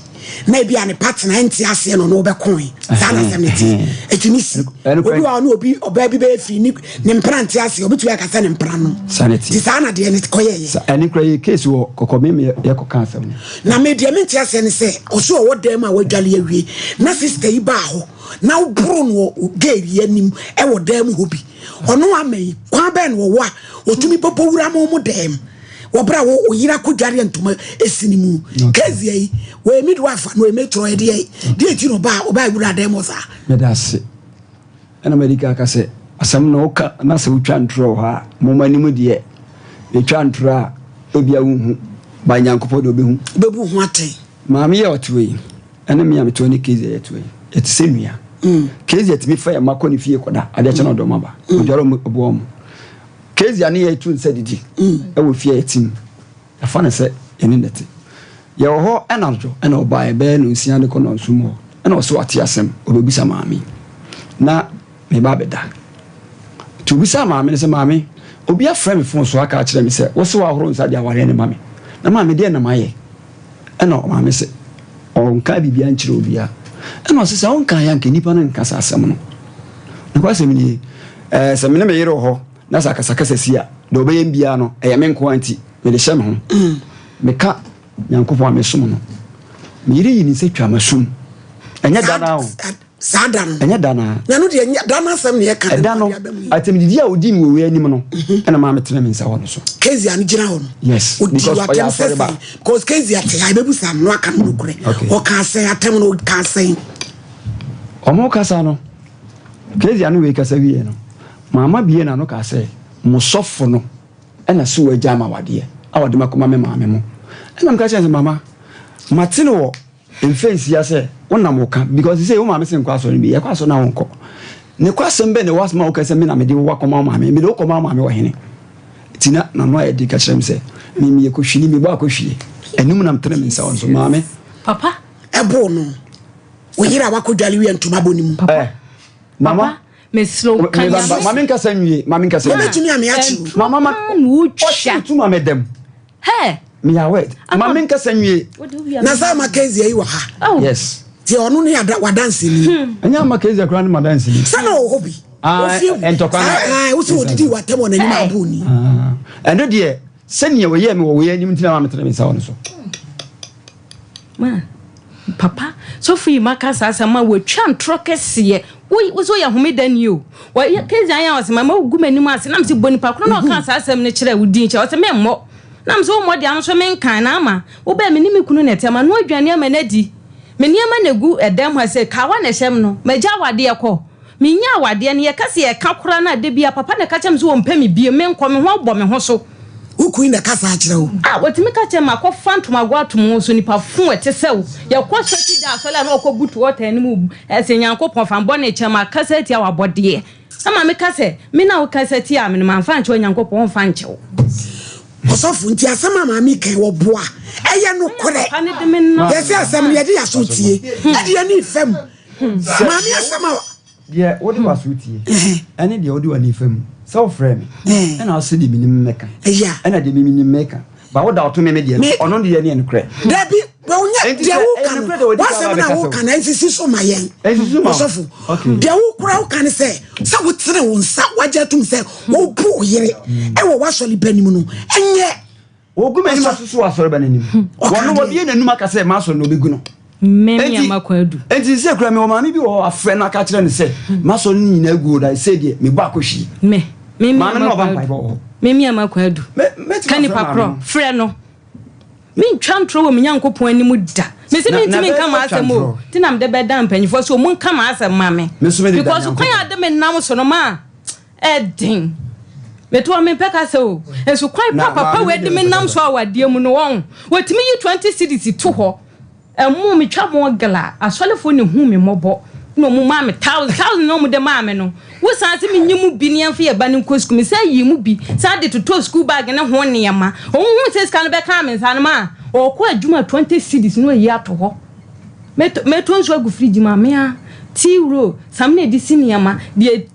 na ebi a ne partner nte aseɛ na ɔno wobɛkoe saa na asɛm no te ɛtumi si obi wa ɔne obi ɔbaa bi bɛyɛ firi ne ne mpena nte aseɛ obɛtumi aka sɛ ne mpena no nti saa na deɛ ne kɔyɛyɛ ɛne kora yɛ case wɔ kɔkɔ me yɛkɔka asɛm no na me deɛ mente aseɛ ne sɛ ɔso ɔwɔ dan mu a wadwale awie na sister yi baa hɔ na woboro no wɔ gay yi anim ɛwɔ dan mu hɔ bi ɔno ama yi kwan bɛn na ɔwɔ a ɔtumi bɔbɔ wura mo mo dan mu wɔ berɛ a wo wo yere akɔdware ntoma esi ne mu Kezia yi wɔyɛ midwife no wɔyɛ matron ɛdeɛ deɛ ti na ɔbaa ɔbaa wura dan mu saa. Meda ase ɛna madi ka aka sɛ asɛm no woka na sɛ wotwa ntorɔ wɔ hɔ a moma anim deɛ yɛtwa ntorɔ a ebia wonhu ba Nyankopɔn deɛ ɔbɛhu. Bɛbu ho atɛn. Maame yi a ɔte hɔ yi ɛne me a mete hɔ ne Kezia yɛte hɔ yi yɛte sɛ nua. Kezia tumi fa yɛn mma kɔ ne fie kɔda adeɛ kyɛ na ɔde wɔn aba ɔdware wɔn ɔboa wɔn. Kezia ne yɛn tu nsa didi wɔ fie a yɛte mu. Yɛafa no sɛ yɛne no te. Yɛwɔ hɔ anadwo na ɔbaeɛ bɛyɛ nnɔnsia de kɔ nnɔnson mu hɔ na ɔse wate asɛm, ɔbɛbisa maame yi na meba abɛda. Nti ɔbisaa maame no sɛ, Maame, obi afrɛ me fon so aka akyerɛ me sɛ wose woahoro nsa de awareɛ no ma me. Na maame deɛn na mayɛ? Ɛna maame se ɔnkaa biribiara nkyerɛ obiara. Ɛna ɔse sɛ wonkaeɛ a anka nnipa no nka saa asɛm no. Nokwasɛm nie, ɛɛ sɛ me ne me yere wɔ hɔ na sɛ akasakasa si a, deɛ ɔbɛyɛ me biara no, ɛyɛ me nko ara nti, mede hyɛ me ho. Meka Nyankopɔn a mesom no. Me yere yi ne nsa twa m'asom. Ɛnyɛ da no ara o. Saa da no. Ɛnyɛ da no ara. Na ɛno deɛ ɛnyɛ da no asɛm na yɛka. Ɛda no, atɛmdidi a ɔdii me wɔ wei anim no, ɛna maa metene me nsa wɔ no so. Kezia no gyina hɔ no. Yes, because ɔyɛ asɔreba. Because Kezia te ha, yɛbɛbusa no na waka no nokorɛ. Ɔkaa sɛn atɛm no, ɔkaa sɛn? Wɔn kasa no. Kezia ne wei kasa wieɛ no, Maama biee n'ano kaa sɛ, Mo sɔfo no na se wagyaa me awadeɛ a ɔde me akɔma me maame mo. Ɛna meka kyerɛɛ no sɛ, Mama, mate no wɔ mfe nsia sɛ wonam wo ka because sesei wo maame se nkɔ asɔre no bi, yɛkɔ asɔre no a wonkɔ. Nokwasɛm bɛn na ɛwɔ asɛm a woka sɛ me na mede wo akɔma wo maame? Mede wo kɔma wo maame wɔ hene? Nti na n'ano ayɛ den ka kyerɛ me sɛ, me meyɛ kohwini, mebɔ akɔhwie. Ɛno mu na metene me nsa wɔ no so. Maame. Papa. Ɛboo no. Wo yere a wakɔdwale wia ntoma bɔ ne mu. Papa. Eh, mama. Mesrɛ wo ka nyame. Mame nkasa nwie, mame nkasa nwie. Wobɛtumi ame akyi. Mama ma. Ɔhyɛ tu ma me dɛm. Hey. Me yɛ awɛ. Mame nkasa nwie. Na sɛ ama Kezia yi wɔ ha. Yes. Ti ɔno ne ada wadanseni. Ɛnyɛ ama Kezia koraa ne madanseni. Sɛ na ɔwɔ hɔ bi. Ah, ntɔkwa na. Ah, wosi odidi watam wɔ n'anim abo ni. Ɛno deɛ sɛnea wɔyɛɛ me wɔ wei anim nti na ma metene me nsa wɔ no so. Ma papa sɔfo yi maka saa asɛm ma wɔatwa ntorɔ kɛseɛ wo wo sɛ woyɛ homeda ni o wɔyɛ kezi ayɛ ɔsɛ mama wogu m'anim ase na mesɛ bɔ nipa korɔ na ɔka saa asɛm no kyerɛ wo din kyerɛ ɔsɛ memmɔ na mesɛ wommɔ deɛ ano so menkan na ama wobɛɛ me ne me kunu na ɛte ama no aduane ama no adi me nneɛma na egu ɛdɛm hɔ sɛ kawa na ɛhyɛm no magya awadeɛ kɔ Mennya awadeɛ no, yɛka sɛ yɛka koraa no a, da biara papa na ɛka kyerɛ me sɛ ɔmpɛ me bio, menkɔ, me ho abɔ me ho so. Wo kun na ɛka saa kyerɛ wo? Ah, ɔtumi ka kyerɛ me, makɔfa ntomago ato me ho so, nipa fo a ɛte sɛ wo. Yɛkɔ sɔti da asɔre a na ɔkɔbutu ɔtan no mu, ɛsɛ Nyankopɔn fa me bɔne kyɛ me, makasa atia w'abɔdeɛ. Ɛma meka sɛ, me na wokasa tiaa me no, mamfa ankyɛ wo, Nyankopɔn ɔmfa nkyɛ wo. Ɔsɔfo, nti asɛm a maame yi kan wɔboa, ɛyɛ nokorɛ? Yɛse asɛm no yɛde yɛaso tie, ɛde yɛn ani fam. Maame asɛm a. Deɛ wode w'aso tie ɛne deɛ wode w'ani fa mu sɛ wofrɛ me ɛna wose deɛ menim mɛka ɛna deɛ menim mɛka ba woda ɔto me me deɛ ɔno deɛ ne ɛnokorɛ. Dabi wɔnyɛ deɛ woka no w'asɛm no a woka no ɛnsisi so ma yɛn ɔsɔfo deɛ wokora woka ne sɛ sɛ wotene wo nsa wagye atom sɛ wobu wo yere ɛwɔ w'asɔre ba nim no ɛnyɛ Wɔgu m'anim ase so wɔ asɔreba no anim. Wɔno wɔbie n'anum aka sɛ m'asɔre no ɔbɛgu no. Enti sɛ kura mewɔ maame bi wɔ hɔ afrɛ no aka kyerɛ no sɛ m'asɔre no nyinaa guo da sɛ deɛ mebɔ akɔhwie. Maame no ɔba mpaebɔ wɔ hɔ. Memi ama kwadu. Ka nipa korɔ frɛ no. Mentwa ntorɔ wɔ me Nyankopɔn anim da. Mese mentumi nka m'asɛm o. Nti na mede bɛda mpanyinfoɔ so ɔmo nka m'asɛm ma me. Because kwan a de me nam so no maa Ɛden. Meto a mempɛ kasa o. Nso kwan pa papa wei de me nam so awadeɛ mu no wɔn. Wɔtumi yi 20 cedis to hɔ. Ɛmo metwa mo gla. Asɔlefoɔ na ehu me mmɔbɔ. Na wɔn maa me thousand. Thousand na wɔn de maa me no. Wo san se menyi mu bi ne yɛmfa yɛ ba no nkɔ sukuu. Me san yii mu bi san de totɔɔ sukuu bag ne ho nneɛma. Wɔn hu sɛ sika no bɛkaa me nsa no maa ɔkɔ adwuma 20 cedis na wayi ato hɔ. Mɛtɔ mɛtɔ nsuo agu fridge mu a mea tea roll samina de si nneɛma deɛ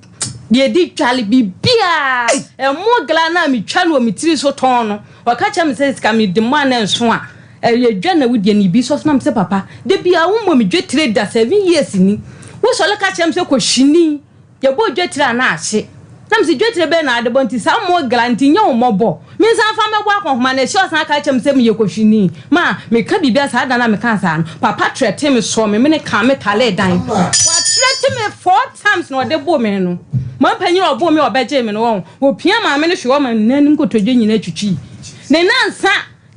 Deɛ ɛdi twale biribiara ɛmo gla no a metwa no wɔ me tiri so tɔn no ɔka kyerɛ me sɛ sika mede mɔ a na ɛnso a ɛyɛ dwa na wodeɛ no bi sɔ so na me sɛ papa da biara wommɔ me dwetire da seven years ni wosɔre ka kyerɛ me sɛ kɔhyini yɛbɔ dwetire a na ahye na me sɛ dwetire bɛn na ade bɔ nti saa mmɔ gla nti nyɛ wo mmɔbɔ Me nsa mfa mmɛbɔ akɔnhoma no akyi ɔsan ka kyerɛɛ me sɛ meyɛ kɔhwini. Ma meka biribi a saa da no a mekaa saa no, Papa trɛtee me sɔɔ me mene kaa me talee dan. Watrɛte me four times na ɔde boo me no. Mampanyin a ɔboo me a ɔbɛgyee me no wɔn. Ɔpia maame no hwee hɔ ma ne nan anim nkotodwe nyinaa twitwii. Ne nansa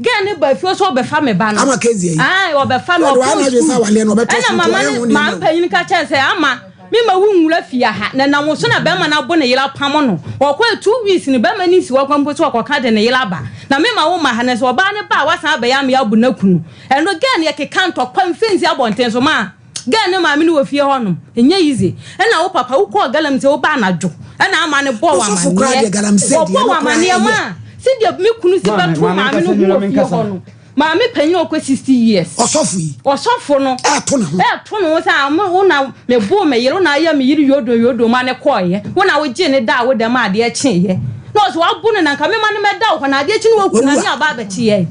girl no baa fie sɛ ɔbɛfa me ba no. Ama Kezia yi. Ae ɔbɛfa me ɔpɔn sukuu. Ɛna mama ne maame panyin ka kyerɛ sɛ ama Me ma wo nwura fie ha na nam wo so na bɛrima no abo ne yere apamo no. Ɔkɔɛ two weeks no bɛrima no nsi hɔ kwan mpo sɛ ɔkɔka de ne yere aba. Na me ma wo ma ha na sɛ ɔbaa no ba a wasan abɛyɛ amea abu no aku no. Ɛno girl no yɛkeka ntɔkwa mfensi abɔnten so maa girl no maame no wɔ fie hɔ nom. Ɛnyɛ easy. Ɛna wo papa wo kɔɔ galamsey wo ba anadwo ɛna ama no bɔɔ wo Ɔsɔfo koraa amaneɛ. deɛ galamsey deɛ Ɔbɔɔ ɛno wo koraa amaneɛ ɛyɛ. maa sɛdeɛ me kunu si Maame, bɛtoo maame maame nkasa no nwie ho na wɔ fie menkasa. hɔ no. Maame panyin a ɔkɔ 60 years. Ɔsɔfo yi. Ɔsɔfo no. Ɛɛto ne ho. Ɛɛto ne ho sɛ ah, wo na meboo me yere, wo na ayɛ me yere yodo yodo ma ne kɔɔeɛ, wo na wogyee ne daa wo dɛm a adeɛ kyeeɛ. Na ɔsɛ wabo no na nka mema no mɛda wo hɔ na adeɛ kye no waku na ne aba abɛkye yɛn.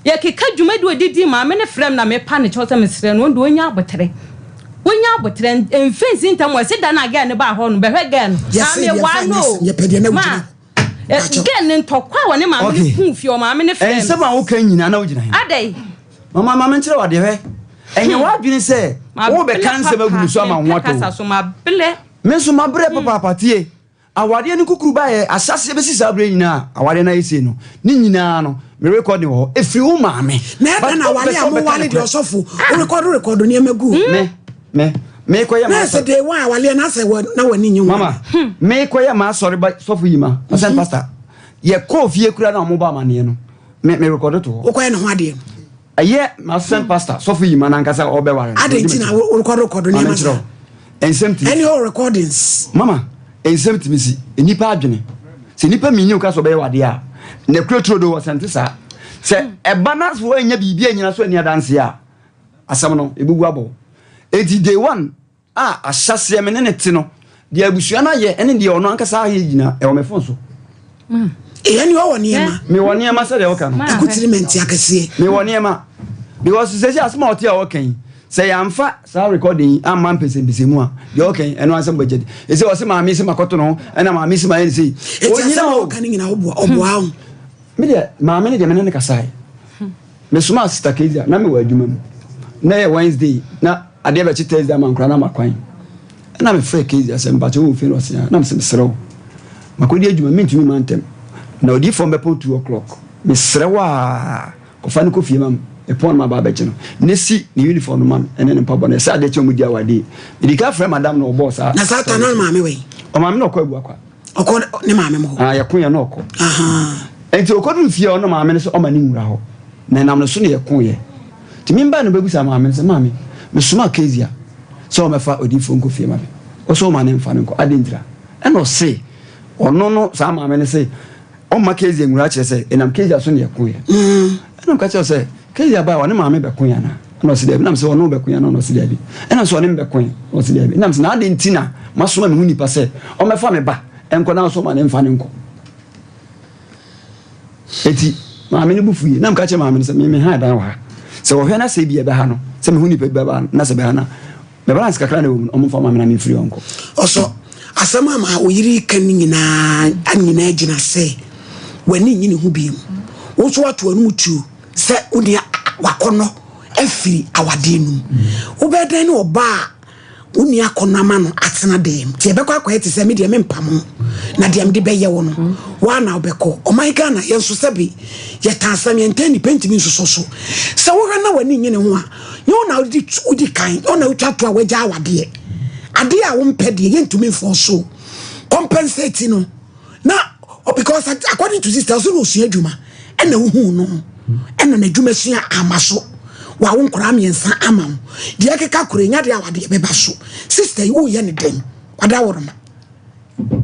Yɛkeka dwumadi odidi maame no frɛ me na mepa ne kyɛw sɛ mesrɛ no ɔno deɛ ɔnya abotere. Ɔnya abotere mfɛnsi ntam ɔse da no a gɛɛ no baa hɔ no bɛhwɛ gɛɛ no. Yɛse Maame yɛmfa waa nyɛ no asɛm, yɛpɛ deɛ na ma. wogyina hɔ. Gɛn ne ntɔkwa a wɔne maame no kuu fie ɔmaame no frɛ Nsɛm a woka nyinaa na wogyina he? Adɛn? Mama ma menkyerɛ wo adeɛ hwɛ. Ɛnyɛ w'adwene sɛ wobɛka nsɛm agu me so ama wo ho atɔ wo. Me nso mabrɛ papaapa tie. Awadeɛ no kukuru baeɛ ahyɛaseɛ bɛsi saa berɛ nyinaa a awadeɛ no ayɛ sei no ne nyinaa no me rekɔde wɔ hɔ ɛfiri wo maame. Na ɛdɛn na awale a mowale deɛ ɔsɔfo worekɔdo rekɔdo nneɛma gu Me me. Mekɔyɛ Na sɛ de wa awaleɛ na sɛ wɔ na w'ani nye ho. Mama, mekɔyɛ m'asɔre ba sɔfo yi ma, ɔsɛn pastor. Yɛkɔɔ fie kura na ɔmo bɔ amaneɛ no, me me rekɔdo to hɔ. Wokɔyɛ ne ho adeɛ no. Ɛyɛ m'asɛn pastor sɔfo yi ma n'ankasa ɔbɛware no. Adɛn nti na wo rekɔdo rekɔdo nneɛma saa? Nsɛm tumi. Ɛne all recordings. Mama, nsɛm tumi si nnipa adwene. Sɛ nnipa mmienu ka sɛ ɔbɛyɛ wadeɛ a, na kura turo do wɔ sɛnte saa. Sɛ ɛba na so wɔanya biribi anyina so ani adanseɛ a, asɛm no ɛbɛgu abɔ. Enti day one a ahyɛseɛ me ne ne te no, deɛ abusua no ayɛ ne deɛ ɔno ankasa ayɛ nyina ɛwɔ me fon so. Ɛyɛ ne ɔwɔ nneɛma. Mewɔ nneɛma sɛdeɛ woka no. Akutiri mɛnti akɛseɛ. Mewɔ nneɛma because sɛ sɛ asɛm a ɔte a ɔka yi sɛ yɛamfa saa recording yi amma mpɛsɛmpɛsɛ mu a deɛ ɔka yi ɛno asɛm bɛgye di. Ɛsɛ ɔsɛ maame sɛ makɔto no ho ɛna maame sɛ mayɛ ne sei. Eti asɛm a ɔka no nyina ɔboa ɔboa ho. Me deɛ maame no deɛ me ne no kasae. Mesomaa Sister Kezia, na mewɔ adwuma mu. Na ɛyɛ Wednesday, na adeɛ bɛkye Thursday ama nkwadaa no ama kwan. Ɛna mefrɛɛ Kezia sɛ mpakyɛ wowɔ fie na ɔse aane. Na mese mesrɛ wo, makɔdi adwuma mentumi mma ntɛm. Na odiyifoɔ no bɛpɔn 2 o'clock. Mesrɛ wo aa, kɔfa no kɔ fie ma me. Mepɔn no maba abɛgye no. Na si ne uniform no ma me ɛne ne mpaboa no. Ɛsɛ adeɛ kye a wɔdi awadeɛ. Mede ka frɛ madam na ɔbɔɔ saa. Na saa ta na maame wɔ yi? Ɔmaame na ɔkɔ Abuakwa. Ɔkɔ ne maame mu hɔ. Ah, yɛko yɛ na ɔkɔ. Nti ɔkɔduru fie a ɔno maame no sɛ ɔma ne nwura hɔ. Na ɛnam no so na yɛko yɛ. Nti me mba no bɛbusa maame no sɛ, maame, mesoma Kezia sɛ ɔmɛfa odiyifoɔ nkɔ fie ma me. Ɔsɛ ɔma ne mfa no nkɔ. Adɛn ntira? Ɛna ɔse, ɔno no saa maame no se, ɔmma Kezia nwura kyerɛ sɛ ɛnam Kezia so na yɛko yɛ. Ɛna ɔka kyerɛ sɛ, Kezia baa ɔne maame bɛko yɛ anaa? Ɛna ɔse daabi. Ɛna mesɛ ɔne wo bɛko yɛ anaa? Ɛna ɔse daabi. Ɛna mesɛ ɔne me bɛko yɛ? Ɛna ɔse daabi. Ɛna mesɛ na adɛn nti na masoma me ho nipa sɛ ɔmmɛfa me ba nkɔ na ɔsɛ ɔma ne mfa no nkɔ? Eti maame no bo fuiɛ. Na meka kyerɛ maame no sɛ me me ha dan wɔ ha. Sɛ wɔhwɛ na sɛ ebi ɛbɛha no, sɛ me ho nipa bi bɛba na sɛ bɛha no a, me balance kakra na ɛwɔ mu no, ɔmfa ma me na memfiri hɔ nkɔ. Ɔsɔ, asɛm a ma wo yere reka no nyinaa nyinaa gyina sɛ w'ani nnye ne ho bio. Wo nso woato w'anom tuo sɛ wo nua w'akɔnnɔ afiri awadeɛ no mu. Wobɛyɛ dɛn ne ɔbaa a wo nua akɔnnɔ ama no atena dan mu? Nti ɛbɛkɔ akɔyɛ te sɛ me deɛ mempam ho na deɛ mede bɛyɛ wo no, woa na wobɛkɔ. Ɔman Ghana, yɛn nso sɛbe yɛtaa asɛm, yɛntaa nnipa ntumi nsosɔ so. Sɛ wohwɛ na w'ani nnye ne ho a, nyɛ wo na wodi wodi kan, nyɛ wo na wotwa to a woagya awadeɛ. Adeɛ a wompɛ deɛ yɛntumi mfɔɔso. Compensate no. na because according to sister ɔsɛ na osua adwuma ɛna wohuu no ɛna n'adwuma sua ama so wawo nkwadaa mmiɛnsa ama wo deɛ ɛkeka koro nya deɛ awadeɛ bɛba so sister yi woyɛ ne dɛn wada wɔ no ma.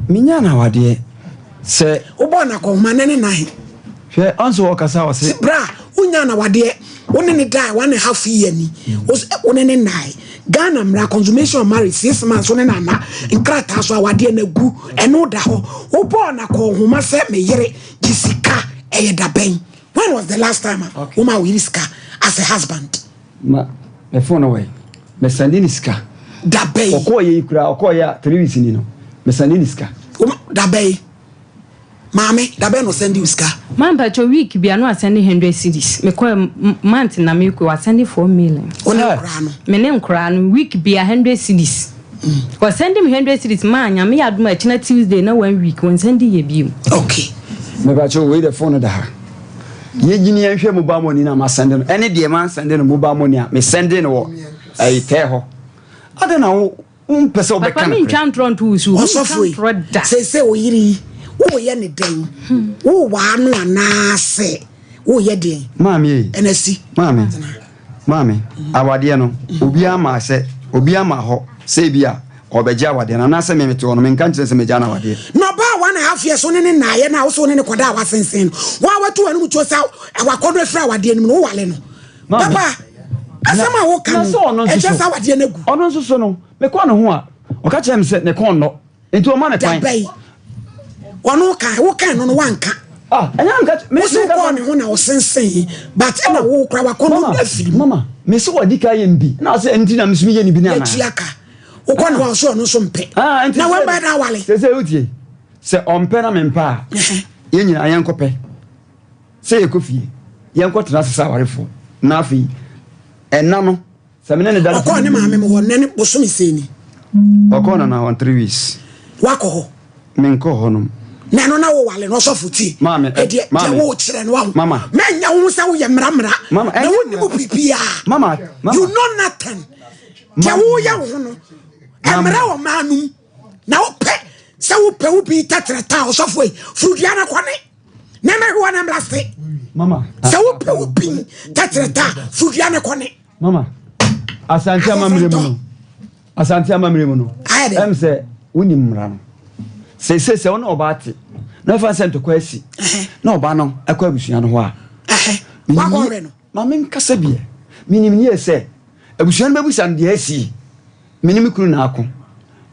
Menya no awadeɛ sɛ. Wobɔɔ no akɔnhoma ne ne nan. Hwɛ ɔnso ɔkasa ɔse. Bra wonya no awadeɛ wo ne ne die one and a half year ni wo ne ne nnae Ghana mmara consummation of marriage six months wo ne no anna nkrataa so awadeɛ no agu ɛno da hɔ wobɔɔ no akɔnhoma sɛ me yere gye sika ɛyɛ da bɛn when was the last time a woma wo yere sika as a husband. Ma me phone no wɔ he? Me sɛnde ne sika. Da bɛn? Ɔkɔɔ yɛ yi koraa ɔkɔɔ yɛ a 3 weeks ni no me sɛnde ne sika. Da bɛn? Maame, da bɛn na ɔsɛnde wo sika? Ma mpakyɛw week bia na wasɛnde hundred cedis mekɔ month na mekɔ wasɛnde 4 million. Wo ne nkoraa no? Me ne nkoraa no week bia 100 cedis. Ɔsɛnde me 100 cedis maa Nyame yɛ adom a ɛkyena Tuesday na one week ɔnsɛnde yɛ bio. Okay. Mepakyɛw wei de phone no da ha. Yɛnyini yɛnhwɛ mobile money no a masɛnde no ɛne deɛ mansɛnde no mobile money a mesɛnde no wɔ ɛyi tɛɛ hɔ. Adɛn na wo wompɛ sɛ wobɛka Papa nokorɛ? mentwa ntorɔ nto wo so o, mentwa Ɔsɔfo yi, ntorɔ da. seesei wo yere yi, woreyɛ ne dɛn? Worewaa no anaasɛ woreyɛ deɛn? Maame ei, Ɛna si. maame, maame, awadeɛ no, obiara maa sɛ, obiara maa hɔ sɛ ebi a ɔbɛgye awadeɛ no anaasɛ me mete hɔ no menka nkyerɛ sɛ megya no awadeɛ. Na ɔbaa one and a half years wo ne ne nnaeɛ no a wo sɛ wo ne no kɔda a wasensen no, wo a watu w'anom tuo sɛ wakɔdɔ afiri awadeɛ no mu no, wowale no. Maame, Papa, asɛm a woka na no, sɛ ɔno nso ɛkyerɛ so, sɛ awadeɛ no agu. ɔno nso so no, mekɔɔ ne ho a, ɔka kyerɛɛ me sɛ ne kɔn nnɔ, nti ɔma me kwan. Da bɛn? Ɔno ka, woka no no wanka. Ah, ɛnyɛ na meka me Wo sɛ meka wokɔɔ ne ho na ɔsensee, but ɛna wo kora wakɔnnɔ Mama, afiri mu. mama, me se wadi ka yɛ mbi, na ɔsɛ ɛnti na me nso meyɛ ne bi ne anaa? Yɛtua ka. Wokɔ ne hɔ a ɔsɛ ɔno nso mpɛ. Ah, nti Na sɛ wɛbɛyɛ dɛ awale. sɛ sɛ wotie, sɛ ɔmpɛ na mempɛ a, yɛn nyinaa yɛnkɔpɛ. Sɛ yɛkɔ fie, yɛnkɔtena ase sɛ awarefoɔ, na afei ɛna no, sɛ me ne no da no. Ɔkɔɔ ne maame mo hɔ nnɛ ne bosome sɛn ni? Ɔkɔɔ Nana hɔ 3 weeks. Woakɔ hɔ? Menkɔɔ hɔ nom. Na ɛno na wowale no ɔsɔfo tie. Maame, ɛ, Ɛdeɛ, deɛ maame. wokyerɛ no wahu. Mama. Mɛnyɛ wo ho sɛ woyɛ mmara mmara. Mama, Na ɛnyɛ wonim biribiara. Mama, mama. You know nothing. Deɛ woyɛ wo ho no, ɛmmerɛ wɔ maa no mu. Na wopɛ sɛ wopɛ wo bi tɛtrɛta a ɔsɔfo yi, furudua no kɔne. Na mɛhwe wɔ na mmra se. Mama. Sɛ wopɛ wo bi tɛtrɛta a, furudua no kɔne. Mama, Asante amammerɛ mu no, Asante amammerɛ mu no, ɛm sɛ wonim mmara no. Seesei sɛ wo ne ɔbaa te, na ɛfa sɛ ntɔkwa asi, na ɔbaa no ɛkɔ abusua no hɔ a, ma menkasa biɛ, menim yie sɛ abusua no bɛbusa no deɛ asi. Me ne me kunu na ako.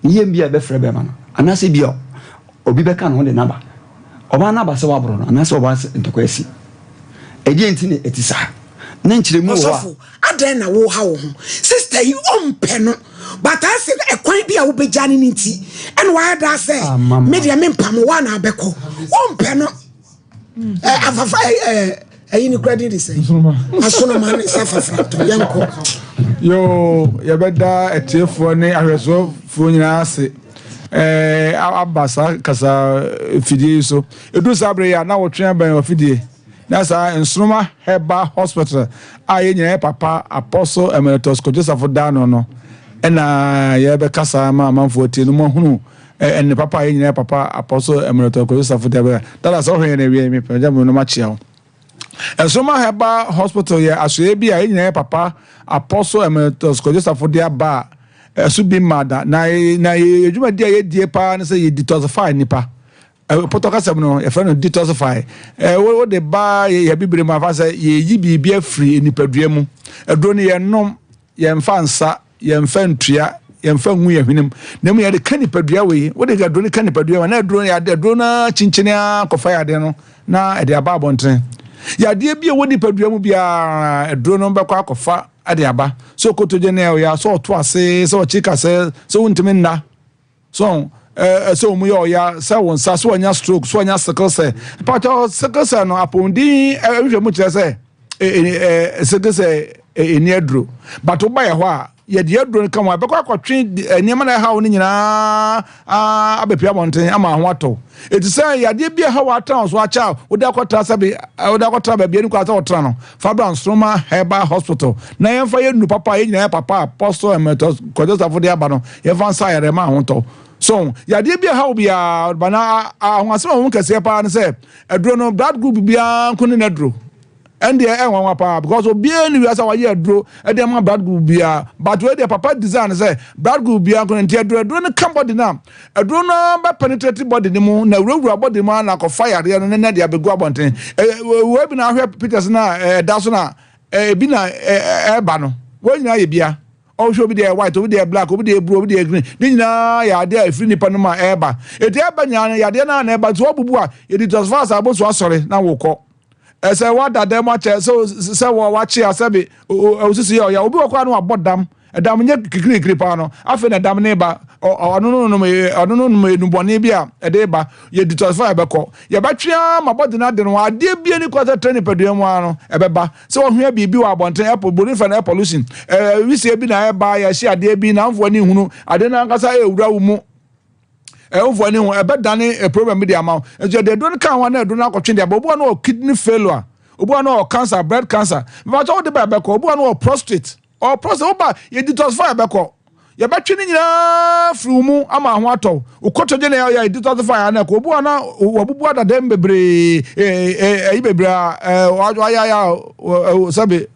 Ne yam bi a ɛbɛfrɛ bɛrima no, anaasɛ bi a obi bɛka ne ho de no aba. Ɔbaa no aba sɛ waboro no, anaasɛ ɔbaa sɛ ntɔkwa asi. Ɛdeɛn nti na ɛte saa? Na nkyerɛmu wɔ hɔ a. Ɔsɔfo, adɛn na woha wo ho? Sister yi ɔmpɛ no, but ayɛ sɛ ɛkwan bi a wobɛgya no no nti, ɛna wayɛ daa sɛ, Ah, mama. me deɛ mempam wo, wo a na abɛkɔ. Ɔmpɛ no. afafa ɛyi ne kura din de sɛ asonoma ne sɛ afafra to yɛnkɔ. Yoo yɛbɛda atiefoɔ ne ahwɛsoɔfoɔ nyinaa ase ɛɛ aba saa kasa fidie yi so edu saa bere yi a na wɔtwe abɛn wɔ fidie na saa nsoroma herbal hospital a yɛn nyinaa yɛ papa apostle emeritus Kwadwo Safo Dano no ɛna yɛbɛkasa ma amanfoɔ atie no mo ahunu Ɛnne papa a yɛn nyinaa papa Apostle Emeritus Kwadwo Safo Dabrɛ. Dada sɛ wohwɛ yɛn awie me pɛgya mu no makyia wo. Nsoromma Herbal Hospital yɛ asoɛeɛ bi a yɛn nyinaa papa Apostle Emeritus Kwadwo Safo de aba a ɛso bi mmaa da. Na na yɛ dwumadi a yɛdie paa ne sɛ yɛ detoxify nnipa. Pɔtɔ kasa mu no yɛfrɛ no detoxify. Wode ba yɛ abibire mu afa sɛ yɛyi biribi afiri nipadua mu. Aduro no yɛnom, yɛmfa nsa Yɛmfa ntua, yɛmfa ngu yɛn hwenem, na mmom yɛde ka nipadua wei. Wode aduro no ka nipadua wei, na aduro no yɛade aduro no ara kyinkyini ara kɔfa yadeɛ no na ɛde aba abɔntene. Yadeɛ bi a ɛwɔ nipadua mu biara, aduro no bɛkɔ akɔfa de aba. Sɛ ɔkotodwe ne ɛyɛ, sɛ ɔto ase, sɛ ɔkye kasɛ, sɛ wontumi nna. So ɛɛ sɛ wɔn yɛ ɔya sɛ wɔn nsa so wɔnya stroke so wɔnya sickle cell pàtó sickle cell no apɔmuden nhwɛ mu kyerɛ sɛ ɛɛ sickle cell ɛni aduro but woba yɛ hɔ a yɛde aduro no ka ho a ɛbɛkɔ akɔtwe nneɛma na ɛhaw no nyinaa abɛpia abɔnten ama ho atɔ eti sɛ yadeɛ bi a ɛhaw atena so akyɛ a wode akɔtra sɛbi wode akɔtra baabi ɛni kɔ asɛ ɔtra no Fabra Nsoromma Herbal Hospital na yɛmfa yɛn nnuru papa a yɛn nyinaa yɛ papa a Apostle Emeritus Kwadwo Safo de aba no, yɛmfa nsa ayare ma ahotɔ. So yadeɛ bi a ɛha wo biara ba na ahoasɛm a ɛwɔ mu kɛseɛ paa ne sɛ aduro no blood group biara nko ne n'aduro. Ɛndeɛ ɛnwanwa paa because obiara ni wiase a wayɛ aduro ɛde ama blood group biara but wei deɛ papa design sɛ blood group biara nko ne nti aduro aduro no ka body no a Aduro no ara bɛ penetrate body no mu na wurawura body mu ara na akɔfa yareɛ no ne na de abɛgu abɔnten. Wei bi na ahwɛ pictures no a ɛda so na ebi na ɛreba no. Wɔn nyinaa yɛ bia. Ɔhwɛ obi deɛ white, obi deɛ black, obi deɛ blue, obi deɛ green. Ne nyinaa yɛ adeɛ a ɛfiri nipa no mu a ɛreba. Eti ɛreba nyinaa no yadeɛ no ara na ɛba. Nti wɔbubu a yɛde detoxify asase so asɔre na wokɔ. Ɛsɛ wada dɛm akyɛ sɛ sɛ wɔ wakye a sɛbi osisi yɛ ɔya obi wɔ kɔ ano abɔ dam ɛdam nyɛ kikirikiri paa no afei na ɛdam ne ba ɔno no nom ɔno no nom enubɔne bi a ɛde ba yɛ detoxify ɛbɛkɔ yɛbɛtwe ara ma bɔde no ade no adeɛ bi ani kɔ sɛ trɛ nipadua mu ara no ɛbɛba sɛ wɔhwɛ biribi wɔ abɔnten ɛpo buroni fɛ no air pollution ɛɛ wisie bi na ɛba yɛhye adeɛ bi na amfoɔ ani hunu adeɛ no ankasa ɛwura wo mu ɛwofoɔ ani ho ɛbɛdane eh, problem bi de ama wo nso yɛde aduro no ka ho a na aduro no akɔtwe de aba obi wa no wɔ kidney failure obi wa no wɔ cancer breast cancer mfakyɛ wode ba ɛbɛkɔ obi wa no wɔ prostate ɔwɔ prostate woba yɛ detoxify ɛbɛkɔ yɛbɛtwe ne nyinaa firi wo mu ama ho atɔ wo kotodwe na yɛ detoxify ana ɛkɔ obi wa na wabubu adadam bebree ɛyi bebree a wayɛ ayɛ sɛbe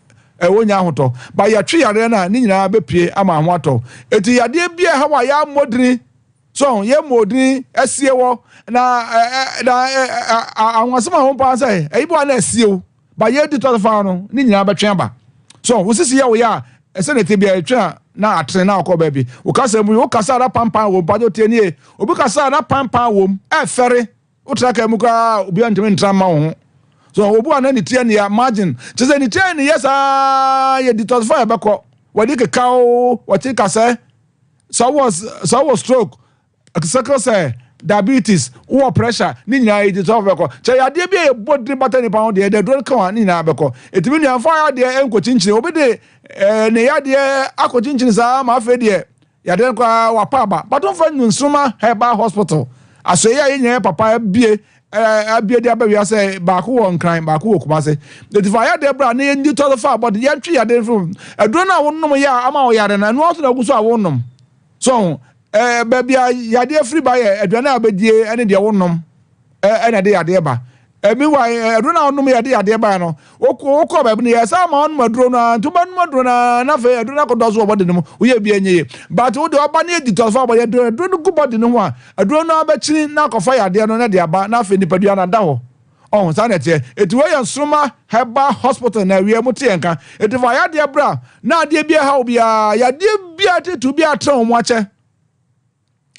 ɛwɔ nya ahotɔ ba yɛtwe yareɛ no a ne nyinaa bɛpie ama ho atɔ eti yadeɛ bi a ɛha wɔ a yɛammɔ So yɛ mmɔ odin asie wɔ na na ahwasɛm a wɔn paa sɛ ɛyi bɔ a na asie o ba yɛ di tɔtɔ fa no ne nyinaa bɛtwe aba so wosisi yɛ wo yɛ a ɛsɛ na ɛte bia ɛtwe a na atene na akɔ baabi wo kasa mu wo kasa na pampan wɔ mpadzo tie nie obi kasa na pampan wɔ mu ɛfɛre wotra kaa mu koraa obi antumi ntra mma wo ho so obi wa na ne ti ania margin kyɛ sɛ ne ti ani yɛ saa yɛ detoxify ɛbɛkɔ wɔde keka o wɔte kasɛ Sɛ wowɔ sɛ wowɔ stroke, sickle cell, diabetes, wowɔ pressure, ne nyinaa yi sɛ bɛkɔ. Kyɛ yadeɛ bi a yɛbɔ dini bata nipa ho deɛ, yɛde aduro no ka ho a, ne nyinaa bɛkɔ. Ɛtumi nua mfa yadeɛ nkɔkyinkyini. Obi de eh, ne yadeɛ akɔkyinkyini saa ma afei deɛ yadeɛ no koraa wapa aba. But womfa nnu Nsoroma Herbal Hospital. Asoɛeɛ a yɛn nyinaa yɛ papa abie. Abie de aba wiase baako wɔ Nkran, baako wɔ Kumase. Eti fa yadeɛ bra na yɛnyi tɔ so fa abɔde, yɛntwe yadeɛ mfiri mu. Aduro no a wonom yɛ a ama wo yare no, ɛno ara nso na wogu so a wonom. So ho, ɛɛ baabi a yadeɛ firi ba yɛ aduane a wobɛdie ne deɛ wonom ɛna ɛde yadeɛ ba. Meanwhile, aduro no a wonom yɛ ɛde yadeɛ ba no, wokɔ wokɔ baabi no yɛ sɛ ama wonom aduro no ara, nti wobɛnom aduro no ara na afei aduro no akɔdɔ so wɔ bɔde no mu, woyɛ bi ɛnyɛ yie. But wo deɛ ɔba no yɛ detox fa abɔde, aduro no gu bɔde no ho a, Aduro no ara bɛkyini na akɔfa yadeɛ no na ɛde aba na afei nipadua no ada hɔ. Ɔho, saa na ɛteɛ. Enti wei yɛ Nsoromma Herbal Hospital na awia mu te yɛn nka. Enti fa yadeɛ bra na adeɛ bi ɛha wo biara, yadeɛ biara titiriw biara atena wo mu akyɛ.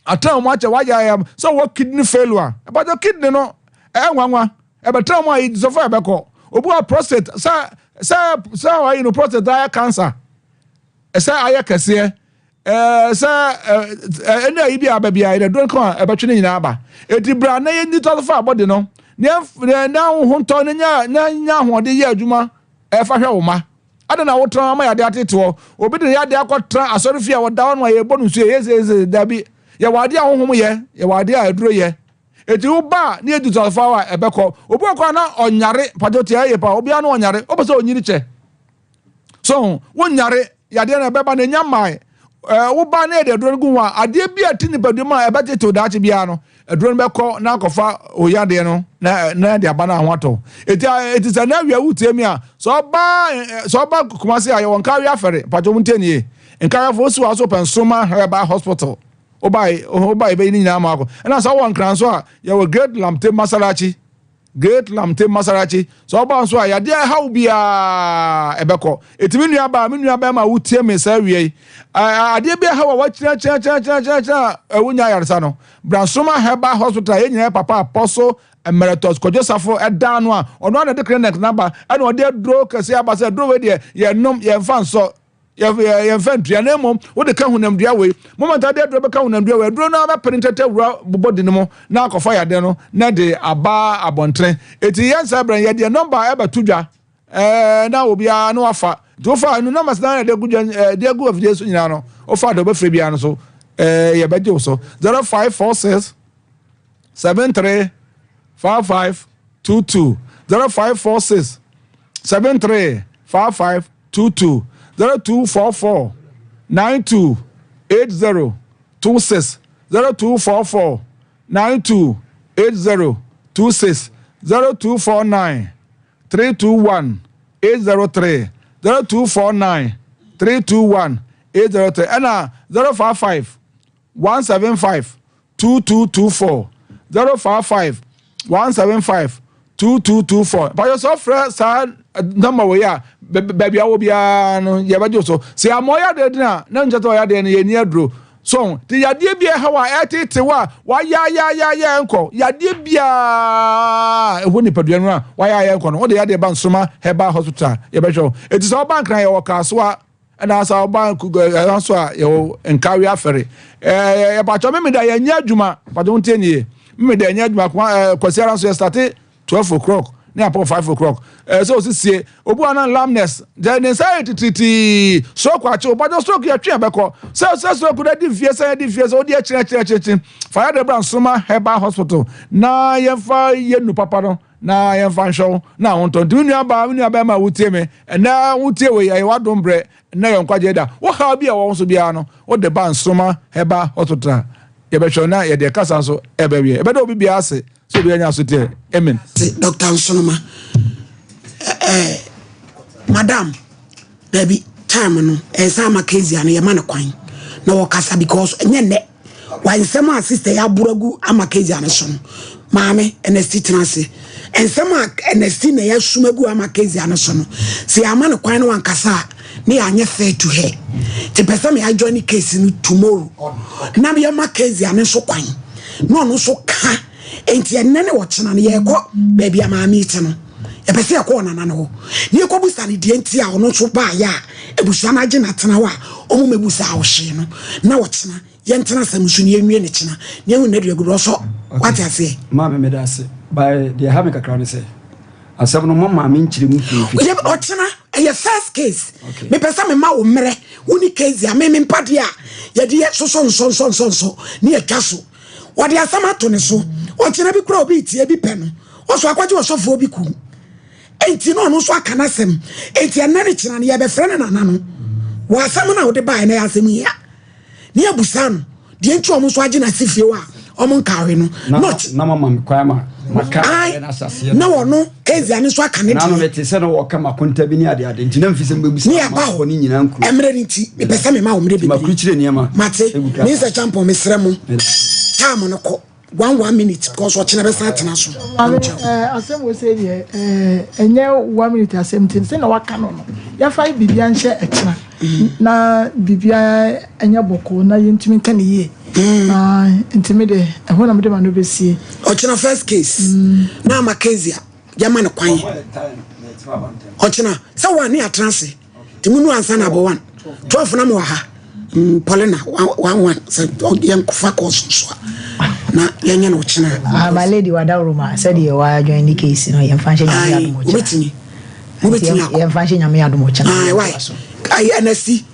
Atena wo mu akyɛ, wayɛ ayɛ sɛ wɔ kidney failure. Ɛbɛtɔ kidney no ɛyɛ nwanwa. Ɛbɛtena mu a sɔfo ɛbɛkɔ. Obi wɔ prostate sɛ sɛ sɛ ɔyi no prostate ayɛ cancer. Ɛsɛ ayɛ kɛseɛ. Ɛɛ sɛ ɛne ayi bi a aba biara yɛde aduro nko a ɛbɛtwe ne nyinaa aba. Eti bra na yɛnni tɔ so fa abɔde no na na wo ho ntɔ na nya na nya ahoɔden yɛ adwuma ɛfa hwɛ wo mma. Adɛn na wotena ama yade atete hɔ? Obi de ne yade akɔtra asɔrefie a wɔda hɔ no a yɛbɔ no nsuo yɛ sɛ sɛ dabi. Yɛwɔ adeɛ a honhom yɛ, yɛwɔ adeɛ a aduro yɛ. Eti wo ba a ne yɛdi tɔ so fa a ɛbɛkɔ. Obi wɔ kɔ a na ɔnyare, mpakyɛw tie ayɛ pa, obiara no ɔnyare, wopɛ sɛ onyini kyɛ. So wonyare yadeɛ no ɛbɛba na ɛnya mmae. Ɛɛ woba na yɛde aduro no gu ho a, adeɛ bi a ɛte nipadua mu a ɛbɛtetew daakye biara no, aduro no bɛkɔ na akɔfa wo yadeɛ no na na ɛde aba no ho atɔ. Eti eti sɛ na awia wotie mi a, sɛ ɔba sɛ ɔba Kumasi a yɛwɔ Nkawe afɛre, mpakyɛw mo ntie nie. Nkawe afɛre wosi wɔ aso pɛ Nsoma Herbal Hospital. Woba woba yɛbɛyi ne nyinaa ma akɔ. Ɛna sɛ ɔwɔ Nkran so a yɛwɔ Great Lamte Masalachi. Great Lamte Masarachi, sɛ ɔba nso a, yadeɛ a ɛha wo biara ɛbɛkɔ. Eti me nua baa, me nua bɛrima a wotie me saa awia yi, adeɛ bi ɛha wo a wakyinakyinakyinakyinakyina a wonya ayaresa no, bra Nsoroma Herbal Hospital a yɛn nyinaa yɛ papa Apostle Emeritus Kwadwo Safo ɛda ano a ɔno ara na ɛde clinic no aba ɛna ɔde aduro kɛseɛ aba sɛ aduro wei deɛ yɛnnom yɛmfa nsɔ yɛmfa ntua na mmom wode ka honamdua wei moment ade aduro bɛka honamdua wei aduro no abɛpene ntɛtɛ wura bɔdi no mu na akɔfa yadeɛ no na de aba abɔntene eti yɛn nsa brɛ yɛdeɛ nɔmba ɛbɛto dwa ɛɛ na obiara na wafa nti wofa ɛnu nɔmba sena yɛde agu dwa ɛde agu afidie so nyinaa no wofa de wobɛfrɛ biara no so ɛɛ yɛbɛgye wo so 0546 73 55 22 0546 73 55 22 0244 92 80 26 0244 92 80 26 0249 321 803 0249 321 803 ɛna 055 175 2224 055 175 2224 pàtó sɛ ɔfrɛ saa nɔmba wɔ yi a baabi a wɔ biara no yɛbɛgye so sɛ ama ɔyɛ adeɛ den a na nkyɛn sɛ ɔyɛ adeɛ no yɛni aduro so te yadeɛ bi ɛhaw a ɛtete wɔ a wayayayaya nkɔ yadeɛ biara ɛwɔ nipadua no a wayayaya nkɔ no wode yadeɛ ba nsoma herbal hospital yɛbɛhwɛ wo eti sɛ ɔba nkran yɛwɔ kaasoa ɛna asa ɔba ɛha nso a yɛwɔ nkawe afɛre ɛɛ yɛpatwɔ mímí da yɛnyɛ adwuma patwɔ ntie nie mímí da yɛnyɛ adwuma kuma ɛɛ kwasi ara nso yɛ starte 12 o'clock ne apɔ 5 o'clock ɛɛ sɛ osi sie obu anan lamnes deɛ ne nsa yɛ titiritii stroke akye o patwɔ stroke yɛ twe ɛbɛkɔ sɛ sɛ stroke na di nfie sɛ di nfie sɛ odi akyerɛ akyerɛ akyerɛ fa yɛ de bra nsoma herbal hospital na yɛnfa yɛ nu papa no. Na yɛmfa nhwɛ wo na wo ntɔ. Nti me nua baa, me nua bɛrima a wotie me, ɛnɛ wotie wei, ɛyɛ w'adom berɛ, ɛnɛ yɛ nkwagyeɛ da. Wo haw bi a ɛwɔ wo so biara no, wode ba Nsoroma Herbal Hospital a, yɛbɛhwɛ wo na yɛde ɛkasa nso ɛbɛwie. Yɛbɛda obi biara ase sɛ obiara nya asoteɛ. Amen. Ase Doctor Nsoroma. Eh, madam, dabi, time no, ɛsɛ ama Kezia no yɛma no kwan na wɔkasa because ɛnyɛ nnɛ. Wa nsɛm a sister yi aboro agu ama Kezia no so no, maame Ernestine tena ase. Nsɛm a Ernestine na yɛasum agu ama Kezia no so no, sɛ yɛama no kwan na wankasa a, ne yɛanyɛ fair to her. Nti pɛ sɛ me adjourn ne case no tomorrow na yɛma Kezia no nso kwan na ɔno nso ka. Nti ɛnnɛ ne ɔkyena no yɛrekɔ baabi a maame yi te no. Yɛpɛ sɛ yɛkɔ ɔnana no hɔ na yɛkɔbusa no deɛ nti a ɔno nso baeɛ a abusua no agye no atena hɔ a ɔmo mmɛbusa ɔhyee no na ɔkyena yɛntena asɛm so na yɛnwie no kyena na yɛhu nnɛ deɛ agu ɔsɔ wate aseɛ. Maame meda ase by deɛ ɛha me kakra ne sɛ asɛm no mo maame nkyerɛ mu pii fi. Yɛ ɔkyena ɛyɛ first case mepɛ sɛ mema wo mmerɛ wo ne case a me mempa deɛ a yɛde yɛ sosɔ nsɔ nsɔ nsɔ nsɔ ne yɛtwa so. Wɔde asɛm ato ne so. Ɔkyena bi koraa obi retie bi pɛ no, ɔso akɔgye ɔsɔfoɔ bi kum. Enti na ɔno nso aka n'asɛm. Enti ɛnnɛ ne kyena no yɛbɛfrɛ ne nana no wɔ asɛm no a wode baeɛ no ɛyɛ asɛm hia. Ne yɛabusa no deɛ nti ɔmo nso agye no asi fie hɔ a ɔmo nkawe no. Na Na ɔkye na mama me kwan ma maka Ae, adeɛ no ahyɛaseɛ na no. ɔno Kezia no nso aka ne Na ano deɛ. mete sɛ na wɔka m'akonta bi ne adeade nti na mfi sɛ mebɛbusa Ne yɛaba amanfoɔ hɔ. no nyinaa nkuro. Mmerɛ no nti mepɛ sɛ mema wo mmerɛ Nti bebree. makurukyire nneɛma Mate. agu krataa Minister so. Champon mesrɛ mo Meda ase. time no kɔ. One one minute because ɔkyena bɛsan atena so. Maame ɛɛ asɛm wɔ sɛ deɛ ɛɛ ɛnyɛ one minute asɛm ti sɛ na waka no no yɛfa biribiara nhyɛ ɛkyena na biribiara ɛnyɛ bɔkɔɔ na yɛntumi nka ne yie na nti me de ɛhɔ na mede ma no bɛsie. Ɔkyena first case na ama Kezia yɛma no kwan ɔkyena sɛ one ne atena ase. Nti mu nu ansa na abɔ one. 12 na mo wɔ ha. Mm, Paulina, one one. Sɛ yɛn fa kɔɔ so so a na yɛnyɛ no ɔkyena. Ah, my lady wadaworo ma sɛdeɛ wa join ne case no yɛmfa nhyɛ nyame adom ɔkyena. Wobɛtumi. Mobɛtumi akɔ. Yɛmfa nhyɛ nyame adom ɔkyena. Ayi, why? Ayi, ɛnasi.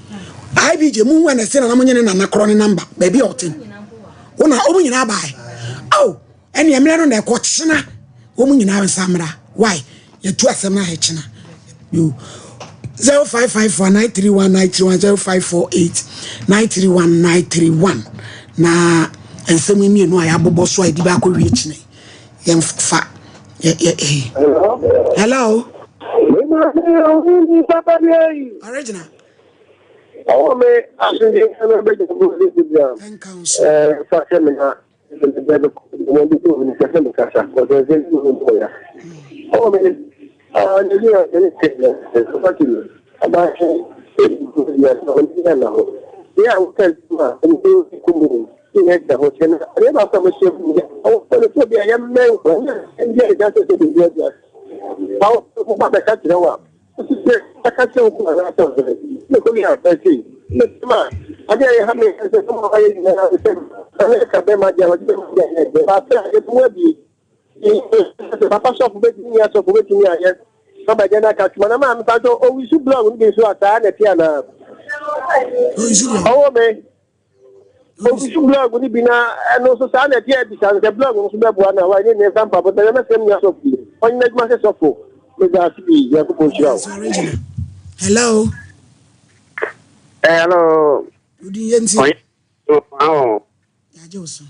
IBJ, mu hu ɛnasi na na mo nye ne nana korɔ ne namba. Baabi a ɔte. Wo na ɔmo nyinaa bae. Oh, ɛne mmerɛ no na ɛkɔ kyena. Wɔn nyinaa nsa mmra. Why? Yɛtu asɛm no ahɛ kyena. Yo. 0554 931 931 0548 931 931 na nsɛm yi mmienu a yɛabobɔ so a yɛde baakɔ wie kyena yi yɛmfa yɛ yɛ eh. Hello. Original. Ọwọ́ mi asomdwe nka na bɛgya bɔ ne bibia. Ɛɛ fa hyɛ me na Papa sɔfo bɛtumi yɛ sɔfo bɛtumi ayɛ ɔbɛgye no aka tuma na maa mepa sɛ owisu blɔg no bi nso a saa na ɛte anaa ɔwɔ me owisu blɔg no bi na ɛno nso saa na ɛte abisa no sɛ blɔg no nso bɛboa no a wayɛ ne nsa mpaboa sɛ mɛsɛm nya sɔfo bi ɔnyɛ adwuma sɛ sɔfo meda ase pii nyankopɔn nhyira wo. Hello. Eh, hello. Odi yɛ nti. Ɔyɛ awo. Yagye wo so.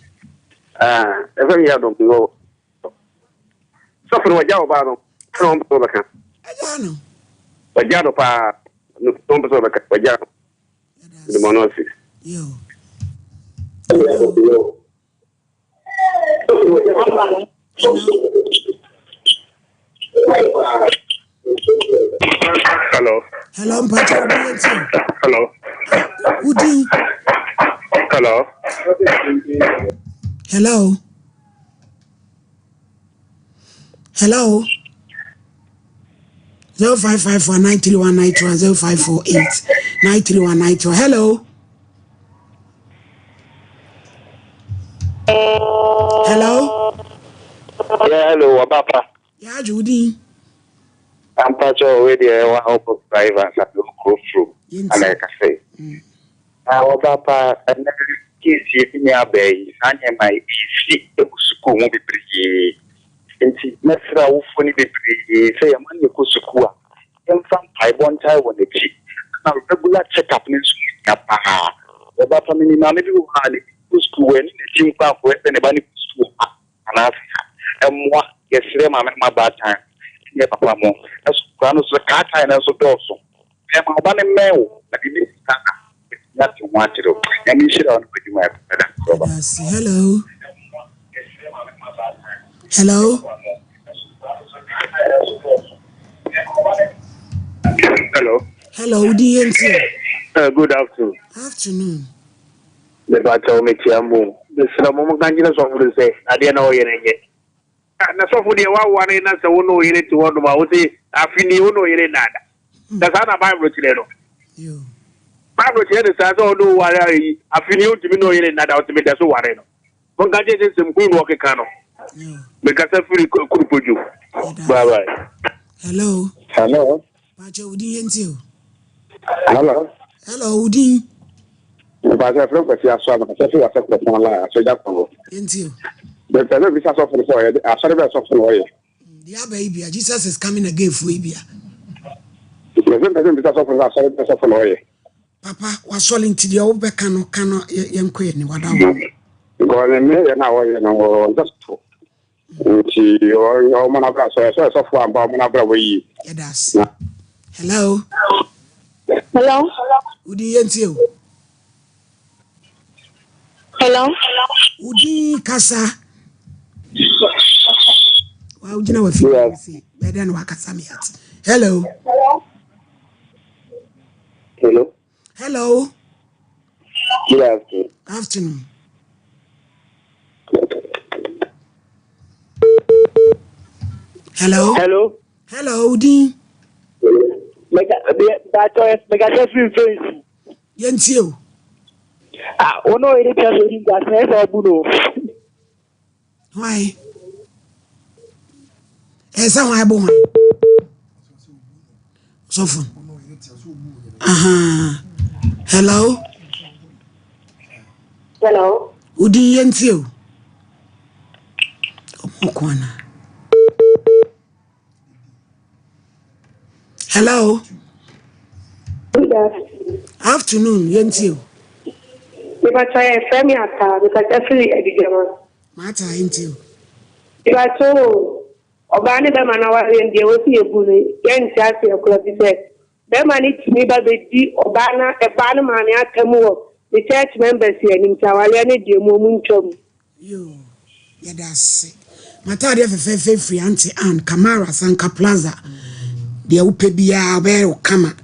Ah, ɛfɛ mi yɛ adɔm wɔ. Sɔfo no wɔgya ɔbaa no, ɛna wɔn pɛ sɛ wɔbɛka. Ɛgya no. Wɔgya no paa, no wɔn pɛ sɛ wɔbɛka, wɔgya no. Mede mo ano ase. Yo. Hello. Hello, mpakyɛ wo din nti. Hello. Wo din. Hello. Hello. Hello. 0554 931 931 0548 931 931. Hello. Hello. Yeah, hello, Wabapa. Yeah, Judy. Ampacho, we deɛ wa help driver sa do kuro furo ana ɛka sɛ. Na Wabapa ɛnɛ case yɛ bi ne aba yi saa nneɛma yi esi egu sukuu mu bebree. Nti mɛsrɛ awofoɔ no bebree sɛ yɛma no yɛkɔ sukuu a yɛmfa mpaebɔ ntae wɔn akyi na regular check up no nso ho hia paa. Wabapa menim maame bi wɔ hɔ a ne bi kɔ sukuu wɔ ɛne n'akyi mpo akɔyɛ sɛ ne ba no kɔ sukuu ha anaasɛ ha. Mmoa, yɛsrɛ maame no ma baatan ne papa mo. Ɛso nkwadaa no nso kaa tae no nso dɔɔso. Bɛn ma wo ba no mmɛn wo na biribi te saa a, watumi ate ho akyerɛ wo. Nyame nhyira wo ne w'adwuma a ɛkɔ so da. Rɔba. Medase. Hello. Hello. Hello. Hello, wodi yɛn ti. Good afternoon. Afternoon. Mepakyɛw mekyia mo. Mesrɛ mo monka nkyerɛ sɔfo no sɛ adeɛ na ɔyɛ no nyɛ. Na sɔfo deɛ woaware na sɛ wo ne wo yere te hɔ nom a wose afe ni wo ne wo yere nnaada. Na saa na Bible kyerɛ no. Bible kyerɛ no saa sɛ ɔne wo ware a yi afe ni wontumi ne wo yere nnada ɔte meda so ware no. Monka nkyerɛ sɛ nsɛm hunu na ɔkeka no. Mekasa firi Kurupodwo. Bye bye. Hello. Hello. Pakyɛ wo din yɛntie o. Hello. Hello, wo din. Mpakyɛ yɛfrɛ me Kwasi Asoa mekasa firi Wasa Kuropɔn line Asɔgya Kɔngo. Yɛntie o. Mepɛ sɛ mebisa sɔfo no sɛ ɔyɛ asɔre bɛn sɔfo na ɔyɛ. Deɛ aba yi bia Jesus is coming again foɔ yi bia. Mese mpɛ sɛ mebisa sɔfo no sɛ asɔre bɛn sɔfo na ɔyɛ. Papa wasɔre nti deɛ wobɛka no ka no yɛnkɔ yɛn ni wada hɔ. Because ne yɛ na ɔyɛ no ɔnsɛ sɔfo. Nti ɔmo na bra sɔ ɛsɔ sɔfo amba ɔmo na bra wɔ yie. Yɛda ase. Hello. Hello. Wodi yɛn tie o. Hello. Wodi kasa. Wa wogyina wɔ fi si bɛdɛ na wakasa mi ate. Hello. Hello. Hello. Good afternoon. Afternoon. Hello. Hello. Hello, Odin. Mega firi fensi. Yɛntie o. Ah, wɔn a wɔyɛ tia sɛ odi nkwasi na ɛsɛ ɔbu no. Hwan? Ɛsɛ hwan bo hwan? Sɔfo. Aha. Hello. Hello. Odin yɛntie o. Ɔmo kɔ ana? Hello. Good afternoon. Afternoon, yɛntie o. Mepakyɛ yɛfrɛ me Ataa, mekasa firi Adigyama. Maata, yɛntie o. Mepakyɛ o, ɔbaa ne bɛma no awareɛ no deɛ wɔsi yɛbu no yɛnte aseɛ koraa fi sɛ bɛma no tumi ba bɛdi ɔbaa no ɛbaa no maame atam wɔ ne church members anim nti awareɛ no deɛ mu ɔmu ntwa mu. Yoo, yɛda ase. M'ataadeɛ fɛfɛɛfɛ firi Auntie Ann, Kamara, Sanka Plaza. Deɛ wopɛ biara, ɔbɛyɛ wo kama.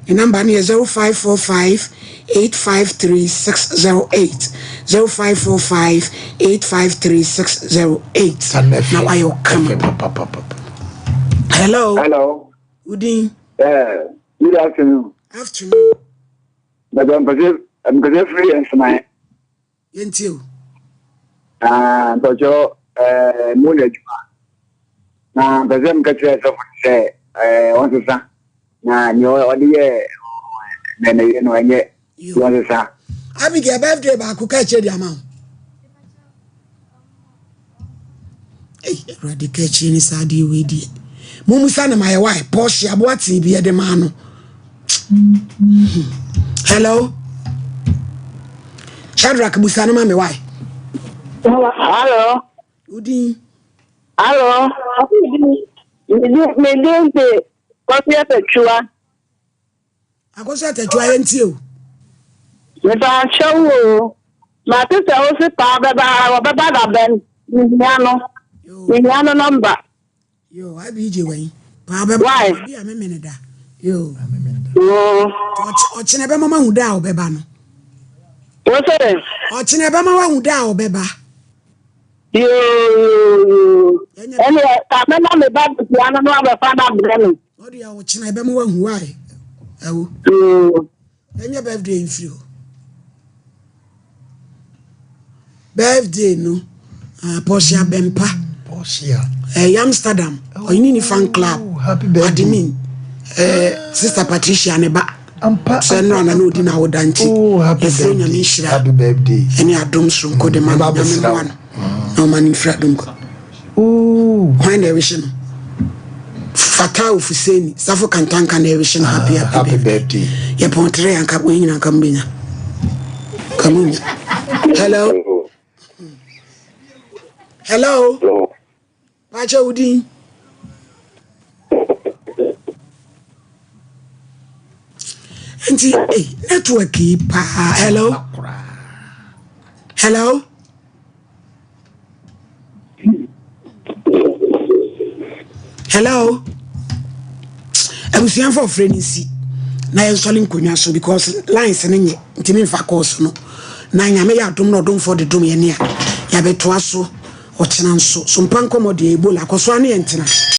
Ne namba no yɛ 0545 853 608. 0545 853 608. Na wayɛ wo kama. Hello. Hello. Udin. Yeah, good afternoon. Afternoon. Bàbá mpɛsɛ mpɛsɛ firi Nseman. Yɛntie o. Ah, mpɔkyɛ ɛɛ mo yɛ adwuma. Na mpɛ sɛ meka kyerɛ sɔfo no sɛ ɛɛ ɔnsesa. Na nea ɔde yɛ na ne yere no ɛnyɛ ɔnsesa. Abigail birthday baako ka akyire de ama wo. Ei, Awurade ka akyire ne saa adeɛ wei deɛ. Mummusa no ma yɛ wae, Porsche aboa tee bi yɛde maa no. Hello. Shadrach busa no ma me wae. Hello. Udin. Hello. Me din de Kofi Atachua. Akɔso Atachua yɛn tie o. Mepa akyɛw o. Mate sɛ wo se paa bɛba wɔbɛba da bɛn. Mehia no. Mehia no nɔmba. Yo, IBJ wɛn. Paa bɛba. Why? Bi a memene da. Yo. Yoo. Ɔkyena ɛbɛma mahu da a ɔbɛba no. Wo se? Ɔkyena ɛbɛma wahu da a ɔbɛba. Yoo yoo yoo. Ɛneɛ ka mɛma me ba busia no no abɛfa no abrɛ me. Ɔde a ɔkyena ɛbɛma wahu why? Ɛwo. Yoo. Ɛnyɛ birthday mfiri hɔ. Birthday no, uh, Portia Bempa. Portia. Uh, Amsterdam. Oh, Ɔyene ne fan club. Oh, happy birthday. Admin. Uh, Sister Patricia ne ba. Ampa. Sɛ nnora na na odi na awoda nti. Oh, happy Yɛsrɛ birthday. Nyame nhyira. Happy birthday. Ɛne adom soronko de ma no. Nyame mmoa no. Na ɔma no mfiri adom kɔ. Hwan na ɛrehye no? Fatah Ofuseni, Safo Kantanka na ɛrehye no happy happy birthday. Yɛpɔn tere anka wɔn nyinaa nka mbenya. Ka mo nya. Hello. Hello. Pakyɛ wo din. Nti eh, network yi paa. Hello. Hello. Hello. Abusuafo ɔfrɛ no nsi na yɛnsɔle nkonnwa so because lines no nyɛ ntumi mfa course no na nyame yɛ adom na ɔdomfoɔ de dom yɛne a yɛabɛtoa so ɔkyena nso so mpa nkɔmmɔ deɛ ebola akɔso ano yɛntena.